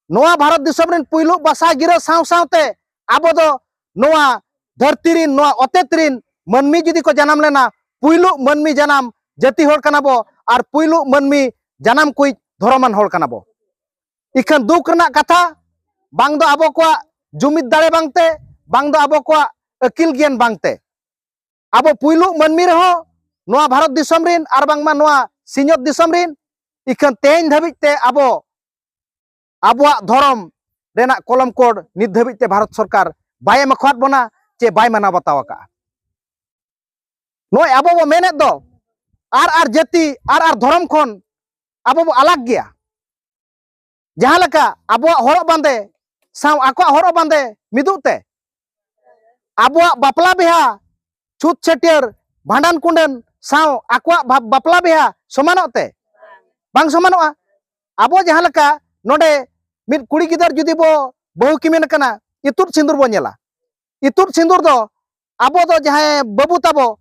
ᱱᱚᱣᱟ ᱵᱷᱟᱨᱚᱛ ᱫᱤᱥᱚᱢ ᱨᱮᱱ ᱯᱩᱭᱞᱩ ᱵᱟᱥᱟ ᱜᱤᱨᱟᱹ ᱥᱟᱶ ᱥᱟᱶᱛᱮ ᱟᱵᱚ ᱫᱚ ᱱᱚᱣᱟ ᱫᱷᱟᱹᱨᱛᱤ ᱨᱮᱱ, ᱱᱚᱣᱟ ᱚᱛᱮᱛ ᱨᱮᱱ ᱢᱟᱹᱱᱢᱤ ᱡᱩᱫᱤ ᱠᱚ ᱡᱟᱱᱟᱢ ᱞᱮᱱᱟ, ᱯᱩᱭᱞᱩ ᱢᱟᱹᱱᱢᱤ ᱡᱟᱱᱟᱢ ᱡᱟᱹᱛᱤ ᱦᱚᱲ ᱠᱟᱱᱟ ᱵᱚ ᱟᱨ ᱯᱩᱭᱞᱩ ᱢᱟᱹᱱᱢᱤ ᱡᱟᱱᱟᱢ ᱠᱚᱭᱤᱡ ᱫᱷᱚᱨᱚᱢᱟᱱ ᱦᱚᱲ ᱠᱟᱱᱟ ᱵᱚ᱾ ᱤᱠᱷᱟᱹᱱ ᱫᱩᱠ ᱨᱮᱱᱟᱜ ᱠᱟᱛᱷᱟ, ᱵᱟᱝ ᱫᱚ ᱟᱵᱚ ᱠᱚᱣᱟᱜ ᱡᱩᱢᱤᱫ ᱫᱟᱲᱮ ᱵᱟᱝᱛᱮ, ᱵᱟᱝ ᱫᱚ ᱟᱵᱚ ᱠᱚᱣᱟᱜ ᱟᱹᱠᱤᱞ ᱜᱮᱭᱟᱱ ᱵᱟᱝᱛᱮ, ᱟᱵᱚ ᱯᱩᱭᱞᱩ ᱢᱟᱹᱱᱢᱤ ᱨᱮᱦᱚᱸ ᱱᱚᱣᱟ ᱵᱷᱟᱨᱚᱛ ᱫᱤᱥᱚᱢ ᱨᱤᱱ ᱟᱨ ᱵᱟᱝᱢᱟ ᱱᱚᱣᱟ ᱥᱤᱧᱚᱛ ᱫᱤᱥᱚᱢ ᱨᱤᱱ ᱤᱠᱷᱟᱹᱱ ᱛᱮᱦᱮᱧ ᱫᱷᱟᱹᱵᱤᱡ ᱛᱮ ᱟᱵᱚ ᱟᱵᱚᱣᱟᱜ ᱫᱷᱚᱨᱚᱢ ᱨᱮᱱᱟᱜ ᱠᱚᱞᱚᱢ ᱠᱳᱰ ᱱᱤᱛ ᱫᱷᱟᱹᱵᱤᱡ ᱛᱮ ᱵᱷᱟᱨᱚᱛ ᱥᱚᱨᱠᱟᱨ ᱵᱟᱭ ᱮᱢ ᱟᱠᱟᱫ ᱵᱚᱱᱟ ᱪᱮ ᱵᱟᱭ ᱢᱟᱱᱟᱣ ᱵᱟᱛᱟᱣ ᱟᱠᱟᱫᱼᱟ᱾ ᱱᱚᱜᱼᱚᱭ ᱟᱵᱚ ᱵᱚ ᱢᱮᱱᱮᱫ ᱫᱚ ᱟᱨ ᱟᱨ ᱡᱟᱹᱛᱤ ᱟᱨ ᱟᱨ ᱫᱷᱚᱨᱚᱢ ᱠᱷᱚᱱ ᱟᱵᱚ ᱵᱚ ᱟᱞᱟᱜᱽ ᱜᱮᱭᱟ᱾ ᱡᱟᱦᱟᱸ ᱞᱮᱠᱟ ᱟᱵᱚᱣᱟᱜ ᱦᱚᱨᱚᱜ ᱵᱟᱸᱫᱮ ᱥᱟᱶ ᱟᱠᱚᱣᱟᱜ ᱦᱚᱨᱚᱜ ᱵᱟᱸᱫᱮ ᱢᱤᱫᱚᱜ ᱛᱮ, ᱟᱵᱚᱣᱟᱜ ᱵᱟᱯᱞᱟ ᱵᱤᱦᱟ, ᱪᱷᱩᱛ ᱪᱷᱟᱹᱴᱭᱟᱹᱨ, ᱵᱷᱟᱸᱰᱟᱱ ᱠᱩᱸᱰᱟᱹᱱ ᱥᱟᱶ ᱟᱠᱚᱣᱟᱜ ᱵᱟ-, ᱵᱟᱯᱞᱟ ᱵᱤᱦᱟ ᱥᱚᱢᱟᱱᱚᱜ ᱛᱮ? ᱵᱟᱝ ᱥᱚᱢᱟᱱᱚᱜᱼᱟ᱾ ᱟᱵᱚ ᱡᱟᱦᱟᱸ ᱞᱮᱠᱟ ᱱᱚᱰᱮ ᱢᱤᱫ ᱠᱩᱲᱤ ᱜᱤᱫᱟᱹᱨ ᱡᱩᱫᱤ ᱵᱚ ᱵᱟᱹᱦᱩ ᱠᱤᱢᱤᱱ ᱠᱟᱱᱟ, ᱤᱛᱩᱫ ᱥᱤᱸᱫᱩᱨ ᱵᱚ ᱧᱮᱞᱟ᱾ ᱤᱛᱩᱫ ᱥᱤᱸᱫᱩᱨ ᱫᱚ ᱟᱵᱚ ᱫᱚ ᱡᱟᱦᱟᱸᱭ ᱵᱟᱹᱵᱩ ᱛᱟᱵᱚ,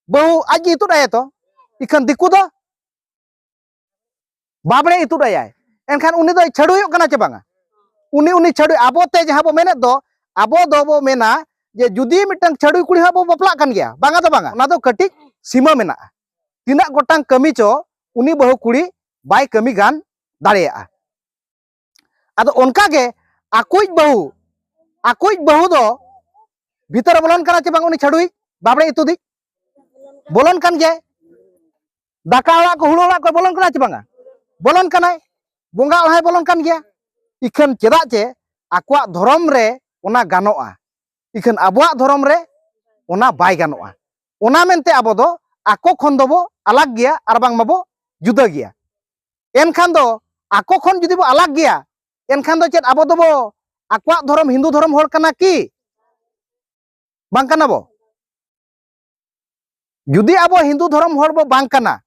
ᱵᱟᱹᱦᱩ ᱟᱡ ᱜᱮ ᱤᱛᱩᱫ ᱟᱭᱟ ᱛᱚ, ᱤᱠᱷᱟᱹᱱ ᱫᱤᱠᱩ ᱫᱚ ᱵᱟᱵᱲᱮ ᱤᱛᱩᱫ ᱟᱭᱟᱭ᱾ ᱮᱱᱠᱷᱟᱱ ᱩᱱᱤ ᱫᱚᱭ ᱪᱷᱟᱹᱰᱩᱭᱚᱜ ᱠᱟᱱᱟ ᱪᱮ ᱵᱟᱝᱟ? ᱩᱱᱤ, ᱩᱱᱤ ᱪᱷᱟᱹᱰᱩ, ᱟᱵᱚ ᱛᱮ ᱡᱟᱦᱟᱸ ᱵᱚ ᱢᱮᱱᱮᱫ ᱫᱚ, ᱟᱵᱚ ᱫᱚᱵᱚ ᱢᱮᱱᱟ ᱡᱮ ᱡᱩᱫᱤ ᱢᱤᱫᱴᱟᱝ ᱪᱷᱟᱹᱰᱩᱭ ᱠᱩᱲᱤ ᱦᱚᱸ ᱟᱵᱚ ᱵᱟᱯᱞᱟᱜ ᱠᱟᱱ ᱜᱮᱭᱟ, ᱵᱟᱝᱟ ᱫᱚ ᱵᱟᱝᱟ, ᱚᱱᱟ ᱫᱚ ᱠᱟᱹᱴᱤᱡ ᱥᱤᱢᱟᱹ ᱢᱮᱱᱟᱜᱼᱟ᱾ ᱛᱤᱱᱟᱹᱜ ᱜᱚᱴᱟᱝ ᱠᱟᱹᱢᱤ ᱪᱚ ᱩᱱᱤ ᱵᱟᱹᱦᱩ ᱠᱩᱲᱤ ᱵᱟᱭ ᱠᱟᱹᱢᱤ ᱜᱟᱱ ᱫᱟᱲᱮᱭᱟᱜᱼᱟ᱾ ᱟᱫᱚ ᱚᱱᱠᱟ ᱜᱮ ᱟᱠᱚᱭᱤᱡ ᱵᱟᱹᱦᱩ, ᱟᱠᱚᱭᱤᱡ ᱵᱟᱹᱦᱩ ᱫᱚ ᱵᱷᱤᱛᱟᱹᱨ ᱨᱮ ᱵᱚᱞᱚᱱ ᱠᱟᱱᱟ ᱪᱮ ᱵᱟᱝ? ᱩᱱᱤ ᱪᱷᱟᱹᱰᱩᱭᱤᱡ ᱵᱟᱵᱲᱮ ᱤᱛᱩᱫᱤᱡ ᱵᱚᱞᱚᱱ ᱠᱟᱱ ᱜᱮᱭᱟᱭ᱾ ᱫᱟᱠᱟ ᱚᱲᱟᱜ ᱠᱚ, ᱦᱩᱲᱩ ᱚᱲᱟᱜ ᱠᱚ ᱵᱚᱞᱚᱱ ᱠᱟᱱᱟ ᱪᱮ ᱵᱟᱝᱟ? ᱵᱚᱞᱚᱱ ᱠᱟᱱᱟᱭ᱾ ᱵᱚᱸᱜᱟ ᱚᱲᱟᱜ ᱦᱚᱸᱭ ᱵᱚᱞᱚᱱ ᱠᱟᱱ ᱜᱮᱭᱟ᱾ ᱤᱠᱷᱟᱹᱱ ᱪᱮᱫᱟᱜ ᱪᱮ ᱟᱠᱚᱣᱟᱜ ᱫᱷᱚᱨᱚᱢ ᱨᱮ ᱚᱱᱟ ᱜᱟᱱᱚᱜᱼᱟ, ᱤᱠᱷᱟᱹᱱ ᱟᱵᱚᱣᱟᱜ ᱫᱷᱚᱨᱚᱢ ᱨᱮ ᱚᱱᱟ ᱵᱟᱭ ᱜᱟᱱᱚᱜᱼᱟ᱾ ᱚᱱᱟ ᱢᱮᱱᱛᱮ ᱟᱵᱚ ᱫᱚ ᱟᱠᱚ ᱠᱷᱚᱱ ᱫᱚᱵᱚ ᱟᱞᱟᱜᱽ ᱜᱮᱭᱟ ᱟᱨ ᱵᱟᱝ ᱢᱟᱵᱚ ᱡᱩᱫᱟᱹ ᱜᱮᱭᱟ᱾ ᱮᱱᱠᱷᱟᱱ ᱫᱚ ᱟᱠᱚ ᱠᱷᱚᱱ ᱡᱩᱫᱤ ᱵᱚ ᱟᱞᱟᱜᱽ ᱜᱮᱭᱟ, ᱮᱱᱠᱷᱟᱱ ᱫᱚ ᱪᱮᱫ ᱟᱵᱚ ᱫᱚᱵᱚ ᱟᱠᱚᱣᱟᱜ ᱫᱷᱚᱨᱚᱢ, ᱦᱤᱱᱫᱩ ᱫᱷᱚᱨᱚᱢ ᱦᱚᱲ ᱠᱟᱱᱟ ᱠᱤ? ᱵᱟᱝ ᱠᱟᱱᱟ ᱵᱚ? ᱡᱩᱫᱤ ᱟᱵᱚ ᱦᱤᱱᱫᱩ ᱫᱷᱚᱨᱚᱢ ᱦᱚᱲ ᱵᱚ ᱵᱟᱝ ᱠᱟᱱᱟ,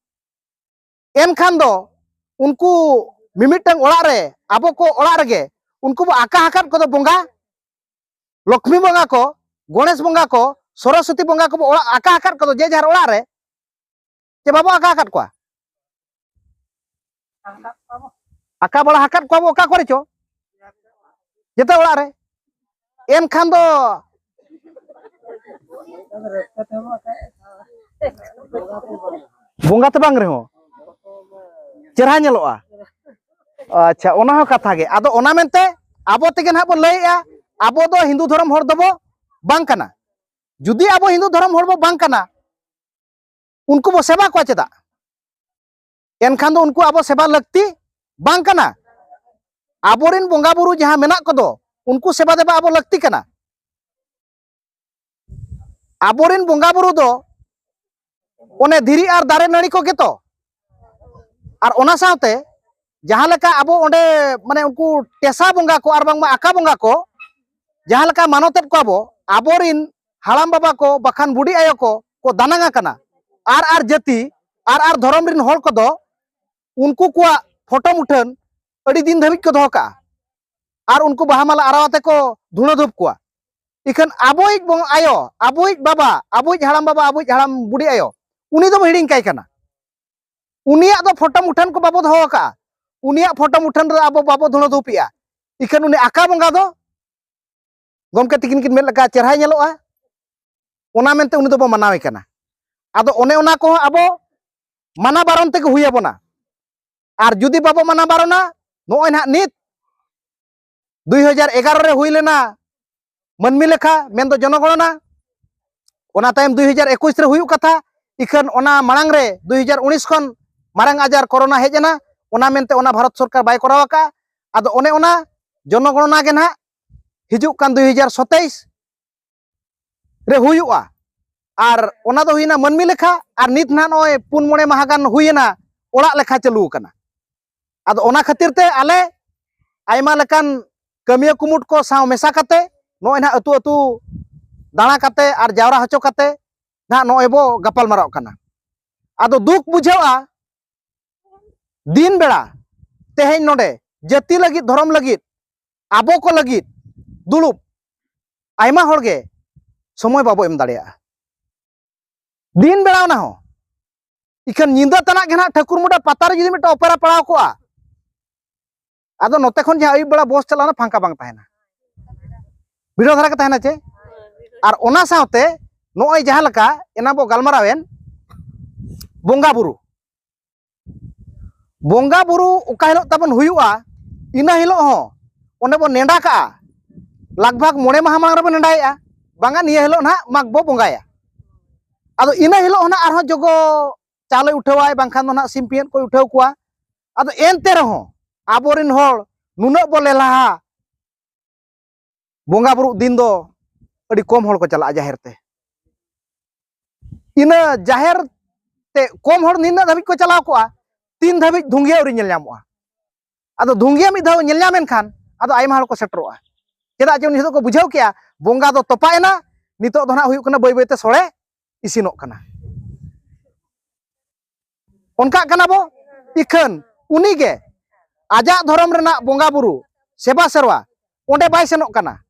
ᱮᱱᱠᱷᱟᱱ ᱫᱚ ᱩᱱᱠᱩ ᱢᱤᱢᱤᱫᱴᱟᱝ ᱚᱲᱟᱜ ᱨᱮ, ᱟᱵᱚ ᱠᱚ ᱚᱲᱟᱜ ᱨᱮᱜᱮ ᱩᱱᱠᱩ ᱵᱚ ᱟᱠᱟ ᱟᱠᱟᱫ ᱠᱚᱫᱚ ᱵᱚᱸᱜᱟ, ᱞᱚᱠᱷᱢᱤ ᱵᱚᱸᱜᱟ ᱠᱚ, ᱜᱚᱬᱮᱥ ᱵᱚᱸᱜᱟ ᱠᱚ, ᱥᱚᱨᱚᱥᱚᱛᱤ ᱵᱚᱸᱜᱟ ᱠᱚᱵᱚ ᱚᱲᱟᱜ, ᱟᱠᱟ ᱟᱠᱟᱫ ᱠᱚᱫᱚ ᱡᱮ ᱡᱟᱦᱟᱨ ᱚᱲᱟᱜ ᱨᱮ, ᱪᱮ ᱵᱟᱵᱚ ᱟᱠᱟ ᱟᱠᱟᱫ ᱠᱚᱣᱟ? ᱟᱠᱟ ᱵᱟᱲᱟ ᱟᱠᱟᱫ ᱠᱚᱣᱟ ᱵᱚ ᱚᱠᱟ ᱠᱚᱨᱮ ᱪᱚ, ᱡᱮᱛᱮ ᱚᱲᱟᱜ ᱨᱮ᱾ ᱮᱱᱠᱷᱟᱱ ᱫᱚ ᱵᱚᱸᱜᱟ ᱛᱮ ᱵᱟᱝ ᱨᱮᱦᱚᱸ ᱪᱮᱦᱨᱟ ᱧᱮᱞᱚᱜᱼᱟ᱾ ᱟᱪᱪᱷᱟ, ᱚᱱᱟ ᱦᱚᱸ ᱠᱟᱛᱷᱟ ᱜᱮ᱾ ᱟᱫᱚ ᱚᱱᱟ ᱢᱮᱱᱛᱮ ᱟᱵᱚ ᱛᱮᱜᱮ ᱱᱟᱦᱟᱜ ᱵᱚ ᱞᱟᱹᱭᱮᱜᱼᱟ, ᱟᱵᱚ ᱫᱚ ᱦᱤᱱᱫᱩ ᱫᱷᱚᱨᱚᱢ ᱦᱚᱲ ᱫᱚᱵᱚ ᱵᱟᱝ ᱠᱟᱱᱟ᱾ ᱡᱩᱫᱤ ᱟᱵᱚ ᱦᱤᱱᱫᱩ ᱫᱷᱚᱨᱚᱢ ᱦᱚᱲ ᱵᱚ ᱵᱟᱝ ᱠᱟᱱᱟ, ᱩᱱᱠᱩ ᱵᱚ ᱥᱮᱵᱟ ᱠᱚᱣᱟ ᱪᱮᱫᱟᱜ? ᱮᱱᱠᱷᱟᱱ ᱫᱚ ᱩᱱᱠᱩ ᱟᱵᱚ ᱥᱮᱵᱟ ᱞᱟᱹᱠᱛᱤ ᱵᱟᱝ ᱠᱟᱱᱟ᱾ ᱟᱵᱚᱨᱮᱱ ᱵᱚᱸᱜᱟ ᱵᱩᱨᱩ ᱡᱟᱦᱟᱸ ᱢᱮᱱᱟᱜ ᱠᱚᱫᱚ, ᱩᱱᱠᱩ ᱥᱮᱵᱟ ᱫᱮᱵᱟ ᱟᱵᱚ ᱞᱟᱹᱠᱛᱤ ᱠᱟᱱᱟ᱾ ᱟᱵᱚᱨᱮᱱ ᱵᱚᱸᱜᱟ ᱵᱩᱨᱩ ᱫᱚ ᱚᱱᱮ ᱫᱷᱤᱨᱤ ᱟᱨ ᱫᱟᱨᱮ ᱱᱟᱹᱲᱤ ᱠᱚᱜᱮ ᱛᱚ᱾ ᱟᱨ ᱚᱱᱟ ᱥᱟᱶᱛᱮ ᱡᱟᱦᱟᱸ ᱞᱮᱠᱟ ᱟᱵᱚ ᱚᱸᱰᱮ, ᱢᱟᱱᱮ, ᱩᱱᱠᱩ ᱴᱮᱥᱟ ᱵᱚᱸᱜᱟ ᱠᱚ ᱟᱨ ᱵᱟᱝᱢᱟ ᱟᱠᱟ ᱵᱚᱸᱜᱟ ᱠᱚ ᱡᱟᱦᱟᱸ ᱞᱮᱠᱟ ᱢᱟᱱᱚᱛᱮᱫ ᱠᱚᱣᱟ ᱵᱚ, ᱟᱵᱚᱨᱤᱱ ᱦᱟᱲᱟᱢ ᱵᱟᱵᱟ ᱠᱚ ᱵᱟᱠᱷᱟᱱ ᱵᱩᱰᱷᱤ ᱟᱭᱳ ᱠᱚ ᱠᱚ ᱫᱟᱱᱟᱝ ᱟᱠᱟᱱᱟ᱾ ᱟᱨ ᱟᱨ ᱡᱟᱹᱛᱤ, ᱟᱨ ᱟᱨ ᱫᱷᱚᱨᱚᱢ ᱨᱤᱱ ᱦᱚᱲ ᱠᱚᱫᱚ ᱩᱱᱠᱩ ᱠᱚᱣᱟᱜ ᱯᱷᱳᱴᱳ ᱢᱩᱴᱷᱟᱹᱱ ᱟᱹᱰᱤ ᱫᱤᱱ ᱫᱷᱟᱹᱵᱤᱡ ᱠᱚ ᱫᱚᱦᱚ ᱠᱟᱜᱼᱟ᱾ ᱟᱨ ᱩᱱᱠᱩ ᱵᱟᱦᱟ ᱢᱟᱞᱟ ᱟᱨᱟᱣ ᱟᱛᱮ ᱠᱚ ᱫᱷᱩᱬᱟᱹ ᱫᱷᱩᱯ ᱠᱚᱣᱟ᱾ ᱤᱠᱷᱟᱹᱱ ᱟᱵᱚᱭᱤᱡ ᱵᱚᱝ-, ᱟᱭᱳ, ᱟᱵᱚᱭᱤᱡ ᱵᱟᱵᱟ, ᱟᱵᱚᱭᱤᱡ ᱦᱟᱲᱟᱢ ᱵᱟᱵᱟ, ᱟᱵᱚᱭᱤᱡ ᱦᱟᱲᱟᱢ ᱵᱩᱰᱷᱤ ᱟᱭᱳ, ᱩᱱᱤ ᱫᱚᱵᱚ ᱦᱤᱲᱤᱧ ᱠᱟᱭ ᱠᱟᱱᱟ᱾ ᱩᱱᱤᱭᱟᱜ ᱫᱚ ᱯᱷᱳᱴᱳ ᱢᱩᱴᱷᱟᱹᱱ ᱠᱚ ᱵᱟᱵᱚ ᱫᱚᱦᱚ ᱟᱠᱟᱜᱼᱟ᱾ ᱩᱱᱤᱭᱟᱜ ᱯᱷᱳᱴᱳ ᱢᱩᱴᱷᱟᱹᱱ ᱨᱮ ᱟᱵᱚ ᱵᱟᱵᱚ ᱫᱷᱩᱬᱟᱹ ᱫᱷᱩᱯᱮᱜᱼᱟ᱾ ᱤᱠᱷᱟᱹᱱ ᱩᱱᱤ ᱟᱠᱟ ᱵᱚᱸᱜᱟ ᱫᱚ ᱜᱚᱢᱠᱮ ᱛᱤᱠᱤᱱ ᱠᱤᱱ ᱢᱮᱱ ᱞᱮᱠᱟ ᱪᱮᱦᱨᱟᱭ ᱧᱮᱞᱚᱜᱼᱟ᱾ ᱚᱱᱟ ᱢᱮᱱᱛᱮ ᱩᱱᱤ ᱫᱚᱵᱚ ᱢᱟᱱᱟᱣᱮ ᱠᱟᱱᱟ᱾ ᱟᱫᱚ ᱚᱱᱮ ᱚᱱᱟ ᱠᱚᱦᱚᱸ ᱟᱵᱚ ᱢᱟᱱᱟ ᱵᱟᱨᱚᱱ ᱛᱮᱜᱮ ᱦᱩᱭ ᱟᱵᱚᱱᱟ᱾ ᱟᱨ ᱡᱩᱫᱤ ᱵᱟᱵᱚ ᱢᱟᱱᱟ ᱵᱟᱨᱚᱱᱟ, ᱱᱚᱜᱼᱚᱭ ᱱᱟᱦᱟᱜ ᱱᱤᱛ ᱫᱩᱭ ᱦᱟᱡᱟᱨ ᱮᱜᱟᱨᱚ ᱨᱮ ᱦᱩᱭ ᱞᱮᱱᱟ ᱢᱟᱹᱱᱢᱤ ᱞᱮᱠᱷᱟ, ᱢᱮᱱᱫᱚ ᱡᱚᱱᱚᱜᱚᱬᱚᱱᱟ᱾ ᱚᱱᱟ ᱛᱟᱭᱚᱢ ᱫᱩᱭ ᱦᱟᱡᱟᱨ ᱮᱠᱩᱥ ᱨᱮ ᱦᱩᱭᱩᱜ ᱠᱟᱛᱷᱟ, ᱤᱠᱷᱟᱹᱱ ᱚᱱᱟ ᱢᱟᱲᱟᱝ ᱨᱮ ᱫᱩᱭ ᱦᱟᱡᱟᱨ ᱩᱱᱤᱥ ᱠᱷᱚᱱ ᱢᱟᱨᱟᱝ ᱟᱡᱟᱨ ᱠᱳᱨᱳᱱᱟ ᱦᱮᱡ ᱮᱱᱟ, ᱚᱱᱟ ᱢᱮᱱᱛᱮ ᱚᱱᱟ ᱵᱷᱟᱨᱚᱛ ᱥᱚᱨᱠᱟᱨ ᱵᱟᱭ ᱠᱚᱨᱟᱣ ᱟᱠᱟᱫᱼᱟ᱾ ᱟᱫᱚ ᱚᱱᱮ ᱚᱱᱟ ᱡᱚᱱᱚᱜᱚᱬᱚᱱᱟ ᱜᱮ ᱱᱟᱦᱟᱜ ᱦᱤᱡᱩᱜ ᱠᱟᱱ ᱫᱩᱭ ᱦᱟᱡᱟᱨ ᱥᱟᱛᱟᱭᱤᱥ ᱨᱮ ᱦᱩᱭᱩᱜᱼᱟ᱾ ᱟᱨ ᱚᱱᱟ ᱫᱚ ᱦᱩᱭᱱᱟ ᱢᱟᱹᱱᱢᱤ ᱞᱮᱠᱷᱟ, ᱟᱨ ᱱᱤᱛ ᱱᱟᱦᱟᱜ ᱱᱚᱜᱼᱚᱭ ᱯᱩᱱ ᱢᱚᱬᱮ ᱢᱟᱦᱟ ᱜᱟᱱ ᱦᱩᱭᱮᱱᱟ, ᱚᱲᱟᱜ ᱞᱮᱠᱷᱟ ᱪᱟᱹᱞᱩ ᱟᱠᱟᱱᱟ᱾ ᱟᱫᱚ ᱚᱱᱟ ᱠᱷᱟᱹᱛᱤᱨ ᱛᱮ ᱟᱞᱮ ᱟᱭᱢᱟ ᱞᱮᱠᱟᱱ ᱠᱟᱹᱢᱤᱭᱟᱹ ᱠᱩᱢᱩᱴ ᱠᱚ ᱥᱟᱶ ᱢᱮᱥᱟ ᱠᱟᱛᱮ ᱱᱚᱜᱼᱚᱭ ᱱᱟᱦᱟᱜ ᱟᱹᱛᱩ ᱟᱹᱛᱩ ᱫᱟᱬᱟ ᱠᱟᱛᱮ ᱟᱨ ᱡᱟᱣᱨᱟ ᱦᱚᱪᱚ ᱠᱟᱛᱮ ᱱᱟᱦᱟᱜ ᱱᱚᱜᱼᱚᱭ ᱵᱚ ᱜᱟᱯᱟᱞ ᱢᱟᱨᱟᱣ ᱠᱟᱱᱟ᱾ ᱟᱫᱚ ᱫᱩᱠ ᱵᱩᱡᱷᱟᱹᱜᱼᱟ, ᱫᱤᱱ ᱵᱮᱲᱟ ᱛᱮᱦᱮᱧ ᱱᱚᱰᱮ ᱡᱟᱹᱛᱤ ᱞᱟᱹᱜᱤᱫ, ᱫᱷᱚᱨᱚᱢ ᱞᱟᱹᱜᱤᱫ, ᱟᱵᱚ ᱠᱚ ᱞᱟᱹᱜᱤᱫ ᱫᱩᱲᱩᱵ ᱟᱭᱢᱟ ᱦᱚᱲ ᱜᱮ ᱥᱚᱢᱚᱭ ᱵᱟᱵᱚ ᱮᱢ ᱫᱟᱲᱮᱭᱟᱜᱼᱟ᱾ ᱫᱤᱱ ᱵᱮᱲᱟ ᱚᱱᱟ ᱦᱚᱸ, ᱤᱠᱷᱟᱹᱱ ᱧᱤᱫᱟᱹ ᱛᱟᱱᱟᱜ ᱜᱮ ᱱᱟᱦᱟᱜ ᱴᱷᱟᱹᱠᱩᱨ ᱢᱩᱰᱟ ᱯᱟᱛᱟ ᱨᱮ ᱡᱩᱫᱤ ᱢᱤᱫᱴᱟᱝ ᱚᱯᱮᱨᱟ ᱯᱟᱲᱟᱣ ᱠᱚᱜᱼᱟ, ᱟᱫᱚ ᱱᱚᱛᱮ ᱠᱷᱚᱱ ᱡᱟᱦᱟᱸ ᱟᱹᱭᱩᱵ ᱵᱮᱲᱟ ᱵᱚᱥ ᱪᱟᱞᱟᱣᱱᱟ, ᱯᱷᱟᱸᱠᱟ ᱵᱟᱝ ᱛᱟᱦᱮᱱᱟ, ᱵᱷᱤᱲ ᱫᱷᱟᱨᱟ ᱜᱮ ᱛᱟᱦᱮᱱᱟ ᱪᱮ? ᱟᱨ ᱚᱱᱟ ᱥᱟᱶᱛᱮ ᱱᱚᱜᱼᱚᱭ ᱡᱟᱦᱟᱸ ᱞᱮᱠᱟ ᱮᱱᱟ ᱵᱚ ᱜᱟᱞᱢᱟᱨᱟᱣᱮᱱ, ᱵᱚᱸᱜᱟ ᱵᱩᱨᱩ, ᱵᱚᱸᱜᱟ ᱵᱩᱨᱩ ᱚᱠᱟ ᱦᱤᱞᱳᱜ ᱛᱟᱵᱚᱱ ᱦᱩᱭᱩᱜᱼᱟ, ᱤᱱᱟᱹ ᱦᱤᱞᱳᱜ ᱦᱚᱸ ᱚᱸᱰᱮ ᱵᱚᱱ ᱱᱮᱰᱟ ᱠᱟᱜᱼᱟ᱾ ᱞᱟᱜᱽ ᱵᱷᱟᱜᱽ ᱢᱚᱬᱮ ᱢᱟᱦᱟ ᱢᱟᱲᱟᱝ ᱨᱮᱵᱚᱱ ᱱᱮᱰᱟᱭᱮᱜᱼᱟ, ᱵᱟᱝᱟ ᱱᱤᱭᱟᱹ ᱦᱤᱞᱳᱜ ᱱᱟᱦᱟᱜ ᱢᱟᱜᱽ ᱵᱚ ᱵᱚᱸᱜᱟᱭᱟ᱾ ᱟᱫᱚ ᱤᱱᱟᱹ ᱦᱤᱞᱳᱜ ᱦᱚᱸ ᱱᱟᱦᱟᱜ ᱟᱨᱦᱚᱸ ᱡᱚᱜᱚ ᱪᱟᱣᱞᱮ ᱩᱴᱷᱟᱹᱣᱟᱭ, ᱵᱟᱝᱠᱷᱟᱱ ᱫᱚ ᱱᱟᱦᱟᱜ ᱥᱤᱢ ᱯᱤᱭᱟᱹᱜ ᱠᱚᱭ ᱩᱴᱷᱟᱹᱣ ᱠᱚᱣᱟ᱾ ᱟᱫᱚ ᱮᱱᱛᱮ ᱨᱮᱦᱚᱸ ᱟᱵᱚᱨᱮᱱ ᱦᱚᱲ ᱱᱩᱱᱟᱹᱜ ᱵᱚ ᱞᱮᱞᱦᱟᱦᱟ, ᱵᱚᱸᱜᱟ ᱵᱩᱨᱩ ᱫᱤᱱ ᱫᱚ ᱟᱹᱰᱤ ᱠᱚᱢ ᱦᱚᱲ ᱠᱚ ᱪᱟᱞᱟᱜᱼᱟ ᱡᱟᱦᱮᱨ ᱛᱮ᱾ ᱤᱱᱟᱹ ᱡᱟᱦᱮᱨ ᱛᱮ ᱠᱚᱢ ᱦᱚᱲ ᱱᱤᱱᱟᱹᱜ ᱫᱷᱟᱹᱵᱤᱡ ᱠᱚ ᱪᱟᱞᱟᱣ ᱠᱚᱜᱼᱟ, ᱛᱤᱱ ᱫᱷᱟᱹᱵᱤᱡ ᱫᱷᱩᱝᱜᱤᱭᱟᱹ ᱟᱹᱣᱨᱤ ᱧᱮᱞ ᱧᱟᱢᱚᱜᱼᱟ᱾ ᱟᱫᱚ ᱫᱷᱩᱝᱜᱤᱭᱟᱹ ᱢᱤᱫ ᱫᱷᱟᱣ ᱧᱮᱞ ᱧᱟᱢ ᱮᱱ ᱠᱷᱟᱱ ᱟᱫᱚ ᱟᱭᱢᱟ ᱦᱚᱲ ᱠᱚ ᱥᱮᱴᱮᱨᱚᱜᱼᱟ᱾ ᱪᱮᱫᱟᱜ ᱡᱮ ᱩᱱ ᱡᱚᱦᱚᱜ ᱠᱚ ᱵᱩᱡᱷᱟᱹᱣ ᱠᱮᱜᱼᱟ ᱵᱚᱸᱜᱟ ᱫᱚ ᱛᱚᱯᱟ ᱮᱱᱟ, ᱱᱤᱛᱚᱜ ᱫᱚ ᱱᱟᱦᱟᱜ ᱦᱩᱭᱩᱜ ᱠᱟᱱᱟ ᱵᱟᱹᱭ ᱵᱟᱹᱭᱛᱮ ᱥᱚᱲᱮ ᱤᱥᱤᱱᱚᱜ ᱠᱟᱱᱟ᱾ ᱚᱱᱠᱟᱜ ᱠᱟᱱᱟ ᱵᱚ, ᱤᱠᱷᱟᱹᱱ ᱩᱱᱤᱜᱮ ᱟᱡᱟᱜ ᱫᱷᱚᱨᱚᱢ ᱨᱮᱱᱟᱜ ᱵᱚᱸᱜᱟ ᱵᱩᱨᱩ, ᱥᱮᱵᱟ ᱥᱮᱨᱣᱟ ᱚᱸᱰᱮ ᱵᱟᱭ ᱥᱮᱱᱚᱜ ᱠᱟᱱᱟ,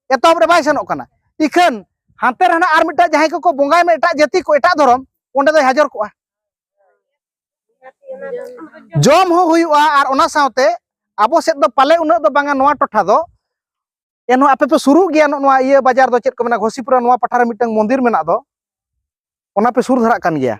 ᱮᱛᱚᱦᱚᱵ ᱨᱮ ᱵᱟᱭ ᱥᱮᱱᱚᱜ ᱠᱟᱱᱟ᱾ ᱤᱠᱷᱟᱹᱱ ᱦᱟᱱᱛᱮ ᱨᱮ ᱦᱟᱱᱟ ᱟᱨ ᱢᱤᱫᱴᱟᱝ ᱡᱟᱦᱟᱸᱭ ᱠᱚᱠᱚ ᱵᱚᱸᱜᱟᱭ ᱢᱟ ᱮᱴᱟᱜ ᱡᱟᱹᱛᱤ ᱠᱚ, ᱮᱴᱟᱜ ᱫᱷᱚᱨᱚᱢ, ᱚᱸᱰᱮ ᱫᱚᱭ ᱦᱟᱡᱚᱨ ᱠᱚᱜᱼᱟ᱾ ᱡᱚᱢ ᱦᱚᱸ ᱦᱩᱭᱩᱜᱼᱟ, ᱟᱨ ᱚᱱᱟ ᱥᱟᱶᱛᱮ ᱟᱵᱚ ᱥᱮᱫ ᱫᱚ ᱯᱟᱞᱮ ᱩᱱᱟᱹᱜ ᱫᱚ ᱵᱟᱝᱟ ᱱᱚᱣᱟ ᱴᱚᱴᱷᱟ ᱫᱚ, ᱮᱱᱦᱚᱸ ᱟᱯᱮ ᱯᱮ ᱥᱩᱨᱩᱜ ᱜᱮᱭᱟ᱾ ᱱᱚᱜᱼᱚ ᱱᱚᱣᱟ ᱤᱭᱟᱹ ᱵᱟᱡᱟᱨ ᱫᱚ ᱪᱮᱫ ᱠᱚ ᱢᱮᱱᱟ, ᱜᱷᱚᱥᱤᱯᱩᱨᱟ, ᱱᱚᱣᱟ ᱯᱟᱴᱷᱟ ᱨᱮ ᱢᱤᱫᱴᱟᱝ ᱢᱚᱱᱫᱤᱨ ᱢᱮᱱᱟᱜ ᱫᱚ, ᱚᱱᱟ ᱯᱮ ᱥᱩᱨ ᱫᱷᱟᱨᱟᱜ ᱠᱟᱱ ᱜᱮᱭᱟ᱾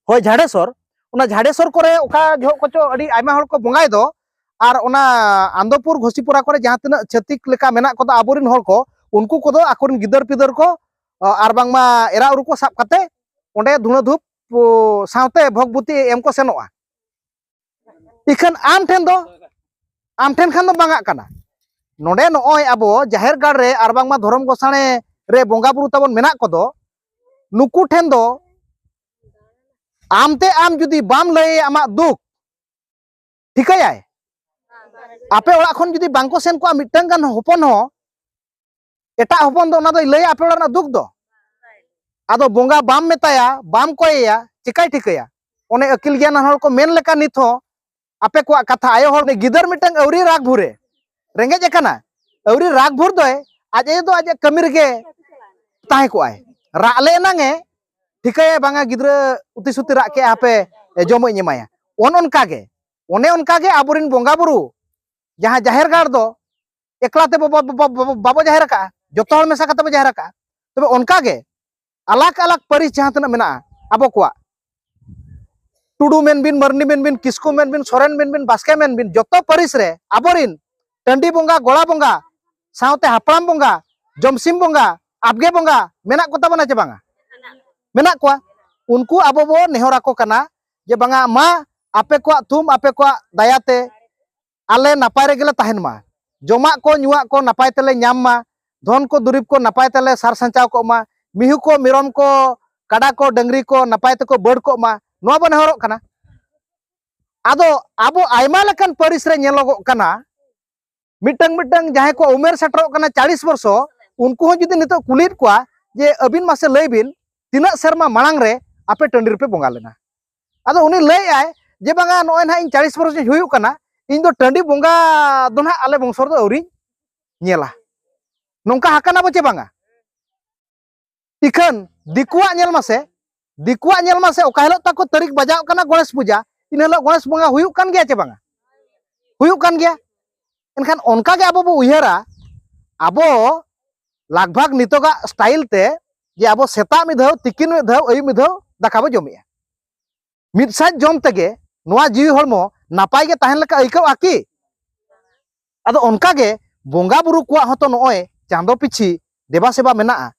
ᱦᱳᱭ, ᱡᱷᱟᱲᱮᱥᱚᱨ, ᱚᱱᱟ ᱡᱷᱟᱲᱮᱥᱚᱨ ᱠᱚᱨᱮ ᱚᱠᱟ ᱡᱚᱦᱚᱜ ᱠᱚᱪᱚ ᱟᱹᱰᱤ ᱟᱭᱢᱟ ᱦᱚᱲ ᱠᱚ ᱵᱚᱸᱜᱟᱭ ᱫᱚ, ᱟᱨ ᱚᱱᱟ ᱟᱱᱫᱚᱯᱩᱨ ᱜᱷᱳᱥᱤᱯᱩᱨᱟ ᱠᱚᱨᱮ ᱡᱟᱦᱟᱸ ᱛᱤᱱᱟᱹᱜ ᱪᱷᱟᱹᱛᱤᱠ ᱞᱮᱠᱟ ᱢᱮᱱᱟᱜ ᱠᱚᱫᱚ ᱟᱵᱚᱨᱮᱱ ᱦᱚᱲ ᱠᱚ, ᱩᱱᱠᱩ ᱠᱚᱫᱚ ᱟᱠᱚᱨᱮᱱ ᱜᱤᱫᱟᱹᱨ ᱯᱤᱫᱟᱹᱨ ᱠᱚ, ᱟ, ᱟᱨ ᱵᱟᱝᱢᱟ ᱮᱨᱟ ᱩᱨᱩ ᱠᱚ ᱥᱟᱵ ᱠᱟᱛᱮ ᱚᱸᱰᱮ ᱫᱷᱩᱬᱟᱹ ᱫᱷᱩᱯ, ᱳ, ᱥᱟᱶᱛᱮ ᱵᱷᱚᱜᱽᱵᱩᱛᱤ ᱮᱢ ᱠᱚ ᱥᱮᱱᱚᱜᱼᱟ᱾ ᱤᱠᱷᱟᱹᱱ ᱟᱢ ᱴᱷᱮᱱ ᱫᱚ, ᱟᱢ ᱴᱷᱮᱱ ᱠᱷᱟᱱ ᱫᱚ ᱵᱟᱝᱟᱜ ᱠᱟᱱᱟ᱾ ᱱᱚᱰᱮ ᱱᱚᱜᱼᱚᱭ ᱟᱵᱚ ᱡᱟᱦᱮᱨ ᱜᱟᱲ ᱨᱮ ᱟᱨ ᱵᱟᱝᱢᱟ ᱫᱷᱚᱨᱚᱢ ᱜᱚᱥᱟᱬᱮ ᱨᱮ ᱵᱚᱸᱜᱟ ᱵᱩᱨᱩ ᱛᱟᱵᱚᱱ ᱢᱮᱱᱟᱜ ᱠᱚᱫᱚ, ᱱᱩᱠᱩ ᱴᱷᱮᱱ ᱫᱚ ᱟᱢᱛᱮ ᱟᱢ ᱡᱩᱫᱤ ᱵᱟᱢ ᱞᱟᱹᱭ ᱟᱢᱟᱜ ᱫᱩᱠ, ᱴᱷᱤᱠᱟᱹᱭᱟᱭ? ᱟᱯᱮ ᱚᱲᱟᱜ ᱠᱷᱚᱱ ᱡᱩᱫᱤ ᱵᱟᱝᱠᱚ ᱥᱮᱱ ᱠᱚᱜᱼᱟ ᱢᱤᱫᱴᱟᱝ ᱜᱟᱱ ᱦᱚᱯᱚᱱ ᱦᱚᱸ, ᱮᱴᱟᱜ ᱦᱚᱯᱚᱱ ᱫᱚ ᱚᱱᱟ ᱫᱚᱭ ᱞᱟᱹᱭᱟ ᱟᱯᱮ ᱚᱲᱟᱜ ᱨᱮᱱᱟᱜ ᱫᱩᱠ ᱫᱚ? ᱟᱫᱚ ᱵᱚᱸᱜᱟ ᱵᱟᱢ ᱢᱮᱛᱟᱭᱟ, ᱵᱟᱢ ᱠᱚᱭᱮᱭᱟ, ᱪᱮᱠᱟᱭ ᱴᱷᱤᱠᱟᱹᱭᱟ? ᱚᱱᱮ ᱟᱹᱠᱤᱞ ᱜᱮᱭᱟᱱ ᱦᱚᱲ ᱠᱚ ᱢᱮᱱ ᱞᱮᱠᱟ ᱱᱤᱛ ᱦᱚᱸ ᱟᱯᱮ ᱠᱚᱣᱟᱜ ᱠᱟᱛᱷᱟ, ᱟᱭᱳ ᱦᱚᱲ ᱜᱤᱫᱟᱹᱨ ᱢᱤᱫᱴᱟᱝ ᱟᱹᱣᱨᱤ ᱨᱟᱜᱽ ᱵᱷᱩᱨᱮ, ᱨᱮᱸᱜᱮᱡ ᱟᱠᱟᱱᱟ, ᱟᱹᱣᱨᱤ ᱨᱟᱜᱽ ᱵᱷᱩᱨ ᱫᱚᱭ ᱟᱡ ᱟᱭᱳ ᱫᱚ ᱟᱡᱟᱜ ᱠᱟᱹᱢᱤ ᱨᱮᱜᱮ ᱛᱟᱦᱮᱸ ᱠᱚᱜᱼᱟᱭ᱾ ᱨᱟᱜ ᱞᱮ ᱮᱱᱟᱝᱮ ᱴᱷᱤᱠᱟᱹᱭᱟ ᱵᱟᱝᱟ ᱜᱤᱫᱽᱨᱟᱹ ᱩᱛᱤ ᱥᱩᱛᱤ ᱨᱟᱜ ᱠᱮᱜᱼᱟ, ᱦᱟᱯᱮ ᱡᱚᱢᱟᱜ ᱤᱧ ᱮᱢᱟᱭᱟ᱾ ᱚᱱ ᱚᱱᱠᱟ ᱜᱮ, ᱚᱱᱮ ᱚᱱᱠᱟ ᱜᱮ ᱟᱵᱚᱨᱮᱱ ᱵᱚᱸᱜᱟ ᱵᱩᱨᱩ ᱡᱟᱦᱟᱸ ᱡᱟᱦᱮᱨ ᱜᱟᱲ ᱫᱚ ᱮᱠᱞᱟ ᱛᱮ ᱵᱟᱵᱚ, ᱵᱟᱵᱚ, ᱵᱟᱵᱚ, ᱵᱟᱵᱚ ᱡᱟᱦᱮᱨ ᱟᱠᱟᱜᱼᱟ, ᱡᱚᱛᱚ ᱦᱚᱲ ᱢᱮᱥᱟ ᱠᱟᱛᱮ ᱵᱚ ᱡᱟᱦᱮᱨ ᱟᱠᱟᱜᱼᱟ᱾ ᱛᱚᱵᱮ ᱚᱱᱠᱟ ᱜᱮ ᱟᱞᱟᱜᱽ ᱟᱞᱟᱜᱽ ᱯᱟᱹᱨᱤᱥ ᱡᱟᱦᱟᱸ ᱛᱤᱱᱟᱹᱜ ᱢᱮᱱᱟᱜᱼᱟ ᱟᱵᱚ ᱠᱚᱣᱟᱜ, ᱴᱩᱰᱩ ᱢᱮᱱ ᱵᱤᱱ, ᱢᱟᱹᱨᱰᱤ ᱢᱮᱱ ᱵᱤᱱ, ᱠᱤᱥᱠᱩ ᱢᱮᱱ ᱵᱤᱱ, ᱥᱚᱨᱮᱱ ᱢᱮᱱ ᱵᱤᱱ, ᱵᱟᱥᱠᱮ ᱢᱮᱱ ᱵᱤᱱ, ᱡᱚᱛᱚ ᱯᱟᱹᱨᱤᱥ ᱨᱮ ᱟᱵᱚᱨᱤᱱ ᱴᱟᱺᱰᱤ ᱵᱚᱸᱜᱟ, ᱜᱚᱲᱟ ᱵᱚᱸᱜᱟ, ᱥᱟᱶᱛᱮ ᱦᱟᱯᱲᱟᱢ ᱵᱚᱸᱜᱟ, ᱡᱚᱢᱥᱤᱢ ᱵᱚᱸᱜᱟ, ᱟᱵᱜᱮ ᱵᱚᱸᱜᱟ ᱢᱮᱱᱟᱜ ᱠᱚ ᱛᱟᱵᱚᱱᱟ ᱪᱮ ᱵᱟᱝᱟ? ᱢᱮᱱᱟᱜ ᱠᱚᱣᱟ᱾ ᱩᱱᱠᱩ ᱟᱵᱚ ᱵᱚ ᱱᱮᱦᱚᱨ ᱟᱠᱚ ᱠᱟᱱᱟ ᱡᱮ ᱵᱟᱝᱟ, ᱢᱟ ᱟᱯᱮ ᱠᱚᱣᱟᱜ ᱛᱷᱩᱢ, ᱟᱯᱮ ᱠᱚᱣᱟᱜ ᱫᱟᱭᱟᱛᱮ ᱟᱞᱮ ᱱᱟᱯᱟᱭ ᱨᱮᱜᱮ ᱞᱮ ᱛᱟᱦᱮᱱ ᱢᱟ, ᱡᱚᱢᱟᱜ ᱠᱚ ᱧᱩᱣᱟᱜ ᱠᱚ ᱱᱟᱯᱟᱭ ᱛᱮᱞᱮ ᱧᱟᱢ ᱢᱟ, ᱫᱷᱚᱱ ᱠᱚ ᱫᱩᱨᱤᱵᱽ ᱠᱚ ᱱᱟᱯᱟᱭ ᱛᱮᱞᱮ ᱥᱟᱨ ᱥᱟᱧᱪᱟᱣ ᱠᱚᱜ ᱢᱟ, ᱢᱤᱦᱩ ᱠᱚ ᱢᱮᱨᱚᱢ ᱠᱚ ᱠᱟᱰᱟ ᱠᱚ ᱰᱟᱹᱝᱨᱤ ᱠᱚ ᱱᱟᱯᱟᱭ ᱛᱮᱠᱚ ᱵᱟᱹᱲ ᱠᱚᱜ ᱢᱟ, ᱱᱚᱣᱟ ᱵᱚ ᱱᱮᱦᱚᱨᱚᱜ ᱠᱟᱱᱟ᱾ ᱟᱫᱚ ᱟᱵᱚ ᱟᱭᱢᱟ ᱞᱮᱠᱟᱱ ᱯᱟᱹᱨᱤᱥ ᱨᱮ ᱧᱮᱞᱚᱜᱚᱜ ᱠᱟᱱᱟ, ᱢᱤᱫᱴᱟᱝ ᱢᱤᱫᱴᱟᱝ ᱡᱟᱦᱟᱸᱭ ᱠᱚ ᱩᱢᱮᱨ ᱥᱮᱴᱮᱨᱚᱜ ᱠᱟᱱᱟ ᱪᱟᱞᱤᱥ ᱵᱚᱨᱥᱚ, ᱩᱱᱠᱩ ᱦᱚᱸ ᱡᱩᱫᱤ ᱱᱤᱛᱚᱜ ᱠᱩᱞᱤᱭᱮᱫ ᱠᱚᱣᱟ ᱡᱮ ᱟᱹᱵᱤᱱ ᱢᱟᱥᱮ ᱞᱟᱹᱭ ᱵᱤᱱ ᱛᱤᱱᱟᱹᱜ ᱥᱮᱨᱢᱟ ᱢᱟᱲᱟᱝ ᱨᱮ ᱟᱯᱮ ᱴᱟᱺᱰᱤ ᱨᱮᱯᱮ ᱵᱚᱸᱜᱟ ᱞᱮᱱᱟ? ᱟᱫᱚ ᱩᱱᱤ ᱞᱟᱹᱭᱮᱫᱼᱟᱭ ᱡᱮ ᱵᱟᱝᱟ, ᱱᱚᱜᱼᱚᱭ ᱱᱟᱦᱟᱜ ᱤᱧ ᱪᱟᱞᱤᱥ ᱵᱚᱨᱥᱚᱧ ᱦᱩᱭᱩᱜ ᱠᱟᱱᱟ, ᱤᱧ ᱫᱚ ᱴᱟᱺᱰᱤ ᱵᱚᱸᱜᱟ ᱫᱚ ᱱᱟᱦᱟᱜ ᱟᱞᱮ ᱵᱚᱝᱥᱚ ᱨᱮᱫᱚ ᱟᱹᱣᱨᱤᱧ ᱧᱮᱞᱟ᱾ ᱱᱚᱝᱠᱟ ᱟᱠᱟᱱᱟ ᱵᱚ ᱪᱮ ᱵᱟᱝᱟ? ᱤᱠᱷᱟᱹᱱ ᱫᱤᱠᱩᱣᱟᱜ ᱧᱮᱞ ᱢᱟᱥᱮ, ᱫᱤᱠᱩᱣᱟᱜ ᱧᱮᱞ ᱢᱟᱥᱮ, ᱚᱠᱟ ᱦᱤᱞᱳᱜ ᱛᱟᱠᱚ ᱛᱟᱹᱨᱤᱠᱷ ᱵᱟᱡᱟᱣ ᱠᱟᱱᱟ ᱜᱚᱬᱮᱥ ᱯᱩᱡᱟ, ᱤᱱᱟᱹ ᱦᱤᱞᱳᱜ ᱜᱚᱬᱮᱥ ᱵᱚᱸᱜᱟ ᱦᱩᱭᱩᱜ ᱠᱟᱱ ᱜᱮᱭᱟ ᱪᱮ ᱵᱟᱝᱟ? ᱦᱩᱭᱩᱜ ᱠᱟᱱ ᱜᱮᱭᱟ᱾ ᱮᱱᱠᱷᱟᱱ ᱚᱱᱠᱟ ᱜᱮ ᱟᱵᱚ ᱵᱚ ᱩᱭᱦᱟᱹᱨᱟ, ᱟᱵᱚ ᱞᱟᱜᱽ ᱵᱷᱟᱜᱽ ᱱᱤᱛᱚᱜᱟᱜ ᱥᱴᱟᱭᱤᱞ ᱛᱮ ᱡᱮ ᱟᱵᱚ ᱥᱮᱛᱟᱜ ᱢᱤᱫ ᱫᱷᱟᱣ, ᱛᱤᱠᱤᱱ ᱢᱤᱫ ᱫᱷᱟᱣ, ᱟᱹᱭᱩᱵ ᱢᱤᱫ ᱫᱷᱟᱣ ᱫᱟᱠᱟ ᱵᱚ ᱡᱚᱢᱮᱜᱼᱟ᱾ ᱢᱤᱫ ᱥᱟᱡ ᱡᱚᱢ ᱛᱮᱜᱮ ᱱᱚᱣᱟ ᱡᱤᱣᱤ ᱦᱚᱲᱢᱚ ᱱᱟᱯᱟᱭ ᱜᱮ ᱛᱟᱦᱮᱱ ᱞᱮᱠᱟ ᱟᱹᱭᱠᱟᱹᱣᱜᱼᱟ ᱠᱤ? ᱟᱫᱚ ᱚᱱᱠᱟ ᱜᱮ ᱵᱚᱸᱜᱟ ᱵᱩᱨᱩ ᱠᱚᱣᱟᱜ ᱦᱚᱸᱛᱚ ᱱᱚᱜᱼᱚᱭ ᱪᱟᱸᱫᱚ ᱯᱤᱪᱷᱤ ᱫᱮᱵᱟ ᱥᱮᱵᱟ ᱢᱮᱱᱟᱜᱼᱟ᱾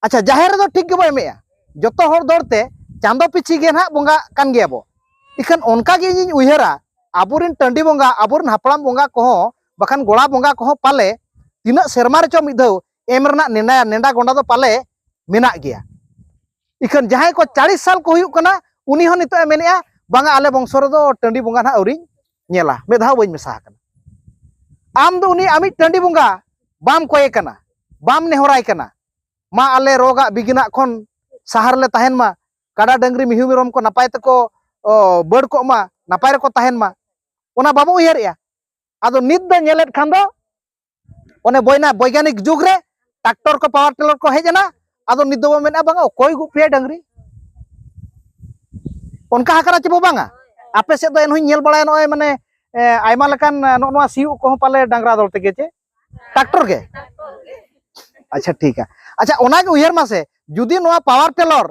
ᱟᱪᱪᱷᱟ, ᱡᱟᱦᱮᱨ ᱨᱮᱫᱚ ᱴᱷᱤᱠ ᱜᱮᱵᱚ ᱮᱢᱮᱜᱼᱟ, ᱡᱚᱛᱚ ᱦᱚᱲ ᱫᱚᱲ ᱛᱮ ᱪᱟᱸᱫᱚ ᱯᱤᱪᱷᱤ ᱜᱮ ᱱᱟᱦᱟᱜ ᱵᱚᱸᱜᱟᱜ ᱠᱟᱱ ᱜᱮᱭᱟ ᱵᱚ᱾ ᱤᱠᱷᱟᱹᱱ ᱚᱱᱠᱟ ᱜᱮ ᱤᱧᱤᱧ ᱩᱭᱦᱟᱹᱨᱟ, ᱟᱵᱚᱨᱮᱱ ᱴᱟᱺᱰᱤ ᱵᱚᱸᱜᱟ, ᱟᱵᱚᱨᱮᱱ ᱦᱟᱯᱲᱟᱢ ᱵᱚᱸᱜᱟ ᱠᱚᱦᱚᱸ, ᱵᱟᱠᱷᱟᱱ ᱜᱚᱲᱟ ᱵᱚᱸᱜᱟ ᱠᱚᱦᱚᱸ ᱯᱟᱞᱮ ᱛᱤᱱᱟᱹᱜ ᱥᱮᱨᱢᱟ ᱨᱮᱪᱚ ᱢᱤᱫ ᱫᱷᱟᱣ ᱮᱢ ᱨᱮᱱᱟᱜ ᱱᱮᱰᱟ, ᱱᱮᱰᱟ ᱜᱚᱸᱰᱟ ᱫᱚ ᱯᱟᱞᱮ ᱢᱮᱱᱟᱜ ᱜᱮᱭᱟ᱾ ᱤᱠᱷᱟᱹᱱ ᱡᱟᱦᱟᱸᱭ ᱠᱚ ᱪᱟᱞᱤᱥ ᱥᱟᱞ ᱠᱚ ᱦᱩᱭᱩᱜ ᱠᱟᱱᱟ, ᱩᱱᱤ ᱦᱚᱸ ᱱᱤᱛᱚᱜ ᱮ ᱢᱮᱱᱮᱜᱼᱟ, "ᱵᱟᱝᱟ, ᱟᱞᱮ ᱵᱚᱝᱥᱚ ᱨᱮᱫᱚ ᱴᱟᱺᱰᱤ ᱵᱚᱸᱜᱟ ᱱᱟᱦᱟᱜ ᱟᱹᱣᱨᱤᱧ ᱧᱮᱞᱟ, ᱢᱤᱫ ᱫᱷᱟᱣ ᱵᱟᱹᱧ ᱢᱮᱥᱟ ᱟᱠᱟᱱᱟ᱾" ᱟᱢ ᱫᱚ ᱩᱱᱤ ᱟᱢᱤᱡ ᱴᱟᱺᱰᱤ ᱵᱚᱸᱜᱟ ᱵᱟᱢ ᱠᱚᱭᱮ ᱠᱟᱱᱟ, ᱵᱟᱢ ᱱᱮᱦᱚᱨᱟᱭ ᱠᱟᱱᱟ, "ᱢᱟ, ᱟᱞᱮ ᱨᱳᱜᱟᱜ ᱵᱤᱜᱤᱱᱟᱜ ᱠᱷᱚᱱ ᱥᱟᱦᱟ ᱨᱮᱞᱮ ᱛᱟᱦᱮᱱ ᱢᱟ, ᱠᱟᱰᱟ ᱰᱟᱹᱝᱨᱤ ᱢᱤᱦᱩ ᱢᱮᱨᱚᱢ ᱠᱚ ᱱᱟᱯᱟᱭ ᱛᱮᱠᱚ, ᱚ, ᱵᱟᱹᱲ ᱠᱚᱜ ᱢᱟ, ᱱᱟᱯᱟᱭ ᱨᱮᱠᱚ ᱛᱟᱦᱮᱱ ᱢᱟ", ᱚᱱᱟ ᱵᱟᱵᱚ ᱩᱭᱦᱟᱹᱨᱮᱜᱼᱟ᱾ ᱟᱫᱚ ᱱᱤᱛ ᱫᱚ ᱧᱮᱞᱮᱫ ᱠᱷᱟᱱ ᱫᱚ ᱚᱱᱮ ᱵᱚᱭᱱᱟ-, ᱵᱳᱭᱜᱟᱱᱤᱠ ᱡᱩᱜᱽ ᱨᱮ ᱴᱨᱟᱠᱴᱚᱨ ᱠᱚ, ᱯᱟᱣᱟᱨ ᱴᱤᱞᱟᱨ ᱠᱚ ᱦᱮᱡ ᱮᱱᱟ, ᱟᱫᱚ ᱱᱤᱛ ᱫᱚᱵᱚ ᱢᱮᱱᱟ, "ᱵᱟᱝᱟ, ᱚᱠᱚᱭ ᱜᱩᱯᱤᱭᱟ ᱰᱟᱹᱝᱨᱤ?" ᱚᱱᱠᱟ ᱟᱠᱟᱱᱟ ᱪᱮ ᱵᱚ ᱵᱟᱝᱟ? ᱟᱯᱮ ᱥᱮᱫ ᱫᱚ ᱮᱱᱦᱚᱸᱧ ᱧᱮᱞ ᱵᱟᱲᱟᱭᱟ ᱱᱚᱜᱼᱚᱭ ᱢᱟᱱᱮ, ᱮ, ᱟᱭᱢᱟ ᱞᱮᱠᱟᱱ, ᱮ, ᱱᱚᱜᱼᱚ ᱱᱚᱣᱟ ᱥᱤᱭᱳᱜ ᱠᱚᱦᱚᱸ ᱯᱟᱞᱮ ᱰᱟᱝᱨᱟ ᱫᱚᱞ ᱛᱮᱜᱮ ᱪᱮ ᱴᱨᱟᱠᱴᱚᱨ ᱜᱮ? ᱟᱪᱪᱷᱟ, ᱴᱷᱤᱠᱟ᱾ ᱟᱪᱪᱷᱟ, ᱚᱱᱟᱜᱮ ᱩᱭᱦᱟᱹᱨ ᱢᱟᱥᱮ, ᱡᱩᱫᱤ ᱱᱚᱣᱟ ᱯᱟᱣᱟᱨ ᱴᱤᱞᱟᱨ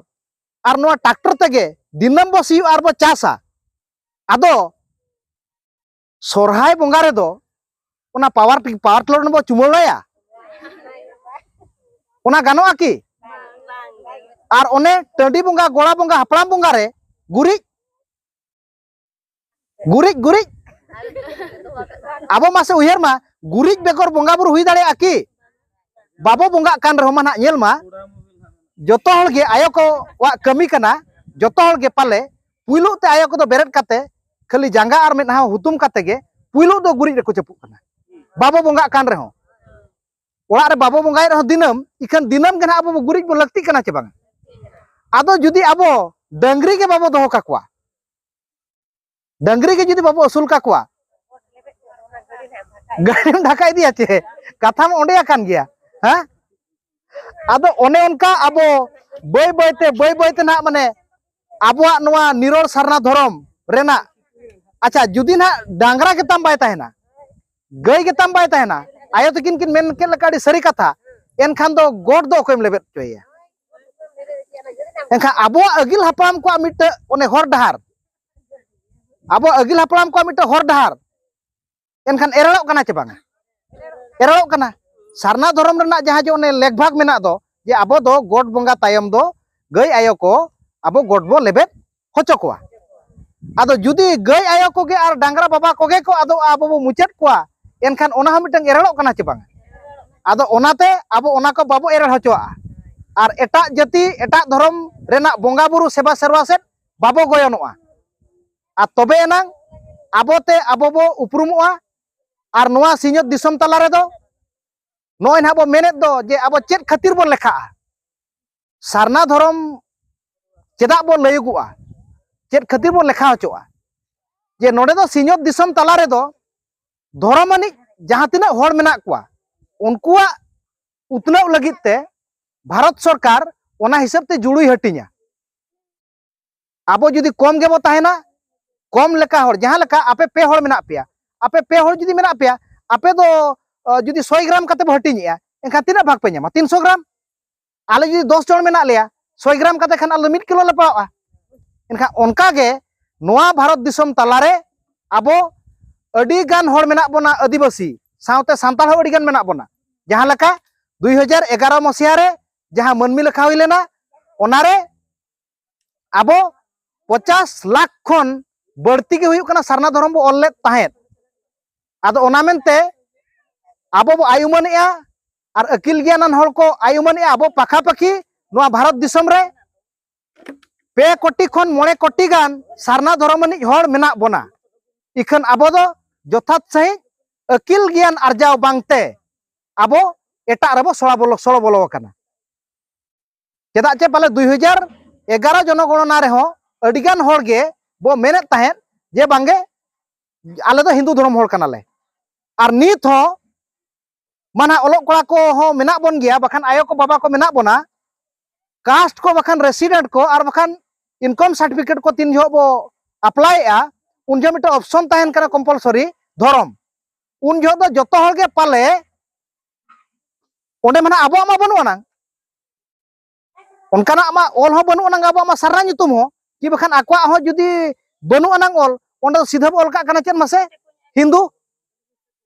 ᱟᱨ ᱱᱚᱣᱟ ᱴᱨᱟᱠᱴᱚᱨ ᱛᱮᱜᱮ ᱫᱤᱱᱟᱹᱢ ᱵᱚ ᱥᱤᱭᱳᱜ ᱟᱨ ᱵᱚ ᱪᱟᱥᱟ, ᱟᱫᱚ ᱥᱚᱨᱦᱟᱭ ᱵᱚᱸᱜᱟ ᱨᱮᱫᱚ ᱚᱱᱟ ᱯᱟᱣᱟᱨ ᱴᱤ-, ᱯᱟᱣᱟᱨ ᱴᱤᱞᱟᱨ ᱵᱚ ᱪᱩᱢᱟᱹᱲᱟᱭᱟ? ᱚᱱᱟ ᱜᱟᱱᱚᱜᱼᱟ ᱠᱤ? ᱟᱨ ᱚᱱᱮ ᱴᱟᱺᱰᱤ ᱵᱚᱸᱜᱟ, ᱜᱚᱲᱟ ᱵᱚᱸᱜᱟ, ᱦᱟᱯᱲᱟᱢ ᱵᱚᱸᱜᱟ ᱨᱮ ᱜᱩᱨᱤᱡ, ᱜᱩᱨᱤᱡ, ᱜᱩᱨᱤᱡ, ᱟᱵᱚ ᱢᱟᱥᱮ ᱩᱭᱦᱟᱹᱨ ᱢᱟ, ᱜᱩᱨᱤᱡ ᱵᱮᱜᱚᱨ ᱵᱚᱸᱜᱟ ᱵᱩᱨᱩ ᱦᱩᱭ ᱫᱟᱲᱮᱭᱟᱜᱼᱟ ᱠᱤ? ᱵᱟᱵᱚ ᱵᱚᱸᱜᱟᱜ ᱠᱟᱱ ᱨᱮᱦᱚᱸ ᱢᱟ ᱱᱟᱦᱟᱜ ᱧᱮᱞ ᱢᱟ, ᱡᱚᱛᱚ ᱦᱚᱲ ᱜᱮ ᱟᱭᱳ ᱠᱚᱣᱟᱜ ᱠᱟᱹᱢᱤ ᱠᱟᱱᱟ, ᱡᱚᱛᱚ ᱦᱚᱲ ᱜᱮ ᱯᱟᱞᱮ ᱯᱩᱭᱞᱩ ᱛᱮ ᱟᱭᱳ ᱠᱚᱫᱚ ᱵᱮᱨᱮᱫ ᱠᱟᱛᱮ ᱠᱷᱟᱹᱞᱤ ᱡᱟᱸᱜᱟ ᱟᱨ ᱢᱮᱫᱦᱟ ᱦᱩᱛᱩᱢ ᱠᱟᱛᱮ ᱜᱮ ᱯᱩᱭᱞᱩ ᱫᱚ ᱜᱩᱨᱤᱡ ᱨᱮᱠᱚ ᱪᱟᱯᱩᱜ ᱠᱟᱱᱟ᱾ ᱵᱟᱵᱚ ᱵᱚᱸᱜᱟᱜ ᱠᱟᱱ ᱨᱮᱦᱚᱸ ᱚᱲᱟᱜ ᱨᱮ ᱵᱟᱵᱚ ᱵᱚᱸᱜᱟᱭᱮᱫ ᱨᱮᱦᱚᱸ ᱫᱤᱱᱟᱹᱢ, ᱤᱠᱷᱟᱹᱱ ᱫᱤᱱᱟᱹᱢ ᱜᱮ ᱱᱟᱦᱟᱜ ᱟᱵᱚ ᱵᱚ ᱜᱩᱨᱤᱡ ᱵᱚ ᱞᱟᱹᱠᱛᱤᱜ ᱠᱟᱱᱟ ᱪᱮ ᱵᱟᱝ? ᱟᱫᱚ ᱡᱩᱫᱤ ᱟᱵᱚ ᱰᱟᱹᱝᱨᱤ ᱜᱮ ᱵᱟᱵᱚ ᱫᱚᱦᱚ ᱠᱟᱠᱚᱣᱟ, ᱰᱟᱹᱝᱨᱤ ᱜᱮ ᱡᱩᱫᱤ ᱵᱟᱵᱚ ᱟᱹᱥᱩᱞ ᱠᱟᱠᱚᱣᱟ, ᱜᱟᱹᱰᱤᱢ ᱰᱷᱟᱠᱟ ᱤᱫᱤᱭᱟ ᱪᱮ? ᱠᱟᱛᱷᱟ ᱢᱟ ᱚᱸᱰᱮ ᱟᱠᱟᱱ ᱜᱮᱭᱟ, ᱦᱮᱸ? ᱟᱫᱚ ᱚᱱᱮ ᱚᱱᱠᱟ ᱟᱵᱚ ᱵᱟᱹᱭ ᱵᱟᱹᱭᱛᱮ, ᱵᱟᱹᱭ ᱵᱟᱹᱭᱛᱮ ᱱᱟᱦᱟᱜ ᱢᱟᱱᱮ ᱟᱵᱚᱣᱟᱜ ᱱᱚᱣᱟ ᱱᱤᱨᱚᱲ ᱥᱟᱨᱱᱟ ᱫᱷᱚᱨᱚᱢ ᱨᱮᱱᱟᱜ, ᱟᱪᱪᱷᱟ, ᱡᱩᱫᱤ ᱱᱟᱦᱟᱜ ᱰᱟᱝᱨᱟ ᱜᱮᱛᱟᱢ ᱵᱟᱭ ᱛᱟᱦᱮᱱᱟ, ᱜᱟᱹᱭ ᱜᱮᱛᱟᱢ ᱵᱟᱭ ᱛᱟᱦᱮᱱᱟ, ᱟᱭᱳ ᱛᱟᱹᱠᱤᱱ ᱠᱤᱱ ᱢᱮᱱ ᱠᱮᱫ ᱞᱮᱠᱟ ᱟᱹᱰᱤ ᱥᱟᱹᱨᱤ ᱠᱟᱛᱷᱟ, ᱮᱱᱠᱷᱟᱱ ᱫᱚ ᱜᱚᱴ ᱫᱚ ᱚᱠᱚᱭᱮᱢ ᱞᱮᱵᱮᱫ ᱦᱚᱪᱚᱭᱮᱭᱟ? ᱮᱱᱠᱷᱟᱱ ᱟᱵᱚᱣᱟᱜ ᱟᱹᱜᱤᱞ ᱦᱟᱯᱲᱟᱢ ᱠᱚᱣᱟᱜ ᱢᱤᱫᱴᱟᱹᱝ ᱚᱱᱮ ᱦᱚᱨ ᱰᱟᱦᱟᱨ, ᱟᱵᱚ ᱟᱹᱜᱤᱞ ᱦᱟᱯᱲᱟᱢ ᱠᱚᱣᱟᱜ ᱢᱤᱫᱴᱮᱱ ᱦᱚᱨ ᱰᱟᱦᱟᱨ, ᱮᱱᱠᱷᱟᱱ ᱮᱨᱮᱲᱚᱜ ᱠᱟᱱᱟ ᱪᱮ ᱵᱟᱝᱟ? ᱮᱨᱮᱲᱚᱜ ᱠᱟᱱᱟ᱾ ᱥᱟᱨᱱᱟ ᱫᱷᱚᱨᱚᱢ ᱨᱮᱱᱟᱜ ᱡᱟᱦᱟᱸ ᱡᱮ ᱚᱱᱮ ᱞᱮᱠ ᱵᱷᱟᱜᱽ ᱢᱮᱱᱟᱜ ᱫᱚ, ᱡᱮ ᱟᱵᱚ ᱫᱚ ᱜᱚᱰ ᱵᱚᱸᱜᱟ ᱛᱟᱭᱚᱢ ᱫᱚ ᱜᱟᱹᱭ ᱟᱭᱳ ᱠᱚ ᱟᱵᱚ ᱜᱚᱰ ᱵᱚ ᱞᱮᱵᱮᱫ ᱦᱚᱪᱚ ᱠᱚᱣᱟ᱾ ᱟᱫᱚ ᱡᱩᱫᱤ ᱜᱟᱹᱭ ᱟᱭᱳ ᱠᱚᱜᱮ ᱟᱨ ᱰᱟᱝᱨᱟ ᱵᱟᱵᱟ ᱠᱚᱜᱮ ᱠᱚ ᱟᱫᱚ ᱟᱵᱚ ᱵᱚ ᱢᱩᱪᱟᱹᱫ ᱠᱚᱣᱟ, ᱮᱱᱠᱷᱟᱱ ᱚᱱᱟ ᱦᱚᱸ ᱢᱤᱫᱴᱟᱝ ᱮᱨᱮᱲᱚᱜ ᱠᱟᱱᱟ ᱪᱮ ᱵᱟᱝᱟ? ᱟᱫᱚ ᱚᱱᱟᱛᱮ ᱟᱵᱚ ᱚᱱᱟ ᱠᱚ ᱵᱟᱵᱚ ᱮᱨᱮᱲ ᱦᱚᱪᱚᱣᱟᱜᱼᱟ᱾ ᱟᱨ ᱮᱴᱟᱜ ᱡᱟᱹᱛᱤ, ᱮᱴᱟᱜ ᱫᱷᱚᱨᱚᱢ ᱨᱮᱱᱟᱜ ᱵᱚᱸᱜᱟ ᱵᱩᱨᱩ ᱥᱮᱵᱟ ᱥᱮᱨᱣᱟ ᱥᱮᱫ ᱵᱟᱵᱚ ᱜᱚᱭᱚᱱᱚᱜᱼᱟ᱾ ᱟᱨ ᱛᱚᱵᱮ ᱮᱱᱟᱝ ᱟᱵᱚᱛᱮ ᱟᱵᱚ ᱵᱚ ᱩᱯᱨᱩᱢᱚᱜᱼᱟ᱾ ᱟᱨ ᱱᱚᱣᱟ ᱥᱤᱧᱚᱛ ᱫᱤᱥᱚᱢ ᱛᱟᱞᱟ ᱨᱮᱫᱚ ᱱᱚᱜᱼᱚᱭ ᱱᱟᱦᱟᱜ ᱵᱚ ᱢᱮᱱᱮᱫ ᱫᱚ ᱡᱮ ᱟᱵᱚ ᱪᱮᱫ ᱠᱷᱟᱹᱛᱤᱨ ᱵᱚᱱ ᱞᱮᱠᱷᱟᱜᱼᱟ? ᱥᱟᱨᱱᱟ ᱫᱷᱚᱨᱚᱢ ᱪᱮᱫᱟᱜ ᱵᱚ ᱞᱟᱹᱭᱚᱜᱚᱜᱼᱟ? ᱪᱮᱫ ᱠᱷᱟᱹᱛᱤᱨ ᱵᱚ ᱞᱮᱠᱷᱟ ᱦᱚᱪᱚᱜᱼᱟ? ᱡᱮ ᱱᱚᱰᱮ ᱫᱚ ᱥᱤᱧᱚᱛ ᱫᱤᱥᱚᱢ ᱛᱟᱞᱟ ᱨᱮᱫᱚ ᱫᱷᱚᱨᱚᱢ ᱟᱹᱱᱤᱡ ᱡᱟᱦᱟᱸ ᱛᱤᱱᱟᱹᱜ ᱦᱚᱲ ᱢᱮᱱᱟᱜ ᱠᱚᱣᱟ, ᱩᱱᱠᱩᱣᱟᱜ ᱩᱛᱱᱟᱹᱣ ᱞᱟᱹᱜᱤᱫ ᱛᱮ ᱵᱷᱟᱨᱚᱛ ᱥᱚᱨᱠᱟᱨ ᱚᱱᱟ ᱦᱤᱥᱟᱹᱵ ᱛᱮ ᱡᱩᱲᱩᱭ ᱦᱟᱹᱴᱤᱧᱟ᱾ ᱟᱵᱚ ᱡᱩᱫᱤ ᱠᱚᱢ ᱜᱮᱵᱚ ᱛᱟᱦᱮᱱᱟ, ᱠᱚᱢ ᱞᱮᱠᱟ ᱦᱚᱲ, ᱡᱟᱦᱟᱸ ᱞᱮᱠᱟ ᱟᱯᱮ ᱯᱮ ᱦᱚᱲ ᱢᱮᱱᱟᱜ ᱯᱮᱭᱟ, ᱟᱯᱮ ᱯᱮ ᱦᱚᱲ ᱡᱩᱫᱤ ᱢᱮᱱᱟᱜ ᱯᱮᱭᱟ, ᱟᱯᱮ ᱫᱚ ᱡᱩᱫᱤ ᱥᱚᱭ ᱜᱨᱟᱢ ᱠᱟᱛᱮ ᱵᱚ ᱦᱟᱹᱴᱤᱧᱮᱜᱼᱟ, ᱮᱱᱠᱷᱟᱱ ᱛᱤᱱᱟᱹᱜ ᱵᱷᱟᱜᱽ ᱯᱮ ᱧᱟᱢᱟ? ᱛᱤᱱᱥᱚ ᱜᱨᱟᱢ᱾ ᱟᱞᱮ ᱡᱩᱫᱤ ᱫᱚᱥ ᱡᱚᱱ ᱢᱮᱱᱟᱜ ᱞᱮᱭᱟ, ᱥᱚᱭ ᱜᱨᱟᱢ ᱠᱟᱛᱮ ᱠᱷᱟᱱ ᱟᱞᱮ ᱫᱚ ᱢᱤᱫ ᱠᱤᱞᱳ ᱞᱮ ᱯᱟᱣᱟᱜᱼᱟ᱾ ᱮᱱᱠᱷᱟᱱ ᱚᱱᱠᱟ ᱜᱮ ᱱᱚᱣᱟ ᱵᱷᱟᱨᱚᱛ ᱫᱤᱥᱚᱢ ᱛᱟᱞᱟᱨᱮ ᱟᱵᱚ ᱟᱹᱰᱤ ᱜᱟᱱ ᱦᱚᱲ ᱢᱮᱱᱟᱜ ᱵᱚᱱᱟ, ᱟᱹᱫᱤᱵᱟᱹᱥᱤ ᱥᱟᱶᱛᱮ ᱥᱟᱱᱛᱟᱲ ᱦᱚᱸ ᱟᱹᱰᱤ ᱜᱟᱱ ᱢᱮᱱᱟᱜ ᱵᱚᱱᱟ᱾ ᱡᱟᱦᱟᱸ ᱞᱮᱠᱟ ᱫᱩᱭ ᱦᱟᱡᱟᱨ ᱮᱜᱟᱨᱚ ᱢᱟᱥᱤᱦᱟ ᱨᱮ ᱡᱟᱦᱟᱸ ᱢᱟᱹᱱᱢᱤ ᱞᱮᱠᱷᱟ ᱦᱩᱭ ᱞᱮᱱᱟ, ᱚᱱᱟᱨᱮ ᱟᱵᱚ ᱯᱚᱪᱟᱥ ᱞᱟᱠᱷ ᱠᱷᱚᱱ ᱵᱟᱹᱲᱛᱤ ᱜᱮ ᱦᱩᱭᱩᱜ ᱠᱟᱱᱟ ᱥᱟᱨᱱᱟ ᱫᱷᱚᱨᱚᱢ ᱵᱚ ᱚᱞ ᱞᱮᱫ ᱛᱟᱦᱮᱸᱫ᱾ ᱟᱫᱚ ᱚᱱᱟ ᱢᱮᱱᱛᱮ ᱟᱵᱚ ᱵᱚ ᱟᱭ ᱩᱢᱟᱹᱱᱮᱜᱼᱟ ᱟᱨ ᱟᱹᱠᱤᱞ ᱜᱮᱭᱟᱱᱟᱱ ᱦᱚᱲ ᱠᱚ ᱟᱭ ᱩᱢᱟᱹᱱᱮᱜᱼᱟ, ᱟᱵᱚ ᱯᱟᱠᱷᱟ ᱯᱟᱹᱠᱷᱤ ᱱᱚᱣᱟ ᱵᱷᱟᱨᱚᱛ ᱫᱤᱥᱚᱢ ᱨᱮ ᱯᱮ ᱠᱳᱴᱤ ᱠᱷᱚᱱ ᱢᱚᱬᱮ ᱠᱳᱴᱤ ᱜᱟᱱ ᱥᱟᱨᱱᱟ ᱫᱷᱚᱨᱚᱢ ᱟᱹᱱᱤᱡ ᱦᱚᱲ ᱢᱮᱱᱟᱜ ᱵᱚᱱᱟ᱾ ᱤᱠᱷᱟᱹᱱ ᱟᱵᱚ ᱫᱚ ᱡᱚᱛᱷᱟᱛ ᱥᱟᱺᱦᱤᱡ ᱟᱹᱠᱤᱞ ᱜᱮᱭᱟᱱ ᱟᱨᱡᱟᱣ ᱵᱟᱝᱛᱮ ᱟᱵᱚ ᱮᱴᱟᱜ ᱨᱮᱵᱚ ᱥᱚᱲᱟ ᱵᱚᱞᱚ, ᱥᱚᱲᱚ ᱵᱚᱞᱚ ᱟᱠᱟᱱᱟ᱾ ᱪᱮᱫᱟᱜ ᱪᱮ ᱯᱟᱞᱮ ᱫᱩᱭ ᱦᱟᱡᱟᱨ ᱮᱜᱟᱨᱚ ᱡᱚᱱᱚᱜᱚᱬᱚᱱᱟ ᱨᱮᱦᱚᱸ ᱟᱹᱰᱤᱜᱟᱱ ᱦᱚᱲ ᱜᱮ ᱵᱚ ᱢᱮᱱᱮᱫ ᱛᱟᱦᱮᱸᱫ ᱡᱮ ᱵᱟᱝᱜᱮ, ᱟᱞᱮ ᱫᱚ ᱦᱤᱱᱫᱩ ᱫᱷᱚᱨᱚᱢ ᱦᱚᱲ ᱠᱟᱱᱟᱞᱮ᱾ ᱟᱨ ᱱᱤᱛ ᱦᱚᱸ ᱢᱟ ᱱᱟᱦᱟᱜ ᱚᱞᱚᱜ ᱠᱚᱲᱟ ᱠᱚᱦᱚᱸ ᱢᱮᱱᱟᱜ ᱵᱚᱱ ᱜᱮᱭᱟ, ᱵᱟᱠᱷᱟᱱ ᱟᱭᱳ ᱠᱚ ᱵᱟᱵᱟ ᱠᱚ ᱢᱮᱱᱟᱜ ᱵᱚᱱᱟ, ᱠᱟᱥᱴ ᱠᱚ ᱵᱟᱠᱷᱟᱱ ᱨᱮᱥᱤᱰᱮᱱᱴ ᱠᱚ ᱟᱨ ᱵᱟᱠᱷᱟᱱ ᱤᱱᱠᱟᱢ ᱥᱟᱨᱴᱤᱯᱷᱤᱠᱮᱴ ᱠᱚ ᱛᱤᱱ ᱡᱚᱦᱚᱜ ᱵᱚ ᱟᱯᱞᱟᱭᱮᱫᱼᱟ, ᱩᱱ ᱡᱚᱦᱚᱜ ᱢᱤᱫᱴᱮᱱ ᱚᱯᱥᱚᱱ ᱛᱟᱦᱮᱱ ᱠᱟᱱᱟ ᱠᱚᱢᱯᱟᱞᱥᱚᱨᱤ ᱫᱷᱚᱨᱚᱢ᱾ ᱩᱱ ᱡᱚᱦᱚᱜ ᱫᱚ ᱡᱚᱛᱚ ᱦᱚᱲ ᱜᱮ ᱯᱟᱞᱮ ᱚᱸᱰᱮ ᱢᱟ ᱱᱟᱦᱟᱜ ᱟᱵᱚᱣᱟᱜ ᱢᱟ ᱵᱟᱹᱱᱩᱜ ᱟᱱᱟᱝ, ᱚᱱᱠᱟᱱᱟᱜ ᱢᱟ ᱚᱞ ᱦᱚᱸ ᱵᱟᱹᱱᱩᱜ ᱟᱱᱟᱝ ᱟᱵᱚᱣᱟᱜ ᱢᱟ ᱥᱟᱨᱱᱟ ᱧᱩᱛᱩᱢ ᱦᱚᱸ, ᱠᱤ ᱵᱟᱠᱷᱟᱱ ᱟᱠᱚᱣᱟᱜ ᱦᱚᱸ ᱡᱩᱫᱤ ᱵᱟᱹᱱᱩᱜ ᱟᱱᱟᱝ ᱚᱞ, ᱚᱸᱰᱮ ᱫᱚ ᱥᱤᱫᱷᱟᱹ ᱵᱚ ᱚᱞ ᱠᱟᱜ ᱠᱟᱱᱟ ᱪᱮᱫ ᱢᱟᱥᱮ? ᱦᱤᱱᱫᱩ᱾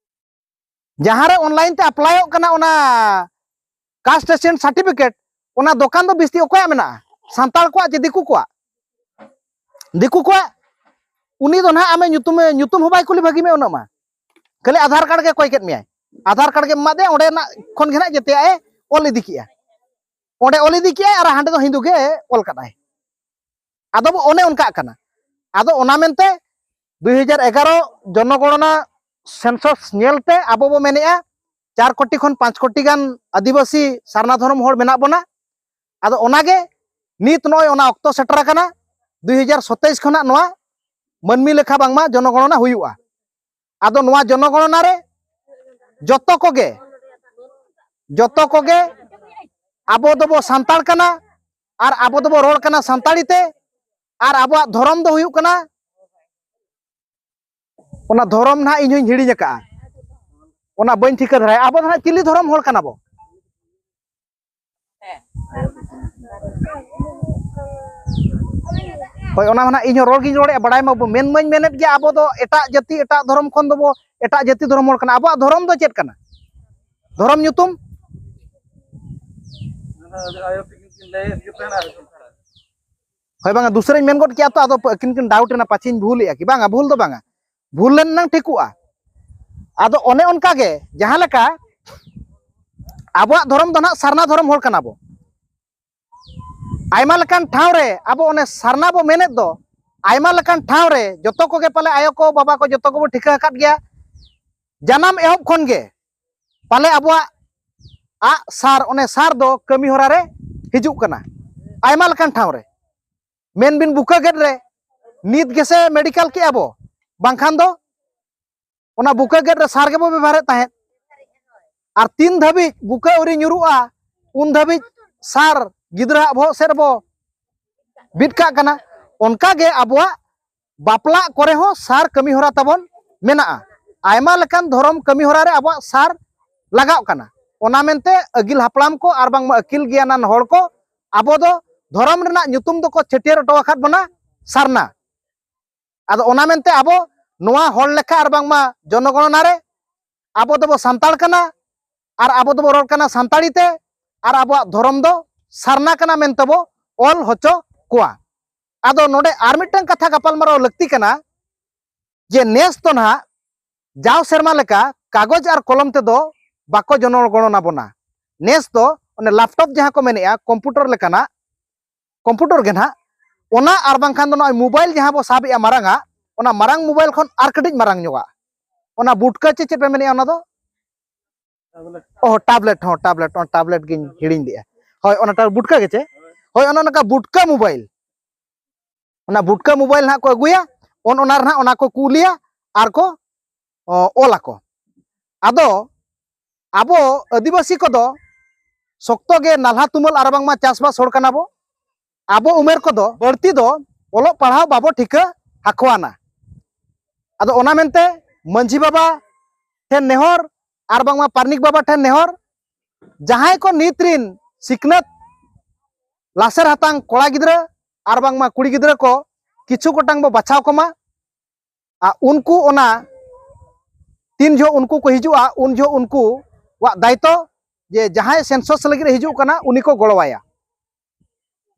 ᱡᱟᱦᱟᱸ ᱨᱮ online ᱛᱮ ᱟᱯᱞᱟᱭᱚᱜ ᱠᱟᱱᱟ ᱚᱱᱟ caste certificate, ᱚᱱᱟ ᱫᱚᱠᱟᱱ ᱫᱚ ᱵᱤᱥᱛᱤ ᱚᱠᱚᱭᱟᱜ ᱢᱮᱱᱟᱜᱼᱟ? ᱥᱟᱱᱛᱟᱲ ᱠᱚᱣᱟᱜ ᱪᱮ ᱫᱤᱠᱩ ᱠᱚᱣᱟᱜ? ᱫᱤᱠᱩ ᱠᱚᱣᱟᱜ᱾ ᱩᱱᱤ ᱫᱚ ᱱᱟᱦᱟᱜ ᱟᱢᱮ ᱧᱩᱛᱩᱢᱮ, ᱧᱩᱛᱩᱢ ᱦᱚᱸ ᱵᱟᱭ ᱠᱩᱞᱤ ᱵᱷᱟᱹᱜᱤ ᱢᱮ ᱩᱱᱟᱹᱜ ᱢᱟ, ᱠᱷᱟᱹᱞᱤ ᱟᱫᱷᱟᱨ ᱠᱟᱨᱰ ᱜᱮ ᱠᱚᱭ ᱠᱮᱫ ᱢᱮᱭᱟᱭ᱾ ᱟᱫᱷᱟᱨ ᱠᱟᱨᱰ ᱜᱮ ᱮᱢᱟᱫᱮᱭᱟ, ᱚᱸᱰᱮᱱᱟᱜ ᱠᱷᱚᱱ ᱜᱮ ᱱᱟᱦᱟᱜ ᱡᱮᱛᱮᱭᱟᱜ ᱮ ᱚᱞ ᱤᱫᱤ ᱠᱮᱜᱼᱟ᱾ ᱚᱸᱰᱮ ᱚᱞ ᱤᱫᱤ ᱠᱮᱜᱼᱟᱭ ᱟᱨ ᱦᱟᱸᱰᱮ ᱫᱚ ᱦᱤᱱᱫᱩ ᱜᱮ ᱚᱞ ᱠᱟᱫᱟᱭ᱾ ᱟᱫᱚ ᱵᱚ ᱚᱱᱮ ᱚᱱᱠᱟᱜ ᱠᱟᱱᱟ᱾ ᱟᱫᱚ ᱚᱱᱟ ᱢᱮᱱᱛᱮ ᱫᱩᱭ ᱦᱟᱡᱟᱨ ᱮᱜᱟᱨᱚ ᱡᱚᱱᱚᱜᱚᱬᱚᱱᱟ census ᱧᱮᱞᱛᱮ ᱟᱵᱚ ᱵᱚ ᱢᱮᱱᱮᱜᱼᱟ ᱪᱟᱨ ᱠᱳᱴᱤ ᱠᱷᱚᱱ ᱯᱟᱸᱪ ᱠᱳᱴᱤ ᱜᱟᱱ ᱟᱹᱫᱤᱵᱟᱹᱥᱤ ᱥᱟᱨᱱᱟ ᱫᱷᱚᱨᱚᱢ ᱦᱚᱲ ᱢᱮᱱᱟᱜ ᱵᱚᱱᱟ᱾ ᱟᱫᱚ ᱚᱱᱟᱜᱮ ᱱᱤᱛ ᱱᱚᱜᱼᱚᱭ ᱚᱱᱟ ᱚᱠᱛᱚ ᱥᱮᱴᱮᱨ ᱟᱠᱟᱱᱟ, ᱫᱩᱭ ᱦᱟᱡᱟᱨ ᱥᱟᱛᱟᱭᱤᱥ ᱠᱷᱚᱱᱟᱜ ᱱᱚᱣᱟ ᱢᱟᱹᱱᱢᱤ ᱞᱮᱠᱷᱟ ᱵᱟᱝᱢᱟ ᱡᱚᱱᱚᱜᱚᱬᱚᱱᱟ ᱦᱩᱭᱩᱜᱼᱟ᱾ ᱟᱫᱚ ᱱᱚᱣᱟ ᱡᱚᱱᱚᱜᱚᱬᱚᱱᱟ ᱨᱮ ᱡᱚᱛᱚ ᱠᱚᱜᱮ, ᱡᱚᱛᱚ ᱠᱚᱜᱮ ᱟᱵᱚ ᱫᱚᱵᱚ ᱥᱟᱱᱛᱟᱲ ᱠᱟᱱᱟ ᱟᱨ ᱟᱵᱚ ᱫᱚᱵᱚ ᱨᱚᱲ ᱠᱟᱱᱟ ᱥᱟᱱᱛᱟᱲᱤ ᱛᱮ, ᱟᱨ ᱟᱵᱚᱣᱟᱜ ᱫᱷᱚᱨᱚᱢ ᱫᱚ ᱦᱩᱭᱩᱜ ᱠᱟᱱᱟ, ᱚᱱᱟ ᱫᱷᱚᱨᱚᱢ ᱱᱟᱦᱟᱜ ᱤᱧ ᱦᱚᱧ ᱦᱤᱲᱤᱧ ᱟᱠᱟᱜᱼᱟ, ᱚᱱᱟ ᱵᱟᱹᱧ ᱴᱷᱤᱠᱟᱹ ᱫᱷᱟᱨᱟᱭᱟ᱾ ᱟᱵᱚ ᱫᱚ ᱱᱟᱦᱟᱜ ᱪᱤᱞᱤ ᱫᱷᱚᱨᱚᱢ ᱦᱚᱲ ᱠᱟᱱᱟ ᱵᱚ? ᱦᱳᱭ, ᱚᱱᱟ ᱢᱟ ᱱᱟᱦᱟᱜ ᱤᱧ ᱦᱚᱸ ᱨᱚᱲ ᱜᱤᱧ ᱨᱚᱲᱮᱫᱼᱟ, ᱵᱟᱲᱟᱭ ᱢᱟ ᱵᱚ-, ᱢᱮᱱ ᱢᱟᱧ ᱢᱮᱱᱮᱫ ᱜᱮᱭᱟ, ᱟᱵᱚ ᱫᱚ ᱮᱴᱟᱜ ᱡᱟᱹᱛᱤ, ᱮᱴᱟᱜ ᱫᱷᱚᱨᱚᱢ ᱠᱷᱚᱱ ᱫᱚᱵᱚ, ᱮᱴᱟᱜ ᱡᱟᱹᱛᱤ ᱫᱷᱚᱨᱚᱢ ᱦᱚᱲ ᱠᱟᱱᱟ᱾ ᱟᱵᱚᱣᱟᱜ ᱫᱷᱚᱨᱚᱢ ᱫᱚ ᱪᱮᱫ ᱠᱟᱱᱟ? ᱫᱷᱚᱨᱚᱢ ᱧᱩᱛᱩᱢ? ᱦᱳᱭ, ᱵᱟᱝᱟ, ᱫᱩᱥᱨᱟᱧ ᱢᱮᱱ ᱜᱚᱫ ᱠᱮᱜᱼᱟ ᱛᱚ, ᱟᱫᱚ ᱟᱹᱠᱤᱱ ᱠᱤᱱ doubt ᱮᱱᱟ, ᱯᱟᱪᱷᱮᱧ ᱵᱷᱩᱞᱮᱜᱼᱟ ᱠᱤ? ᱵᱟᱝᱟ, ᱵᱷᱩᱞ ᱫᱚ ᱵᱟᱝᱟ, ᱵᱷᱩᱞ ᱞᱮᱱ ᱮᱱᱟᱝ ᱴᱷᱤᱠᱚᱜᱼᱟ᱾ ᱟᱫᱚ ᱚᱱᱮ ᱚᱱᱠᱟ ᱜᱮ, ᱡᱟᱦᱟᱸ ᱞᱮᱠᱟ ᱟᱵᱚᱣᱟᱜ ᱫᱷᱚᱨᱚᱢ ᱫᱚ ᱱᱟᱦᱟᱜ ᱥᱟᱨᱱᱟ ᱫᱷᱚᱨᱚᱢ ᱦᱚᱲ ᱠᱟᱱᱟ ᱵᱚ᱾ ᱟᱭᱢᱟ ᱞᱮᱠᱟᱱ ᱴᱷᱟᱶ ᱨᱮ ᱟᱵᱚ ᱚᱱᱮ ᱥᱟᱨᱱᱟ ᱵᱚ ᱢᱮᱱᱮᱫ ᱫᱚ, ᱟᱭᱢᱟ ᱞᱮᱠᱟᱱ ᱴᱷᱟᱶ ᱨᱮ ᱡᱚᱛᱚ ᱠᱚᱜᱮ ᱯᱟᱞᱮ ᱟᱭᱳ ᱠᱚ, ᱵᱟᱵᱟ ᱠᱚ, ᱡᱚᱛᱚ ᱠᱚᱵᱚ ᱴᱷᱤᱠᱟᱹ ᱟᱠᱟᱫ ᱜᱮᱭᱟ᱾ ᱡᱟᱱᱟᱢ ᱮᱦᱚᱵ ᱠᱷᱚᱱ ᱜᱮ ᱯᱟᱞᱮ ᱟᱵᱚᱣᱟᱜ ᱟᱜ ᱥᱟᱨ, ᱚᱱᱮ ᱥᱟᱨ ᱫᱚ ᱠᱟᱹᱢᱤ ᱦᱚᱨᱟ ᱨᱮ ᱦᱤᱡᱩᱜ ᱠᱟᱱᱟ ᱟᱭᱢᱟ ᱞᱮᱠᱟᱱ ᱴᱷᱟᱶ ᱨᱮ᱾ ᱢᱮᱱ ᱵᱤᱱ ᱵᱩᱠᱟᱹ ᱜᱮᱴ ᱨᱮ, ᱱᱤᱛ ᱜᱮᱥᱮ ᱢᱮᱰᱤᱠᱮᱞ ᱠᱮᱜᱼᱟ ᱵᱚ, ᱵᱟᱝᱠᱷᱟᱱ ᱫᱚ ᱚᱱᱟ ᱵᱩᱠᱟᱹ ᱜᱮᱴ ᱨᱮ ᱥᱟᱨ ᱜᱮᱵᱚ ᱵᱮᱵᱚᱦᱟᱨᱮᱫ ᱛᱟᱦᱮᱸᱫ᱾ ᱟᱨ ᱛᱤᱱ ᱫᱷᱟᱹᱵᱤᱡ ᱵᱩᱠᱟᱹ ᱟᱹᱣᱨᱤ ᱧᱩᱨᱩᱜᱼᱟ, ᱩᱱ ᱫᱷᱟᱹᱵᱤᱡ ᱥᱟᱨ ᱜᱤᱫᱽᱨᱟᱹᱣᱟᱜ ᱵᱚᱦᱚᱜ ᱥᱮᱫ ᱨᱮᱵᱚ ᱵᱤᱫ ᱠᱟᱜ ᱠᱟᱱᱟ᱾ ᱚᱱᱠᱟ ᱜᱮ ᱟᱵᱚᱣᱟᱜ ᱵᱟᱯᱞᱟᱜ ᱠᱚᱨᱮ ᱦᱚᱸ ᱥᱟᱨ ᱠᱟᱹᱢᱤ ᱦᱚᱨᱟ ᱛᱟᱵᱚᱱ ᱢᱮᱱᱟᱜᱼᱟ᱾ ᱟᱭᱢᱟ ᱞᱮᱠᱟᱱ ᱫᱷᱚᱨᱚᱢ ᱠᱟᱹᱢᱤ ᱦᱚᱨᱟ ᱨᱮ ᱟᱵᱚᱣᱟᱜ ᱥᱟᱨ ᱞᱟᱜᱟᱣᱜ ᱠᱟᱱᱟ᱾ ᱚᱱᱟ ᱢᱮᱱᱛᱮ ᱟᱹᱜᱤᱞ ᱦᱟᱯᱲᱟᱢ ᱠᱚ ᱟᱨ ᱵᱟᱝᱢᱟ ᱟᱹᱠᱤᱞ ᱜᱮᱭᱟᱱᱟᱱ ᱦᱚᱲ ᱠᱚ ᱟᱵᱚ ᱫᱚ ᱫᱷᱚᱨᱚᱢ ᱨᱮᱱᱟᱜ ᱧᱩᱛᱩᱢ ᱫᱚᱠᱚ ᱪᱷᱟᱹᱴᱭᱟᱹᱨ ᱦᱚᱴᱚ ᱟᱠᱟᱫ ᱵᱚᱱᱟ ᱥᱟᱨᱱᱟ᱾ ᱟᱫᱚ ᱚᱱᱟ ᱢᱮᱱᱛᱮ ᱟᱵᱚ ᱱᱚᱣᱟ ᱦᱚᱲ ᱞᱮᱠᱷᱟ ᱟᱨ ᱵᱟᱝᱢᱟ ᱡᱚᱱᱚᱜᱚᱬᱚᱱᱟ ᱨᱮ ᱟᱵᱚ ᱫᱚᱵᱚ ᱥᱟᱱᱛᱟᱲ ᱠᱟᱱᱟ, ᱟᱨ ᱟᱵᱚ ᱫᱚᱵᱚ ᱨᱚᱲ ᱠᱟᱱᱟ ᱥᱟᱱᱛᱟᱲᱤ ᱛᱮ, ᱟᱨ ᱟᱵᱚᱣᱟᱜ ᱫᱷᱚᱨᱚᱢ ᱫᱚ ᱥᱟᱨᱱᱟ ᱠᱟᱱᱟ ᱢᱮᱱᱛᱮ ᱵᱚ ᱚᱞ ᱦᱚᱪᱚ ᱠᱚᱣᱟ᱾ ᱟᱫᱚ ᱱᱚᱰᱮ ᱟᱨ ᱢᱤᱫᱴᱟᱝ ᱠᱟᱛᱷᱟ ᱜᱟᱯᱟᱞᱢᱟᱨᱟᱣ ᱞᱟᱹᱠᱛᱤ ᱠᱟᱱᱟ, ᱡᱮ ᱱᱮᱥ ᱫᱚ ᱱᱟᱦᱟᱜ ᱡᱟᱣ ᱥᱮᱨᱢᱟ ᱞᱮᱠᱟ ᱠᱟᱜᱚᱡᱽ ᱟᱨ ᱠᱚᱞᱚᱢ ᱛᱮᱫᱚ ᱵᱟᱠᱚ ᱡᱚᱱᱚᱜᱚᱬᱚᱱ ᱟᱵᱚᱱᱟ᱾ ᱱᱮᱥ ᱫᱚ ᱚᱱᱮ ᱞᱮᱯᱴᱚᱯ ᱡᱟᱦᱟᱸ ᱠᱚ ᱢᱮᱱᱮᱜᱼᱟ, ᱠᱚᱢᱯᱩᱴᱚᱨ ᱞᱮᱠᱟᱱᱟᱜ, ᱠᱚᱢᱯᱩᱴᱚᱨ ᱜᱮ ᱱᱟᱦᱟᱜ, ᱚᱱᱟ ᱟᱨ ᱵᱟᱝᱠᱷᱟᱱ ᱫᱚ ᱱᱚᱜᱼᱚᱭ ᱢᱳᱵᱟᱭᱤᱞ ᱡᱟᱦᱟᱸ ᱵᱚ ᱥᱟᱵᱮᱜᱼᱟ ᱢᱟᱨᱟᱝᱟᱜ, ᱚᱱᱟ ᱢᱟᱨᱟᱝ ᱢᱳᱵᱟᱭᱤᱞ ᱠᱷᱚᱱ ᱟᱨ ᱠᱟᱹᱴᱤᱡ ᱢᱟᱨᱟᱝ ᱧᱚᱜᱟᱜ, ᱚᱱᱟ ᱵᱩᱴᱠᱟᱹ ᱪᱮ ᱪᱮᱫ ᱯᱮ ᱢᱮᱱᱮᱜᱼᱟ ᱚᱱᱟ ᱫᱚ? ᱚ, ᱴᱟᱵᱞᱮᱴ, ᱦᱚᱸ, ᱴᱟᱵᱞᱮᱴ, ᱚᱱᱟ ᱴᱟᱵᱞᱮᱴ ᱜᱤᱧ ᱦᱤᱲᱤᱧ ᱞᱮᱜᱼᱟ᱾ ᱦᱳᱭ, ᱚᱱᱟ ᱴᱟ-, ᱵᱩᱴᱠᱟᱹ ᱜᱮ ᱪᱮ? ᱦᱳᱭ, ᱚᱱᱟ ᱱᱚᱝᱠᱟ ᱵᱩᱴᱠᱟᱹ ᱢᱳᱵᱟᱭᱤᱞ᱾ ᱚᱱᱟ ᱵᱩᱴᱠᱟᱹ ᱢᱳᱵᱟᱭᱤᱞ ᱱᱟᱦᱟᱜ ᱠᱚ ᱟᱹᱜᱩᱭᱟ, ᱚᱱ ᱚᱱᱟ ᱨᱮ ᱱᱟᱦᱟᱜ ᱚᱱᱟ ᱠᱚ ᱠᱩᱞᱤᱭᱟ ᱟᱨ ᱠᱚ, ᱚ, ᱚᱞ ᱟᱠᱚ᱾ ᱟᱫᱚ ᱟᱵᱚ ᱟᱹᱫᱤᱵᱟᱹᱥᱤ ᱠᱚᱫᱚ ᱥᱚᱠᱛᱚ ᱜᱮ ᱱᱟᱞᱦᱟ ᱛᱩᱢᱟᱹᱞ ᱟᱨ ᱵᱟᱝᱢᱟ ᱪᱟᱥᱵᱟᱥ ᱦᱚᱲ ᱠᱟᱱᱟ ᱵᱚ᱾ ᱟᱵᱚ ᱩᱢᱮᱨ ᱠᱚᱫᱚ ᱵᱟᱹᱲᱛᱤ ᱫᱚ ᱚᱞᱚᱜ ᱯᱟᱲᱦᱟᱣ ᱵᱟᱵᱚ ᱴᱷᱤᱠᱟᱹ ᱟᱠᱚᱣᱟᱱᱟ᱾ ᱟᱫᱚ ᱚᱱᱟ ᱢᱮᱱᱛᱮ ᱢᱟᱹᱡᱷᱤ ᱵᱟᱵᱟ ᱴᱷᱮᱱ ᱱᱮᱦᱚᱨ ᱟᱨ ᱵᱟᱝᱢᱟ ᱯᱟᱨᱱᱤᱠ ᱵᱟᱵᱟ ᱴᱷᱮᱱ ᱱᱮᱦᱚᱨ, ᱡᱟᱦᱟᱸᱭ ᱠᱚ ᱱᱤᱛ ᱨᱤᱱ ᱥᱤᱠᱷᱱᱟᱹᱛ ᱞᱟᱥᱮᱨ ᱦᱟᱛᱟᱝ ᱠᱚᱲᱟ ᱜᱤᱫᱽᱨᱟᱹ ᱟᱨ ᱵᱟᱝᱢᱟ ᱠᱩᱲᱤ ᱜᱤᱫᱽᱨᱟᱹ ᱠᱚ ᱠᱤᱪᱷᱩ ᱜᱚᱴᱟᱝ ᱵᱚ ᱵᱟᱪᱷᱟᱣ ᱠᱚᱢᱟ᱾ ᱟᱨ ᱩᱱᱠᱩ ᱚᱱᱟ ᱛᱤᱱ ᱡᱚᱦᱚᱜ ᱩᱱᱠᱩ ᱠᱚ ᱦᱤᱡᱩᱜᱼᱟ, ᱩᱱ ᱡᱚᱦᱚᱜ ᱩᱱᱠᱩᱣᱟᱜ ᱫᱟᱭᱤᱛᱛᱚ ᱡᱮ ᱡᱟᱦᱟᱸᱭ ᱥᱮᱱᱥᱚᱥ ᱞᱟᱹᱜᱤᱫ ᱮ ᱦᱤᱡᱩᱜ ᱠᱟᱱᱟ, ᱩᱱᱤ ᱠᱚ ᱜᱚᱲᱚᱣᱟᱭᱟ᱾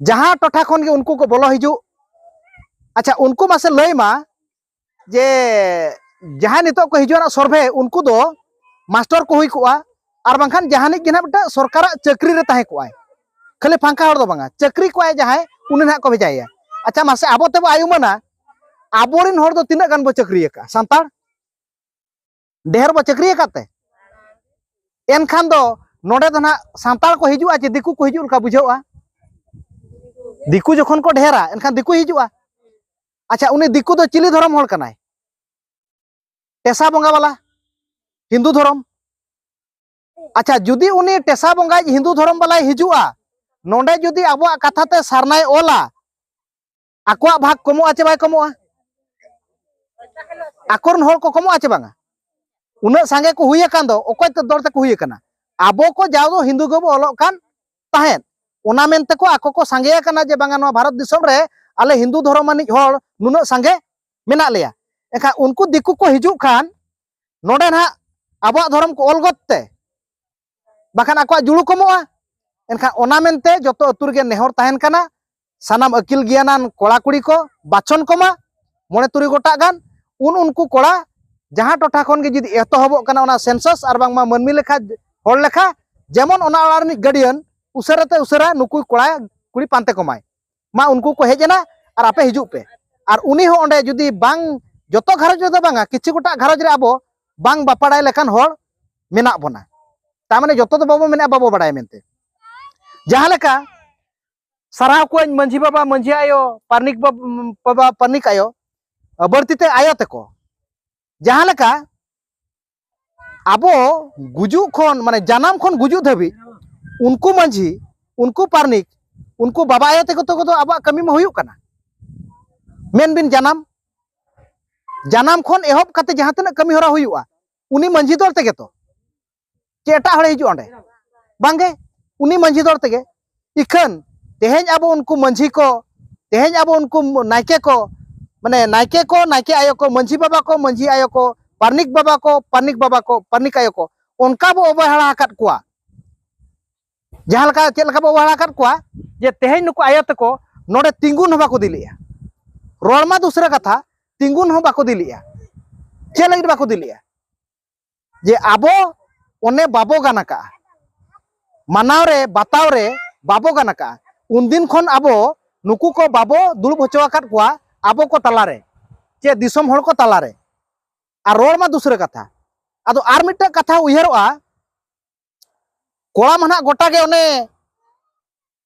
ᱡᱟᱦᱟᱸ ᱴᱚᱴᱷᱟ ᱠᱷᱚᱱ ᱜᱮ ᱩᱱᱠᱩ ᱠᱚ ᱵᱚᱞᱚ ᱦᱤᱡᱩᱜ, ᱟᱪᱪᱷᱟ, ᱩᱱᱠᱩ ᱢᱟᱥᱮ ᱞᱟᱹᱭ ᱢᱟ ᱡᱮ ᱡᱟᱦᱟᱸᱭ ᱱᱤᱛᱚᱜ ᱠᱚ ᱦᱤᱡᱩᱜᱼᱟ ᱱᱟᱜ ᱥᱚᱨᱵᱷᱮ, ᱩᱱᱠᱩ ᱫᱚ ᱢᱟᱥᱴᱚᱨ ᱠᱚ ᱦᱩᱭ ᱠᱚᱜᱼᱟ, ᱟᱨ ᱵᱟᱝᱠᱷᱟᱱ ᱡᱟᱦᱟᱱᱤᱡ ᱜᱮ ᱱᱟᱜ ᱢᱤᱫᱴᱟᱝ ᱥᱚᱨᱠᱟᱨᱟᱜ ᱪᱟᱹᱠᱨᱤ ᱨᱮ ᱛᱟᱦᱮᱸ ᱠᱚᱜᱼᱟᱭ, ᱠᱷᱟᱹᱞᱤ ᱯᱷᱟᱝᱠᱟ ᱦᱚᱲ ᱫᱚ ᱵᱟᱝᱟ, ᱪᱟᱹᱠᱨᱤ ᱠᱚᱜᱼᱟᱭ ᱡᱟᱦᱟᱸᱭ, ᱩᱱᱤ ᱱᱟᱜ ᱠᱚ ᱵᱷᱮᱡᱟᱭᱮᱭᱟ᱾ ᱟᱪᱪᱷᱟ, ᱢᱟᱥᱮ ᱟᱵᱚ ᱛᱮᱵᱚ ᱟᱭ ᱩᱢᱟᱹᱱᱟ, ᱟᱵᱚᱨᱮᱱ ᱦᱚᱲ ᱫᱚ ᱛᱤᱱᱟᱹᱜ ᱜᱟᱱ ᱵᱚ ᱪᱟᱹᱠᱨᱤ ᱟᱠᱟᱫᱼᱟ ᱥᱟᱱᱛᱟᱲ? ᱰᱷᱮᱨ ᱵᱚ ᱪᱟᱹᱠᱨᱤ ᱟᱠᱟᱫ ᱛᱮ? ᱮᱱᱠᱷᱟᱱ ᱫᱚ ᱱᱚᱰᱮ ᱫᱚ ᱱᱟᱜ ᱥᱟᱱᱛᱟᱲ ᱠᱚ ᱦᱤᱡᱩᱜᱼᱟ ᱪᱮ ᱫᱤᱠᱩ ᱠᱚ ᱦᱤᱡᱩᱜ ᱞᱮᱠᱟ ᱵᱩᱡᱷᱟᱹᱜᱼᱟ? ᱫᱤᱠᱩ ᱡᱚᱠᱷᱚᱱ ᱠᱚ ᱰᱷᱮᱨᱟ, ᱮᱱᱠᱷᱟᱱ ᱫᱤᱠᱩᱭ ᱦᱤᱡᱩᱜᱼᱟ᱾ ᱟᱪᱪᱷᱟ, ᱩᱱᱤ ᱫᱤᱠᱩ ᱫᱚ ᱪᱤᱞᱤ ᱫᱷᱚᱨᱚᱢ ᱦᱚᱲ ᱠᱟᱱᱟᱭ? ᱴᱮᱥᱟ ᱵᱚᱸᱜᱟ ᱵᱟᱞᱟ, ᱦᱤᱱᱫᱩ ᱫᱷᱚᱨᱚᱢ᱾ ᱟᱪᱪᱷᱟ, ᱡᱩᱫᱤ ᱩᱱᱤ ᱴᱮᱥᱟ ᱵᱚᱸᱜᱟᱭ ᱦᱤᱱᱫᱩ ᱫᱷᱚᱨᱚᱢ ᱵᱟᱞᱟᱭ ᱦᱤᱡᱩᱜᱼᱟ, ᱱᱚᱰᱮ ᱡᱩᱫᱤ ᱟᱵᱚᱣᱟᱜ ᱠᱟᱛᱷᱟ ᱛᱮ ᱥᱟᱨᱱᱟᱭ ᱚᱞᱟ, ᱟᱠᱚᱣᱟᱜ ᱵᱷᱟᱜᱽ ᱠᱚᱢᱚᱜᱼᱟ ᱪᱮ ᱵᱟᱭ ᱠᱚᱢᱚᱜᱼᱟ? ᱟᱠᱚᱨᱮᱱ ᱦᱚᱲ ᱠᱚ ᱠᱚᱢᱚᱜᱼᱟ ᱪᱮ ᱵᱟᱝᱟ? ᱩᱱᱟᱹᱜ ᱥᱟᱸᱜᱮ ᱠᱚ ᱦᱩᱭ ᱟᱠᱟᱱ ᱫᱚ, ᱚᱠᱚᱭ ᱛᱮ ᱫᱚᱞ ᱛᱮᱠᱚ ᱦᱩᱭ ᱟᱠᱟᱱᱟ? ᱟᱵᱚ ᱠᱚ ᱡᱟᱣ ᱫᱚ ᱦᱤᱱᱫᱩ ᱜᱮᱵᱚ ᱚᱞᱚᱜ ᱠᱟᱱ ᱛᱟᱦᱮᱸᱫ, ᱚᱱᱟ ᱢᱮᱱᱛᱮ ᱠᱚ ᱟᱠᱚ ᱠᱚ ᱥᱟᱸᱜᱮ ᱟᱠᱟᱱᱟ ᱡᱮ ᱵᱟᱝᱟ ᱱᱚᱣᱟ ᱵᱷᱟᱨᱚᱛ ᱫᱤᱥᱚᱢ ᱨᱮ ᱟᱞᱮ ᱦᱤᱱᱫᱩ ᱫᱷᱚᱨᱚᱢ ᱟᱱᱤᱡ ᱦᱚᱲ ᱱᱩᱱᱟᱹᱜ ᱥᱟᱸᱜᱮ ᱢᱮᱱᱟᱜ ᱞᱮᱭᱟ᱾ ᱮᱱᱠᱷᱟᱱ ᱩᱱᱠᱩ ᱫᱤᱠᱩ ᱠᱚ ᱦᱤᱡᱩᱜ ᱠᱷᱟᱱ ᱱᱚᱰᱮ ᱱᱟᱦᱟᱜ ᱟᱵᱚᱣᱟᱜ ᱫᱷᱚᱨᱚᱢ ᱠᱚ ᱚᱞ ᱜᱚᱫ ᱛᱮ, ᱵᱟᱠᱷᱟᱱ ᱟᱠᱚᱣᱟᱜ ᱡᱩᱲᱩ ᱠᱚᱢᱚᱜᱼᱟ᱾ ᱮᱱᱠᱷᱟᱱ ᱚᱱᱟ ᱢᱮᱱᱛᱮ ᱡᱚᱛᱚ ᱟᱹᱛᱩ ᱨᱮᱜᱮ ᱱᱮᱦᱚᱨ ᱛᱟᱦᱮᱱ ᱠᱟᱱᱟ, ᱥᱟᱱᱟᱢ ᱟᱹᱠᱤᱞ ᱜᱮᱭᱟᱱᱟᱱ ᱠᱚᱲᱟ ᱠᱩᱲᱤ ᱠᱚ ᱵᱟᱪᱷᱚᱱ ᱠᱚᱢᱟ, ᱢᱚᱬᱮ ᱛᱩᱨᱩᱭ ᱜᱚᱴᱟᱜ ᱜᱟᱱ, ᱩᱱ ᱩᱱᱠᱩ ᱠᱚᱲᱟ ᱡᱟᱦᱟᱸ ᱴᱚᱴᱷᱟ ᱠᱷᱚᱱ ᱜᱮ ᱡᱩᱫᱤ ᱮᱛᱚᱦᱚᱵᱚᱜ ᱠᱟᱱᱟ ᱚᱱᱟ census ᱟᱨ ᱵᱟᱝᱢᱟ ᱢᱟᱹᱱᱢᱤ ᱞᱮᱠᱷᱟ, ᱦᱚᱲ ᱞᱮᱠᱷᱟ, ᱡᱮᱢᱚᱱ ᱚᱱᱟ ᱚᱲᱟᱜ ᱨᱤᱱᱤᱡ ᱜᱟᱨᱰᱤᱭᱟᱱ ᱩᱥᱟᱹᱨᱟ ᱛᱮ ᱩᱥᱟᱹᱨᱟ ᱱᱩᱠᱩ ᱠᱚᱲᱟ ᱠᱩᱲᱤ ᱯᱟᱱᱛᱮ ᱠᱚᱢᱟᱭ, ᱢᱟ ᱩᱱᱠᱩ ᱠᱚ ᱦᱮᱡ ᱮᱱᱟ ᱟᱨ ᱟᱯᱮ ᱦᱤᱡᱩᱜ ᱯᱮ᱾ ᱟᱨ ᱩᱱᱤ ᱦᱚᱸ ᱚᱸᱰᱮ ᱡᱩᱫᱤ ᱵᱟᱝ, ᱡᱚᱛᱚ ᱜᱷᱟᱨᱚᱸᱡᱽ ᱨᱮᱫᱚ ᱵᱟᱝᱟ, ᱠᱤᱪᱷᱩ ᱜᱚᱴᱟᱜ ᱜᱷᱟᱨᱚᱸᱡᱽ ᱨᱮ ᱟᱵᱚ ᱵᱟᱝ ᱵᱟᱯᱟᱲᱟᱭ ᱞᱮᱠᱟᱱ ᱦᱚᱲ ᱢᱮᱱᱟᱜ ᱵᱚᱱᱟ᱾ ᱛᱟᱨ ᱢᱟᱱᱮ ᱡᱚᱛᱚ ᱫᱚ ᱵᱟᱵᱚ ᱢᱮᱱᱟ ᱵᱟᱵᱚ ᱵᱟᱲᱟᱭᱟ ᱢᱮᱱᱛᱮ᱾ ᱡᱟᱦᱟᱸ ᱞᱮᱠᱟ ᱥᱟᱨᱦᱟᱣ ᱠᱚᱣᱟᱧ ᱢᱟᱹᱡᱷᱤ ᱵᱟᱵᱟ, ᱢᱟᱹᱡᱷᱤ ᱟᱭᱳ, ᱯᱟᱨᱱᱤᱠ ᱵᱟᱵ-, ᱵᱟᱵᱟ, ᱯᱟᱨᱱᱤᱠ ᱟᱭᱳ, ᱵᱟᱹᱲᱛᱤ ᱛᱮ ᱟᱭᱳ ᱛᱮᱠᱚ, ᱡᱟᱦᱟᱸ ᱞᱮᱠᱟ ᱟᱵᱚ ᱜᱩᱡᱩᱜ ᱠᱷᱚᱱ, ᱢᱟᱱᱮ ᱡᱟᱱᱟᱢ ᱠᱷᱚᱱ ᱜᱩᱡᱩᱜ ᱫᱷᱟᱹᱵᱤᱡ ᱩᱱᱠᱩ ᱢᱟᱹᱡᱷᱤ, ᱩᱱᱠᱩ ᱯᱟᱨᱱᱤᱠ, ᱩᱱᱠᱩ ᱵᱟᱵᱟ ᱟᱭᱳ ᱛᱮᱠᱚ ᱛᱮᱠᱚ ᱫᱚ ᱟᱵᱚᱣᱟᱜ ᱠᱟᱹᱢᱤ ᱢᱟ ᱦᱩᱭᱩᱜ ᱠᱟᱱᱟ᱾ ᱢᱮᱱ ᱵᱤᱱ ᱡᱟᱱᱟᱢ, ᱡᱟᱱᱟᱢ ᱠᱷᱚᱱ ᱮᱦᱚᱵ ᱠᱟᱛᱮ ᱡᱟᱦᱟᱸ ᱛᱤᱱᱟᱹᱜ ᱠᱟᱹᱢᱤ ᱦᱚᱨᱟ ᱦᱩᱭᱩᱜᱼᱟ, ᱩᱱᱤ ᱢᱟᱹᱡᱷᱤ ᱫᱚᱞ ᱛᱮᱜᱮ ᱛᱚ᱾ ᱪᱮ ᱮᱴᱟᱜ ᱦᱚᱲᱮ ᱦᱤᱡᱩᱜᱼᱟ ᱚᱸᱰᱮ? ᱵᱟᱝᱜᱮ, ᱩᱱᱤ ᱢᱟᱹᱡᱷᱤ ᱫᱚᱞ ᱛᱮᱜᱮ᱾ ᱤᱠᱷᱟᱹᱱ ᱛᱮᱦᱮᱧ ᱟᱵᱚ ᱩᱱᱠᱩ ᱢᱟᱹᱡᱷᱤ ᱠᱚ, ᱛᱮᱦᱮᱧ ᱟᱵᱚ ᱩᱱᱠᱩ ᱱᱟᱭᱠᱮ ᱠᱚ, ᱢᱟᱱᱮ ᱱᱟᱭᱠᱮ ᱠᱚ, ᱱᱟᱭᱠᱮ ᱟᱭᱳ ᱠᱚ, ᱢᱟᱹᱡᱷᱤ ᱵᱟᱵᱟ ᱠᱚ, ᱢᱟᱹᱡᱷᱤ ᱟᱭᱳ ᱠᱚ, ᱯᱟᱨᱱᱤᱠ ᱵᱟᱵᱟ ᱠᱚ, ᱯᱟᱨᱱᱤᱠ ᱵᱟᱵᱟ ᱠᱚ, ᱯᱟᱨᱱᱤᱠ ᱟᱭᱳ ᱠᱚ, ᱚᱱᱠᱟ ᱵᱚ ᱚᱵᱚᱦᱮᱲᱟ ᱟᱠᱟᱫ ᱠᱚᱣᱟ᱾ ᱡᱟᱦᱟᱸ ᱞᱮᱠᱟ, ᱪᱮᱫ ᱞᱮᱠᱟ ᱵᱚ ᱚᱵᱚᱦᱮᱲᱟ ᱟᱠᱟᱫ ᱠᱚᱣᱟ ᱡᱮ ᱛᱮᱦᱮᱧ ᱱᱩᱠᱩ ᱟᱭᱳ ᱛᱮᱠᱚ ᱱᱚᱰᱮ ᱛᱤᱸᱜᱩᱱ ᱦᱚᱸ ᱵᱟᱠᱚ ᱫᱤᱞᱮᱜᱼᱟ᱾ ᱨᱚᱲ ᱢᱟ ᱫᱩᱥᱨᱟᱹ ᱠᱟᱛᱷᱟ, ᱛᱤᱸᱜᱩᱱ ᱦᱚᱸ ᱵᱟᱠᱚ ᱫᱤᱞᱮᱜᱼᱟ᱾ ᱪᱮᱫ ᱞᱟᱹᱜᱤᱫ ᱵᱟᱠᱚ ᱫᱤᱞᱮᱜᱼᱟ? ᱡᱮ ᱟᱵᱚ ᱚᱱᱮ ᱵᱟᱵᱚ ᱜᱟᱱ ᱟᱠᱟᱜᱼᱟ, ᱢᱟᱱᱟᱣ ᱨᱮ ᱵᱟᱛᱟᱣ ᱨᱮ ᱵᱟᱵᱚ ᱜᱟᱱ ᱟᱠᱟᱜᱼᱟ᱾ ᱩᱱᱫᱤᱱ ᱠᱷᱚᱱ ᱟᱵᱚ ᱱᱩᱠᱩ ᱠᱚ ᱵᱟᱵᱚ ᱫᱩᱲᱩᱵ ᱦᱚᱪᱚ ᱟᱠᱟᱫ ᱠᱚᱣᱟ ᱟᱵᱚ ᱠᱚ ᱛᱟᱞᱟᱨᱮ, ᱪᱮ ᱫᱤᱥᱚᱢ ᱦᱚᱲ ᱠᱚ ᱛᱟᱞᱟᱨᱮ᱾ ᱟᱨ ᱨᱚᱲ ᱢᱟ ᱫᱩᱥᱨᱟᱹ ᱠᱟᱛᱷᱟ᱾ ᱟᱫᱚ ᱟᱨ ᱢᱤᱫᱴᱟᱝ ᱠᱟᱛᱷᱟ ᱩᱭᱦᱟᱹᱨᱚᱜᱼᱟ, ᱠᱚᱲᱟ ᱢᱟ ᱱᱟᱦᱟᱜ ᱜᱚᱴᱟ ᱜᱮ ᱚᱱᱮ,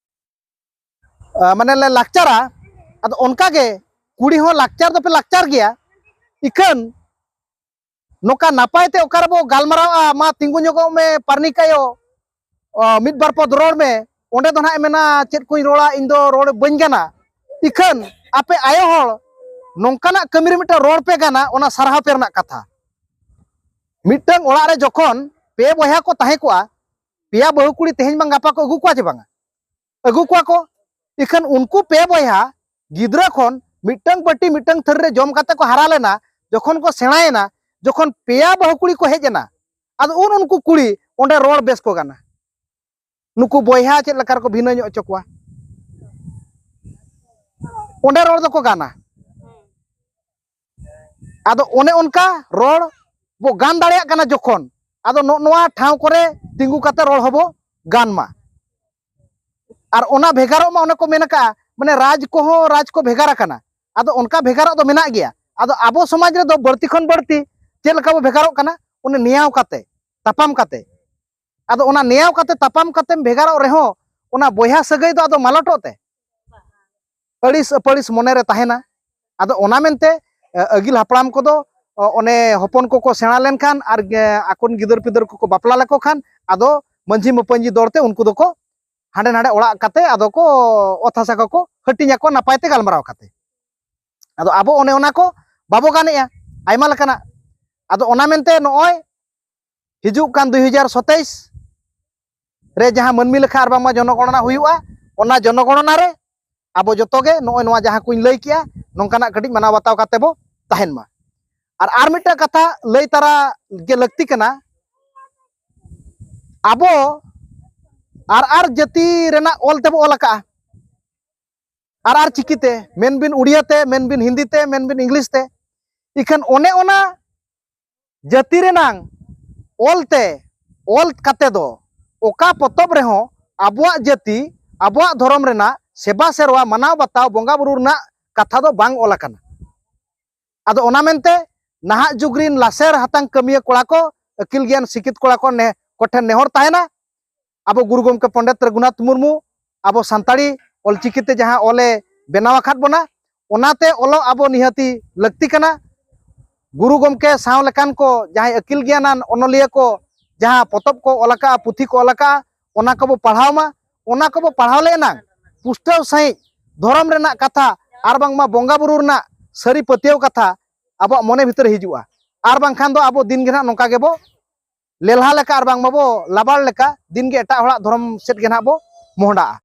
ᱟ, ᱢᱟᱱᱮ ᱞᱮ ᱞᱟᱠᱪᱟᱨᱟ, ᱟᱫᱚ ᱚᱱᱠᱟ ᱜᱮ ᱠᱩᱲᱤ ᱦᱚᱸ ᱞᱟᱠᱪᱟᱨ ᱫᱚᱯᱮ ᱞᱟᱠᱪᱟᱨ ᱜᱮᱭᱟ, ᱤᱠᱷᱟᱹᱱ ᱱᱚᱝᱠᱟ ᱱᱟᱯᱟᱭ ᱛᱮ ᱚᱠᱟ ᱨᱮᱵᱚ ᱜᱟᱞᱢᱟᱨᱟᱣᱟ, ᱢᱟ ᱛᱤᱸᱜᱩ ᱧᱚᱜᱚᱜ ᱢᱮ ᱯᱟᱨᱱᱤᱠ ᱟᱭᱳ, ᱟ, ᱢᱤᱫ ᱵᱟᱨ ᱯᱚᱫ ᱨᱚᱲ ᱢᱮ, ᱚᱸᱰᱮ ᱫᱚ ᱱᱟᱦᱟᱜ ᱮ ᱢᱮᱱᱟ ᱪᱮᱫ ᱠᱚᱧ ᱨᱚᱲᱟ, ᱤᱧ ᱫᱚ ᱨᱚᱲ ᱵᱟᱹᱧ ᱜᱟᱱᱟ᱾ ᱤᱠᱷᱟᱹᱱ ᱟᱯᱮ ᱟᱭᱳ ᱦᱚᱲ ᱱᱚᱝᱠᱟᱱᱟᱜ ᱠᱟᱹᱢᱤ ᱨᱮ ᱢᱤᱫᱴᱟᱝ ᱨᱚᱲ ᱯᱮ ᱜᱟᱱᱟ, ᱚᱱᱟ ᱥᱟᱨᱦᱟᱣ ᱯᱮ ᱨᱮᱱᱟᱜ ᱠᱟᱛᱷᱟ᱾ ᱢᱤᱫᱴᱟᱝ ᱚᱲᱟᱜ ᱨᱮ ᱡᱚᱠᱷᱚᱱ ᱯᱮ ᱵᱚᱭᱦᱟ ᱠᱚ ᱛᱟᱦᱮᱸ ᱠᱚᱜᱼᱟ, ᱯᱮᱭᱟ ᱵᱟᱹᱦᱩ ᱠᱩᱲᱤ ᱛᱮᱦᱮᱧ ᱵᱟᱝ ᱜᱟᱯᱟ ᱠᱚ ᱟᱹᱜᱩ ᱠᱚᱣᱟ ᱪᱮ ᱵᱟᱝᱟ? ᱟᱹᱜᱩ ᱠᱚᱣᱟ ᱠᱚ᱾ ᱤᱠᱷᱟᱹᱱ ᱩᱱᱠᱩ ᱯᱮ ᱵᱚᱭᱦᱟ ᱜᱤᱫᱽᱨᱟᱹ ᱠᱷᱚᱱ ᱢᱤᱫᱴᱟᱝ ᱵᱟᱹᱴᱤ ᱢᱤᱫᱴᱟᱝ ᱛᱷᱟᱹᱨᱤ ᱨᱮ ᱡᱚᱢ ᱠᱟᱛᱮ ᱠᱚ ᱦᱟᱨᱟ ᱞᱮᱱᱟ, ᱡᱚᱠᱷᱚᱱ ᱠᱚ ᱥᱮᱬᱟᱭᱮᱱᱟ, ᱡᱚᱠᱷᱚᱱ ᱯᱮᱭᱟ ᱵᱟᱹᱦᱩ ᱠᱩᱲᱤ ᱠᱚ ᱦᱮᱡ ᱮᱱᱟ, ᱟᱫᱚ ᱩᱱ ᱩᱱᱠᱩ ᱠᱩᱲᱤ ᱚᱸᱰᱮ ᱨᱚᱲ ᱵᱮᱥ ᱠᱚ ᱜᱟᱱᱟ᱾ ᱱᱩᱠᱩ ᱵᱚᱭᱦᱟ ᱪᱮᱫ ᱞᱮᱠᱟ ᱨᱮᱠᱚ ᱵᱷᱤᱱᱟᱹ ᱧᱚᱜ ᱦᱚᱪᱚ ᱠᱚᱣᱟ, ᱚᱸᱰᱮ ᱨᱚᱲ ᱫᱚᱠᱚ ᱜᱟᱱᱟ᱾ ᱟᱫᱚ ᱚᱱᱮ ᱚᱱᱠᱟ ᱨᱚᱲ ᱵᱚ ᱜᱟᱱ ᱫᱟᱲᱮᱭᱟᱜ ᱠᱟᱱᱟ ᱡᱚᱠᱷᱚᱱ, ᱟᱫᱚ ᱱᱚᱜᱼᱚ ᱱᱚᱣᱟ ᱴᱷᱟᱶ ᱠᱚᱨᱮ ᱛᱤᱸᱜᱩ ᱠᱟᱛᱮ ᱨᱚᱲ ᱦᱚᱸᱵᱚ ᱜᱟᱱ ᱢᱟ᱾ ᱟᱨ ᱚᱱᱟ ᱵᱷᱮᱜᱟᱨᱚᱜ ᱢᱟ, ᱚᱱᱮ ᱠᱚ ᱢᱮᱱ ᱟᱠᱟᱫᱼᱟ, ᱢᱟᱱᱮ ᱨᱟᱡᱽ ᱠᱚᱦᱚᱸ ᱨᱟᱡᱽ ᱠᱚ ᱵᱷᱮᱜᱟᱨ ᱟᱠᱟᱱᱟ᱾ ᱟᱫᱚ ᱚᱱᱠᱟ ᱵᱷᱮᱜᱟᱨᱚᱜ ᱫᱚ ᱢᱮᱱᱟᱜ ᱜᱮᱭᱟ᱾ ᱟᱫᱚ ᱟᱵᱚ ᱥᱚᱢᱟᱡᱽ ᱨᱮᱫᱚ ᱵᱟᱹᱲᱛᱤ ᱠᱷᱚᱱ ᱵᱟᱹᱲᱛᱤ ᱪᱮᱫ ᱞᱮᱠᱟ ᱵᱚ ᱵᱷᱮᱜᱟᱨᱚᱜ ᱠᱟᱱᱟ? ᱚᱱᱮ ᱱᱮᱭᱟᱣ ᱠᱟᱛᱮ, ᱛᱟᱯᱟᱢ ᱠᱟᱛᱮ᱾ ᱟᱫᱚ ᱚᱱᱟ ᱱᱮᱭᱟᱣ ᱠᱟᱛᱮ ᱛᱟᱯᱟᱢ ᱠᱟᱛᱮᱢ ᱵᱷᱮᱜᱟᱨᱚᱜ ᱨᱮᱦᱚᱸ, ᱚᱱᱟ ᱵᱚᱭᱦᱟ ᱥᱟᱹᱜᱟᱹᱭ ᱫᱚ ᱟᱫᱚ ᱢᱟᱞᱚᱴᱚᱜ ᱛᱮ ᱟᱹᱲᱤᱥ ᱟᱹᱯᱟᱹᱲᱤᱥ ᱢᱚᱱᱮᱨᱮ ᱛᱟᱦᱮᱱᱟ᱾ ᱟᱫᱚ ᱚᱱᱟ ᱢᱮᱱᱛᱮ, ᱮ, ᱟᱹᱜᱤᱞ ᱦᱟᱯᱲᱟᱢ ᱠᱚᱫᱚ, ᱚ, ᱚᱱᱮ ᱦᱚᱯᱚᱱ ᱠᱚᱠᱚ ᱥᱮᱬᱟ ᱞᱮᱱᱠᱷᱟᱱ ᱟᱨ, ᱮ, ᱟᱠᱚᱨᱮᱱ ᱜᱤᱫᱟᱹᱨ ᱯᱤᱫᱟᱹᱨ ᱠᱚᱠᱚ ᱵᱟᱯᱞᱟ ᱞᱮᱠᱚ ᱠᱷᱟᱱ, ᱟᱫᱚ ᱢᱟᱹᱡᱷᱤ ᱢᱟᱯᱟᱹᱡᱷᱤ ᱫᱚᱨ ᱛᱮ ᱩᱱᱠᱩ ᱫᱚᱠᱚ ᱦᱟᱸᱰᱮ ᱱᱟᱰᱮ ᱚᱲᱟᱜ ᱠᱟᱛᱮ ᱟᱫᱚ ᱠᱚ ᱚᱛ ᱦᱟᱥᱟ ᱠᱚᱠᱚ ᱦᱟᱹᱴᱤᱧ ᱟᱠᱚ ᱱᱟᱯᱟᱭ ᱛᱮ ᱜᱟᱞᱢᱟᱨᱟᱣ ᱠᱟᱛᱮ᱾ ᱟᱫᱚ ᱟᱵᱚ ᱚᱱᱮ ᱚᱱᱟ ᱠᱚ ᱵᱟᱵᱚ ᱜᱟᱱᱮᱜᱼᱟ, ᱟᱭᱢᱟ ᱞᱮᱠᱟᱱᱟᱜ᱾ ᱟᱫᱚ ᱚᱱᱟ ᱢᱮᱱᱛᱮ ᱱᱚᱜᱼᱚᱭ ᱦᱤᱡᱩᱜ ᱠᱟᱱ ᱫᱩᱭ ᱦᱟᱡᱟᱨ ᱥᱟᱛᱟᱭᱤᱥ ᱨᱮ ᱡᱟᱦᱟᱸ ᱢᱟᱹᱱᱢᱤ ᱞᱮᱠᱷᱟ ᱟᱨ ᱵᱟᱝᱢᱟ ᱡᱚᱱᱚᱜᱚᱬᱱᱟ ᱦᱩᱭᱩᱜᱼᱟ, ᱚᱱᱟ ᱡᱚᱱᱚᱜᱚᱬᱱᱟ ᱨᱮ ᱟᱵᱚ ᱡᱚᱛᱚ ᱜᱮ ᱱᱚᱜᱼᱚᱭ ᱱᱚᱣᱟ ᱡᱟᱦᱟᱸ ᱠᱚᱧ ᱞᱟᱹᱭ ᱠᱮᱜᱼᱟ, ᱱᱚᱝᱠᱟᱱᱟᱜ ᱠᱟᱹᱴᱤᱡ ᱢᱟᱱᱟᱣ ᱵᱟᱛᱟᱣ ᱠᱟᱛᱮ ᱵᱚ ᱛᱟᱦᱮᱱ ᱢᱟ᱾ ᱟᱨ, ᱟᱨ ᱢᱤᱫᱴᱟᱝ ᱠᱟᱛᱷᱟ ᱞᱟᱹᱭ ᱛᱟᱨᱟ ᱜᱮ ᱞᱟᱹᱠᱛᱤ ᱠᱟᱱᱟ, ᱟᱵᱚ ᱟᱨ ᱟᱨ ᱡᱟᱹᱛᱤ ᱨᱮᱱᱟᱜ ᱚᱞ ᱛᱮᱵᱚ ᱚᱞ ᱟᱠᱟᱜᱼᱟ, ᱟᱨ ᱟᱨ ᱪᱤᱠᱤᱛᱮ, ᱢᱮᱱᱵᱤᱱ ᱩᱲᱤᱭᱟ ᱛᱮ, ᱢᱮᱱᱵᱤᱱ ᱦᱤᱱᱫᱤ ᱛᱮ, ᱢᱮᱱᱵᱤᱱ ᱤᱝᱞᱤᱥ ᱛᱮ᱾ ᱤᱠᱷᱟᱹᱱ ᱚᱱᱮ ᱚᱱᱟ ᱡᱟᱹᱛᱤ ᱨᱮᱱᱟᱝ ᱚᱞ ᱛᱮ, ᱚᱞ ᱠᱟᱛᱮ ᱫᱚ ᱚᱠᱟ ᱯᱚᱛᱚᱵ ᱨᱮᱦᱚᱸ ᱟᱵᱚᱣᱟᱜ ᱡᱟᱹᱛᱤ, ᱟᱵᱚᱣᱟᱜ ᱫᱷᱚᱨᱚᱢ ᱨᱮᱱᱟᱜ ᱥᱮᱵᱟ ᱥᱮᱨᱣᱟ, ᱢᱟᱱᱟᱣ ᱵᱟᱛᱟᱣ, ᱵᱚᱸᱜᱟ ᱵᱩᱨᱩ ᱨᱮᱱᱟᱜ ᱠᱟᱛᱷᱟ ᱫᱚ ᱵᱟᱝ ᱚᱞ ᱟᱠᱟᱱᱟ᱾ ᱟᱫᱚ ᱚᱱᱟ ᱢᱮᱱᱛᱮ ᱱᱟᱦᱟᱜ ᱡᱩᱜᱽ ᱨᱤᱱ ᱞᱟᱥᱮᱨ ᱦᱟᱛᱟᱝ ᱠᱟᱹᱢᱤᱭᱟᱹ ᱠᱚᱲᱟ ᱠᱚ, ᱟᱹᱠᱤᱞ ᱜᱮᱭᱟᱱ ᱥᱤᱠᱷᱤᱛ ᱠᱚᱲᱟ ᱠᱚ ᱱᱮ-, ᱠᱚᱴᱷᱮᱱ ᱱᱮᱦᱚᱨ ᱛᱟᱦᱮᱱᱟ, ᱟᱵᱚ ᱜᱩᱨᱩ ᱜᱚᱢᱠᱮ ᱯᱚᱱᱰᱤᱛ ᱨᱚᱜᱷᱩᱱᱟᱛᱷ ᱢᱩᱨᱢᱩ ᱟᱵᱚ ᱥᱟᱱᱛᱟᱲᱤ ᱚᱞᱪᱤᱠᱤ ᱛᱮ ᱡᱟᱦᱟᱸ ᱚᱞᱮ ᱵᱮᱱᱟᱣ ᱟᱠᱟᱫ ᱵᱚᱱᱟ, ᱚᱱᱟᱛᱮ ᱚᱞᱚᱜ ᱟᱵᱚ ᱱᱤᱦᱟᱹᱛᱤ ᱞᱟᱹᱠᱛᱤ ᱠᱟᱱᱟ᱾ ᱜᱩᱨᱩ ᱜᱚᱢᱠᱮ ᱥᱟᱶ ᱞᱮᱠᱟᱱ ᱠᱚ ᱡᱟᱦᱟᱸᱭ ᱟᱹᱠᱤᱞ ᱜᱮᱭᱟᱱᱟᱱ ᱚᱱᱚᱞᱤᱭᱟᱹ ᱠᱚ ᱡᱟᱦᱟᱸ ᱯᱚᱛᱚᱵ ᱠᱚ ᱚᱞ ᱟᱠᱟᱫᱼᱟ, ᱯᱩᱛᱷᱤ ᱠᱚ ᱚᱞ ᱟᱠᱟᱫᱼᱟ, ᱚᱱᱟ ᱠᱚᱵᱚ ᱯᱟᱲᱦᱟᱣ ᱢᱟ᱾ ᱚᱱᱟ ᱠᱚᱵᱚ ᱯᱟᱲᱦᱟᱣ ᱞᱮ ᱮᱱᱟᱝ ᱯᱩᱥᱴᱟᱹᱣ ᱥᱟᱺᱦᱤᱡ ᱫᱷᱚᱨᱚᱢ ᱨᱮᱱᱟᱜ ᱠᱟᱛᱷᱟ ᱟᱨ ᱵᱟᱝᱢᱟ ᱵᱚᱸᱜᱟ ᱵᱩᱨᱩ ᱨᱮᱱᱟᱜ ᱥᱟᱹᱨᱤ ᱯᱟᱹᱛᱭᱟᱹᱣ ᱠᱟᱛᱷᱟ ᱟᱵᱚᱣᱟᱜ ᱢᱚᱱᱮ ᱵᱷᱤᱛᱨᱤ ᱨᱮ ᱦᱤᱡᱩᱜᱼᱟ᱾ ᱟᱨ ᱵᱟᱝᱠᱷᱟᱱ ᱫᱚ ᱟᱵᱚ ᱫᱤᱱ ᱜᱮ ᱱᱟᱦᱟᱜ ᱱᱚᱝᱠᱟ ᱜᱮᱵᱚ ᱞᱮᱞᱦᱟ ᱞᱮᱠᱟ ᱟᱨ ᱵᱟᱝᱢᱟ ᱵᱚ ᱞᱟᱵᱟᱲ ᱞᱮᱠᱟ ᱫᱤᱱ ᱜᱮ ᱮᱴᱟᱜ ᱦᱚᱲᱟᱜ ᱫᱷᱚᱨᱚᱢ ᱥᱮᱫ ᱜᱮ ᱱᱟᱦᱟᱜ ᱵᱚ ᱢᱚᱦᱰᱟᱜᱼᱟ᱾